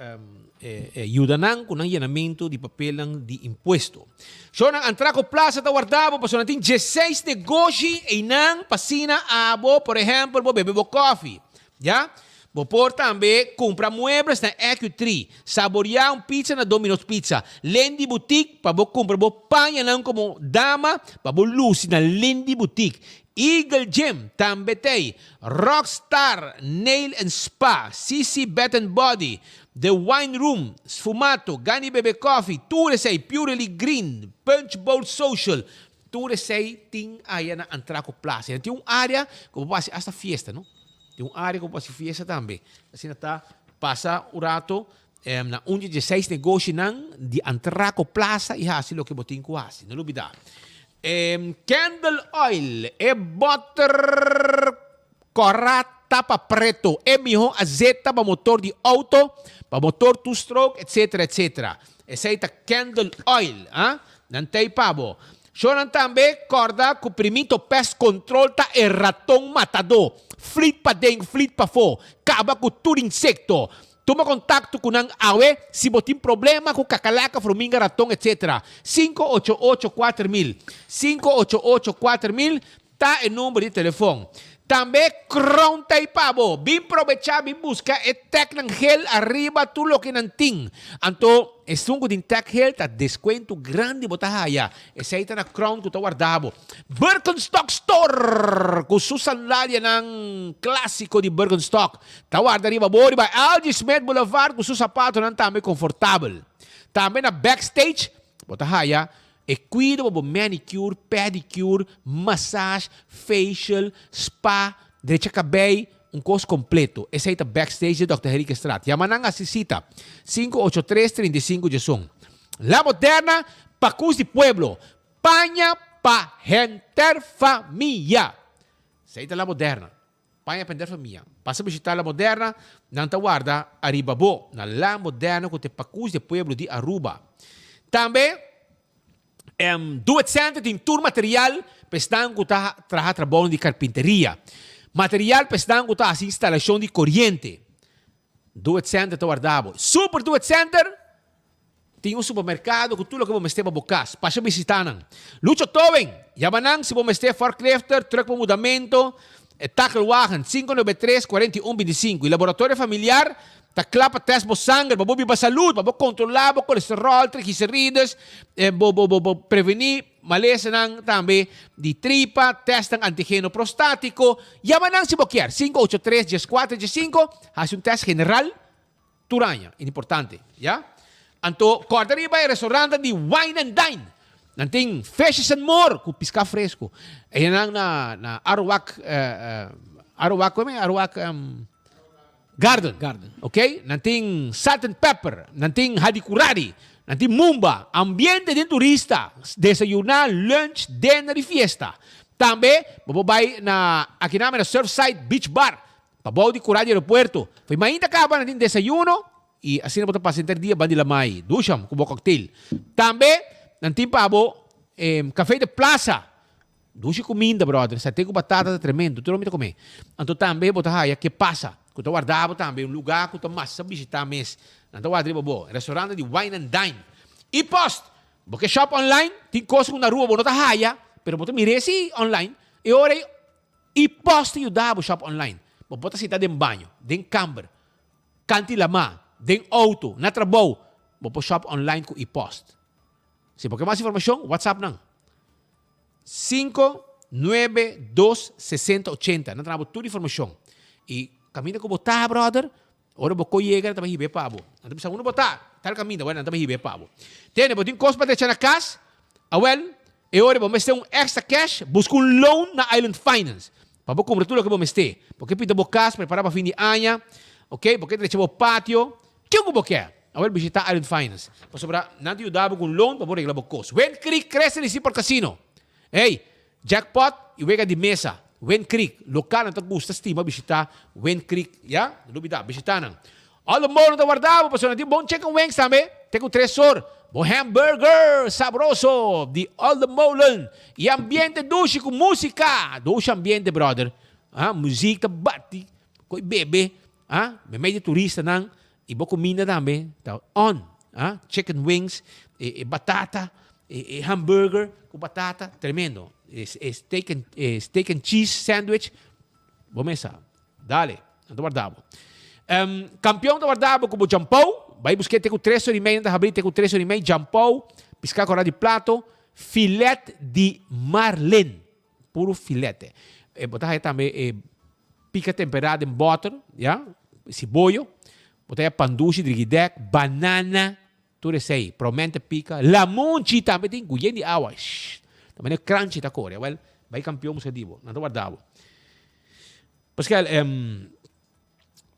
yuda nan ku nan yenamentu di papelnan di impuesto. Shownan Antraco Plaza ta warda bo pasobra nan tin dieseis negoshi einan pa asina abo por ehèmpel bo bebe bo kòfi. Ya. Bo por tambe kumpra muebles na Ecu-Tree, saboriá un pizza na Domino's Pizza, Lindy Boutique pa bo kumpra bo pañanan komo dama pa bo lusi na Lindy Boutique. Eagle Gym tambe t'ei, Rockstar Nail and Spa, CC Bath and Body, The Wine Room, Sfumato, Gani Bebe Coffee, tur esei, Purely Green, Punch Bowl Social, tur esei tin aya na Antraco Plaza. Tin un area ku bo por hasi hasta fiesta, no? Tin un area ku bo por hasi fiesta tambe. Asina ta pasa un rato na un di e dieseis negoshinan di Antraco Plaza i hasi loke bo tin ku hasi. No lubida. Candle oil, e boter kòrá tapa preto, e mihó azeta pa motor di outo, pa motor two stroke, etcetera, etcetera. Esei ta candle oil, ah. Nan ta ei pa bo. Shownan tambe kòrda ku Primito Pest Control ta e raton matadó. Flit paden, flit pafó. Kaba ku tur insekto. Tuma kontakto ku nan awe si bo tin problema ku kakalaka, fruminga, raton etc. 588 4000, 588 4000 ta e number di telefon. Tambe Crown ta ei pa bo. Bin probecha, bin buska e tagnan gel ariba tur loke nan tin. Anto esun ku tin tag gel ta deskuento grandi bo ta haya. Esei ta na Crown ku ta warda bo. Birkenstock Store ku su sandalianan klasiko di Birkenstock. Ta warda riba bo riba Algie Smith Boulevard ku su sapatonan tambe konfortabel. Tambe na Backstage bo ta haya e kuido pa bo manicure, pedicure, massage, facial, spa, drecha kabei, un kos kompleto. Esei ta Backstage di Dòkter Henriquestraat. Yama nan hasi sita, 583 35 diesun. La Moderna, Pakus di Pueblo, paña pa henter famia. Esei ta La Moderna. Paña pa henter famia. Pasa bishita La Moderna, nan ta warda ariba bo na La Moderna ku ta e pakus di e pueblo di Aruba. Tambe Do It Center tin tur material pa esnan ku ta traha trabounan di karpinteria, material pa esnan ku ta hasi instalashon di koriente. Do It Center ta warda bo. Super Do It Center tin un supermerkado ku tur loke bo mester pa bo kas. Pasha bisita nan. Lucho Towing, yama nan si bo mester forklifter, truck pa mudamento, takelwagen, 593 41 25. Y Laboratorio Familiar ta kla pa test bo sanger, pa bo biba salud, pa bo kontrola bo kolesterol, triglicerides, bo bo bo preveni Malesanan tambe di tripa, testnan antigeno prostatiko. Yama nan si bo kier, 583 14 15, hasi un test general tur aña, importante, ya. Anto kòrda riba e restaurantnan di Wine and Dine. Nan tin Fishes and More ku piská fresku. Eyanan na na Aruwak, Aruwak, koe Aruwak Garden. Garden. Ok, nan tin Salt and Pepper, nan tin Hadicurari, nan tin Mumba, ambiente den turista, desayuná, lunch, dinner y fiesta. Tambe bo por bai na aki nan na Surfside Beach Bar, pabou di kura di aeropuerto. Fo'i mainta kaba nan tin desayuno y asina bo ta pasa henter dia ban di lamai, dusham ku bo cocktail. Tambe nan tin pa bo Café de Plaza. Dushi kuminda brother, sate ku batata ta tremendo, tur mi ta kome. Anto tambe bo ta haya ke pasa, ku ta warda bo tambe, un luga ku ta masa bishita mes. Nan ta warda riba bo, restaurante di Wine and Dine. I post! Bo ke shop online, tin kos ku na Aruba bo no ta haya, pero bo ta mir'é si online. E ora ei i post ta yuda bo shop online. Bo por ta sinta den baño, den kamber, kanti lamá, den outo, na trabou, bo por shop online ku i post. Si bo ke mas informashon, WhatsApp nan. 5 9 2 60 80. Nan ta dabo tur informashon. I kaminda ku bo ta, bròder, ora bo ko yega nan ta bai hib'é pa bo. Nan ta bisa unda bo ta, tal kaminda, wèl nan ta bai hib'é pa bo. Tende, bo tin kos pa drecha na kas? Awèl, e ora bo mester un extra cash, buska un loan na Island Finance pa bo kumpra tur loke bo mester. Bo ke pinta bo kas, prepará pa fin di aña, ok, bo ke drecha bo patio, Kiko ku bo ke? Awel bishita Island Finance, pasobra nan ta yuda bo ku un loan pa bo regla bo kos. Wind Creek Cresta di Seaport Casino. Hey, jackpot i wega di mesa. Wind Creek, lokal nan ta gusta stima bishita Wind Creek, ya? No lubida, bishita nan. All the more nan ta warda bo pasobra nan tin bon chicken wings tambe, te ku tres or. Bo hamburger sabroso di All the Molen i ambiente dushi ku musika. Dushi ambiente, brother. Ah, muzik ta bati, koi bebe. Ah, meimei di turistanan i bo kuminda tambe ta on. Ah, chicken wings, e, e batata, e, e hamburger ku batata, tremendo. E, e steak and, e steak and cheese sandwich, bo mesa. Dale, nan ta warda bo. Um, kampion ta warda bo ku bo jampou, bai busk'é te ku tres ora i mei, nan ta habrí te ku tres ora i mei, jampou, piská kòrá di plato, filet di marlin. Puro filete. E bo ta haya tambe e pica temperá den boter, ya, siboyo. Bo ta haya pandushi, drigidek, banana, tur esei. Promente pica. Lamunchi tambe tin cu yen di awa. Shh. Ta manera crunchy ta core. Awel, bai Campeon busca di bo. Nan ta warda bo. Pascal, em.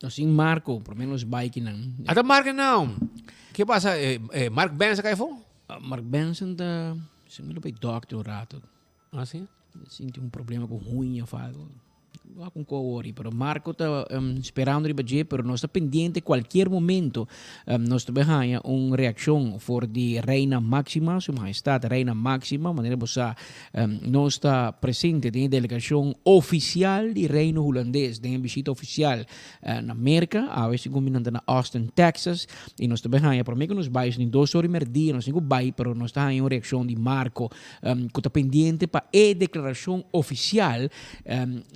Nos tin Marco, por menos bai kinan. Ata Marco nou. Ke pasa? Mark Benson a kai afó? Mark Benson ta, si mi lo bai dokter un rato. Ah, si? Sinti un problema cu huña of algo. Wak un ko wori, pero Marco ta sperando riba dje, pero nos ta pendiente cualkier momento nos ta bay haña un reaccion for di Reina Maxima, Su Majestad Reina Maxima, manera bo sa nos ta presente den e delegacion oficial di Reino Hulandes den e bishita oficial na Merca, awe segun mi nan ta na Austin, Texas, y nos ta bay haña, prome cu nos bay, esaki dos ora y merdia, nos tin cu bay, pero nos ta haña un reaccion di Marco. Ku ta pendiente pa e deklarashon ofisial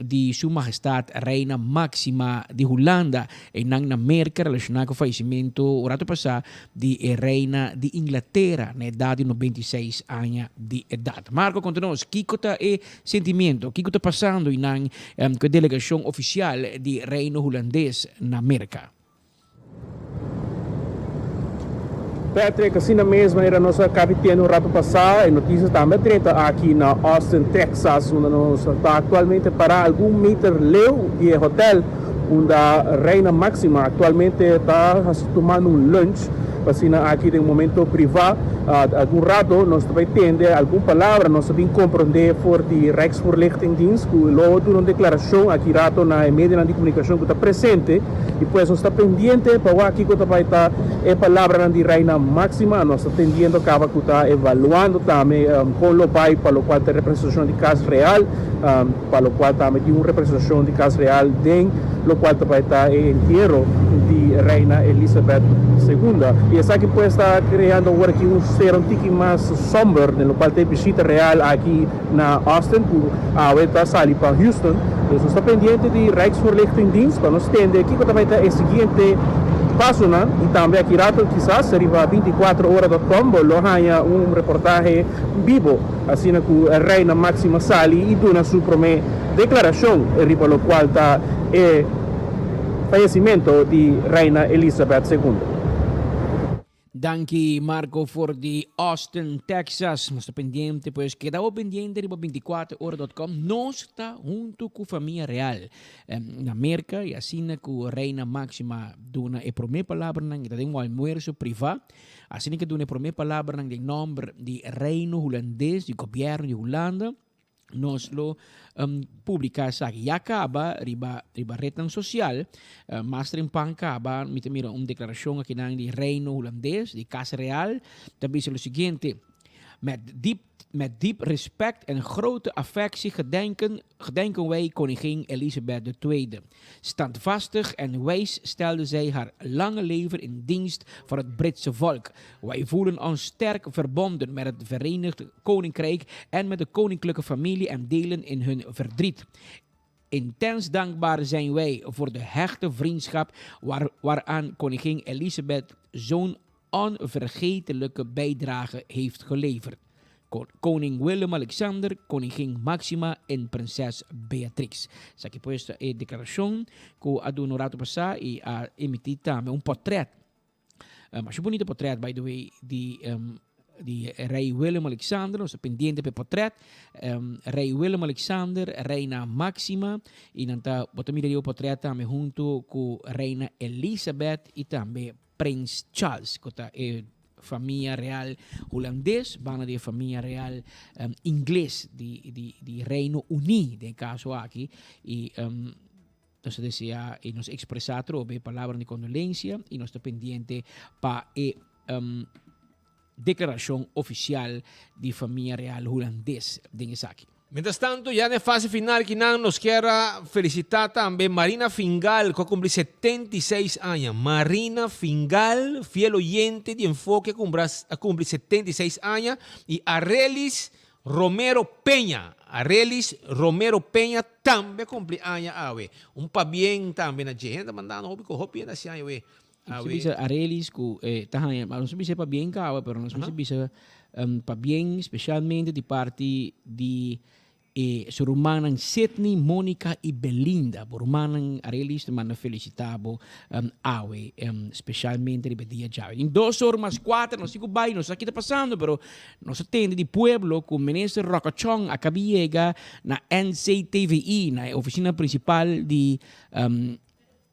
di Su Mahestat Reina Máxima di Hulanda einan na Merka relashoná ku fayesimentu un ratu pasá di e Reina di Inglatera na edat di 96 aña di edat. Marco konta nos kiko ta e sentimiento, kiko ta pasando einan ku e delegashon ofisial di Reino Hulandes na Merka. Patrick, Asina mes manera nos a kabi tende un rato pasá, e notisia tambe a drenta aki na Austin, Texas, unda nos ta aktualmente pará algun meter leu di e hotel unda Reina Maxima aktualmente ta tumando un lunch. Pa asina aki den un momento privá, algun rato nos ta bai tende algun palabra, nos ta bin komprondé for di Rijksvoorlichtingdienst ku lo duna un deklarashon aki rato na e medionan di komunikashon ku ta presente. I pues nos ta pendiente pa wak kiko ta bai ta e palabranan di Reina Maxima. Nos ta tendiendo kaba ku ta evaluando tambe kon lo bai pa lokual ta e representashon di Kas Real, pa lokual tambe tin un representashon di Kas Real den lokual ta bai ta e entiero di Reina Elizabeth Segunda. I esaki pues ta kreando awor aki un sfera un tiki mas somber den lokual ta e bishita real aki na Austin ku awe ta sali pa Houston. Dus nos ta pendiente di Rijksvoorlichtingdienst pa nos tende kiko ta bai ta e siguiente pasonan i tambe aki rato kisas riba 24ora dot com bo lo haña un reportahe bibo asina ku Reina Maxima sali i duna su prome deklarashon riba lokual ta e fayecimento di Reina Elizabeth Segundo. Danki Marco for di Austin, Texas. Nos ta pendiente, pues keda bo pendiente riba 24 ora dot com. Nos ta hunto cu famia real na Merca y asina cu Reina Maxima duna e prome palabranan, e ta den un almuerzo priva. Asina ke duna e prome palabranan den nomber di Reino Hulandes, di gobierno di Hulanda. Nos lo publica esaki. Ya caba riba riba rednan social. Mas trempan caba mi ta mira un declaracion akinan di Reino Hulandes, di Casa Real, ta bisa lo siguiente, Met diep met diep respect en grote affectie gedenken gedenken wij koningin Elisabeth de Tweede. Standvastig en wijs stelde zij haar lange leven in dienst van het Britse volk. Wij voelen ons sterk verbonden met het Verenigd Koninkrijk en met de koninklijke familie en delen in hun verdriet. Intens dankbaar zijn wij voor de hechte vriendschap waar, waaraan koningin Elisabeth zo'n onvergetelijke bijdrage heeft geleverd. Koning Willem-Alexander, Koningin Maxima en Prinses Beatrix. Esaki pues ta e declaracion cu a duna un rato pasa y a emiti tambe un portret, masha bunita portret by the way, di di Rey Willem-Alexander. Nos ta pendiente pa e portret. Rey Willem-Alexander, Reina Maxima y nan ta, bo ta mira riba e portret tambe hunto cu Reina Elizabeth y tambe Prins Charles, cu ta e famia real hulandes, banda di e famia real ingles di, di, di Reino Uní, den e caso aki. Y nos ta desea y nos expresa atrobe palabra di condolencia y nos ta pendiente pa e declaracion oficial di famia real hulandes den esaki. Mientras tanto, ya den fase final kinan nos kier a felicita tambe Marina Fingal cu a cumpli 76 aña. Marina Fingal, fiel oyente di Enfoke a cumpra a cumpli 76 aña y Arelis Romero Peña, Arelis Romero Peña tambe a cumpli aña awe. Un pabien tambe na dje. Hende ta mandando hopi cu hopi hende haci aña awe. Nos a bisa Arelis ku e ta haña, nos a bisa pabien kaba, pero nos mester bisa pabien specialmente di parti di e su rumannan Sidney, Monica y Belinda. Bo rumannan Arelis ta manda felicita bo awe, specialmente riba e dia djawe. Tin dos or mas cuater, nos tin cu bay, nos sa ki ta pasando, pero nos a tende di pueblo cu Minister Rocochon a cabi yega na NCTVI, na e oficina principal di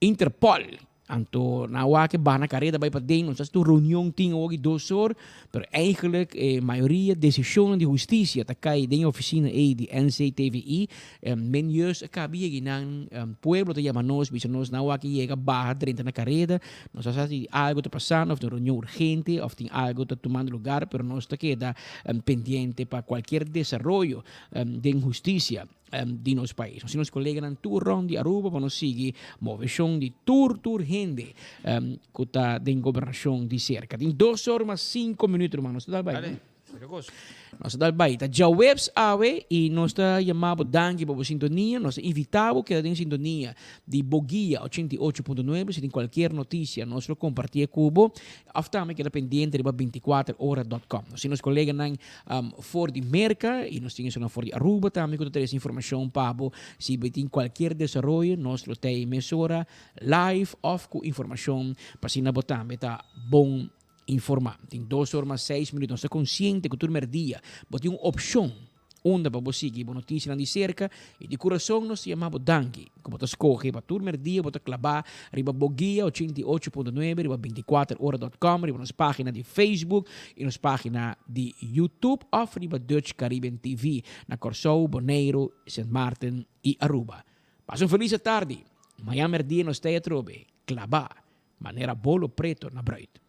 Interpol. Anto nan a wak e bana kareda bai paden, no sa si ta un reunion tin awor ki dos or, pero eigenlijk e mayoria desishonnan di hustisia ta kai den e ofisina ei di NCTVI. Men juist a kabi yega einan, pueblo ta yama nos, bisa nos nan a wak yega baha drenta na kareda, no sa sa si algo ta pasando of tin un reunion urgente of tin algo ta tumando lugar, pero nos ta keda pendiente pa kualkier desaroyo den hustisia. di nos pais. Nos tin nos coleganan tur rond di Aruba pa nos sigui movecion di tur tur hende cu ta den gobernacion di cerca. Tin dos or mas cinco minuut ruman. Nos ta dal bay. Dale, saca cos. Nos ta dal bay. Ta djaweps awe y nos ta yama bo danki pa bo sintonia. Nos ta invita bo keda den sintonia di Boguia 88.9. Si tin cualkier noticia nos lo compartie cu bo. Of tambe keda pendiente riba 24ora dot com. Nos tin nos coleganan For di Merca y nos tin esunnan for di Aruba tambe cu ta trece informacion pa bo. Si bo tin cualkier desaroyo nos lo ta ey mesora live of cu informacion pa asina bo tambe ta bon informa. Tin dos or mas seis minuut. Nos ta consciente cu tur merdia bo tin un opcion unda pa bo sigui bo noticianan di cerca y di curason nos ta yama bo danki cu bo ta scoge pa tur merdia bo ta claba riba bo guia 88.9 riba 24ora dot com riba nos pagina di Facebook y nos pagina di YouTube of riba Dutch Caribbean TV na Kòrsou, Boneiru, Sint Maarten y Aruba. Pasa un feliz atardi. Mañan merdia nos ta atrobe, klabá, manera bolo preto na bruid.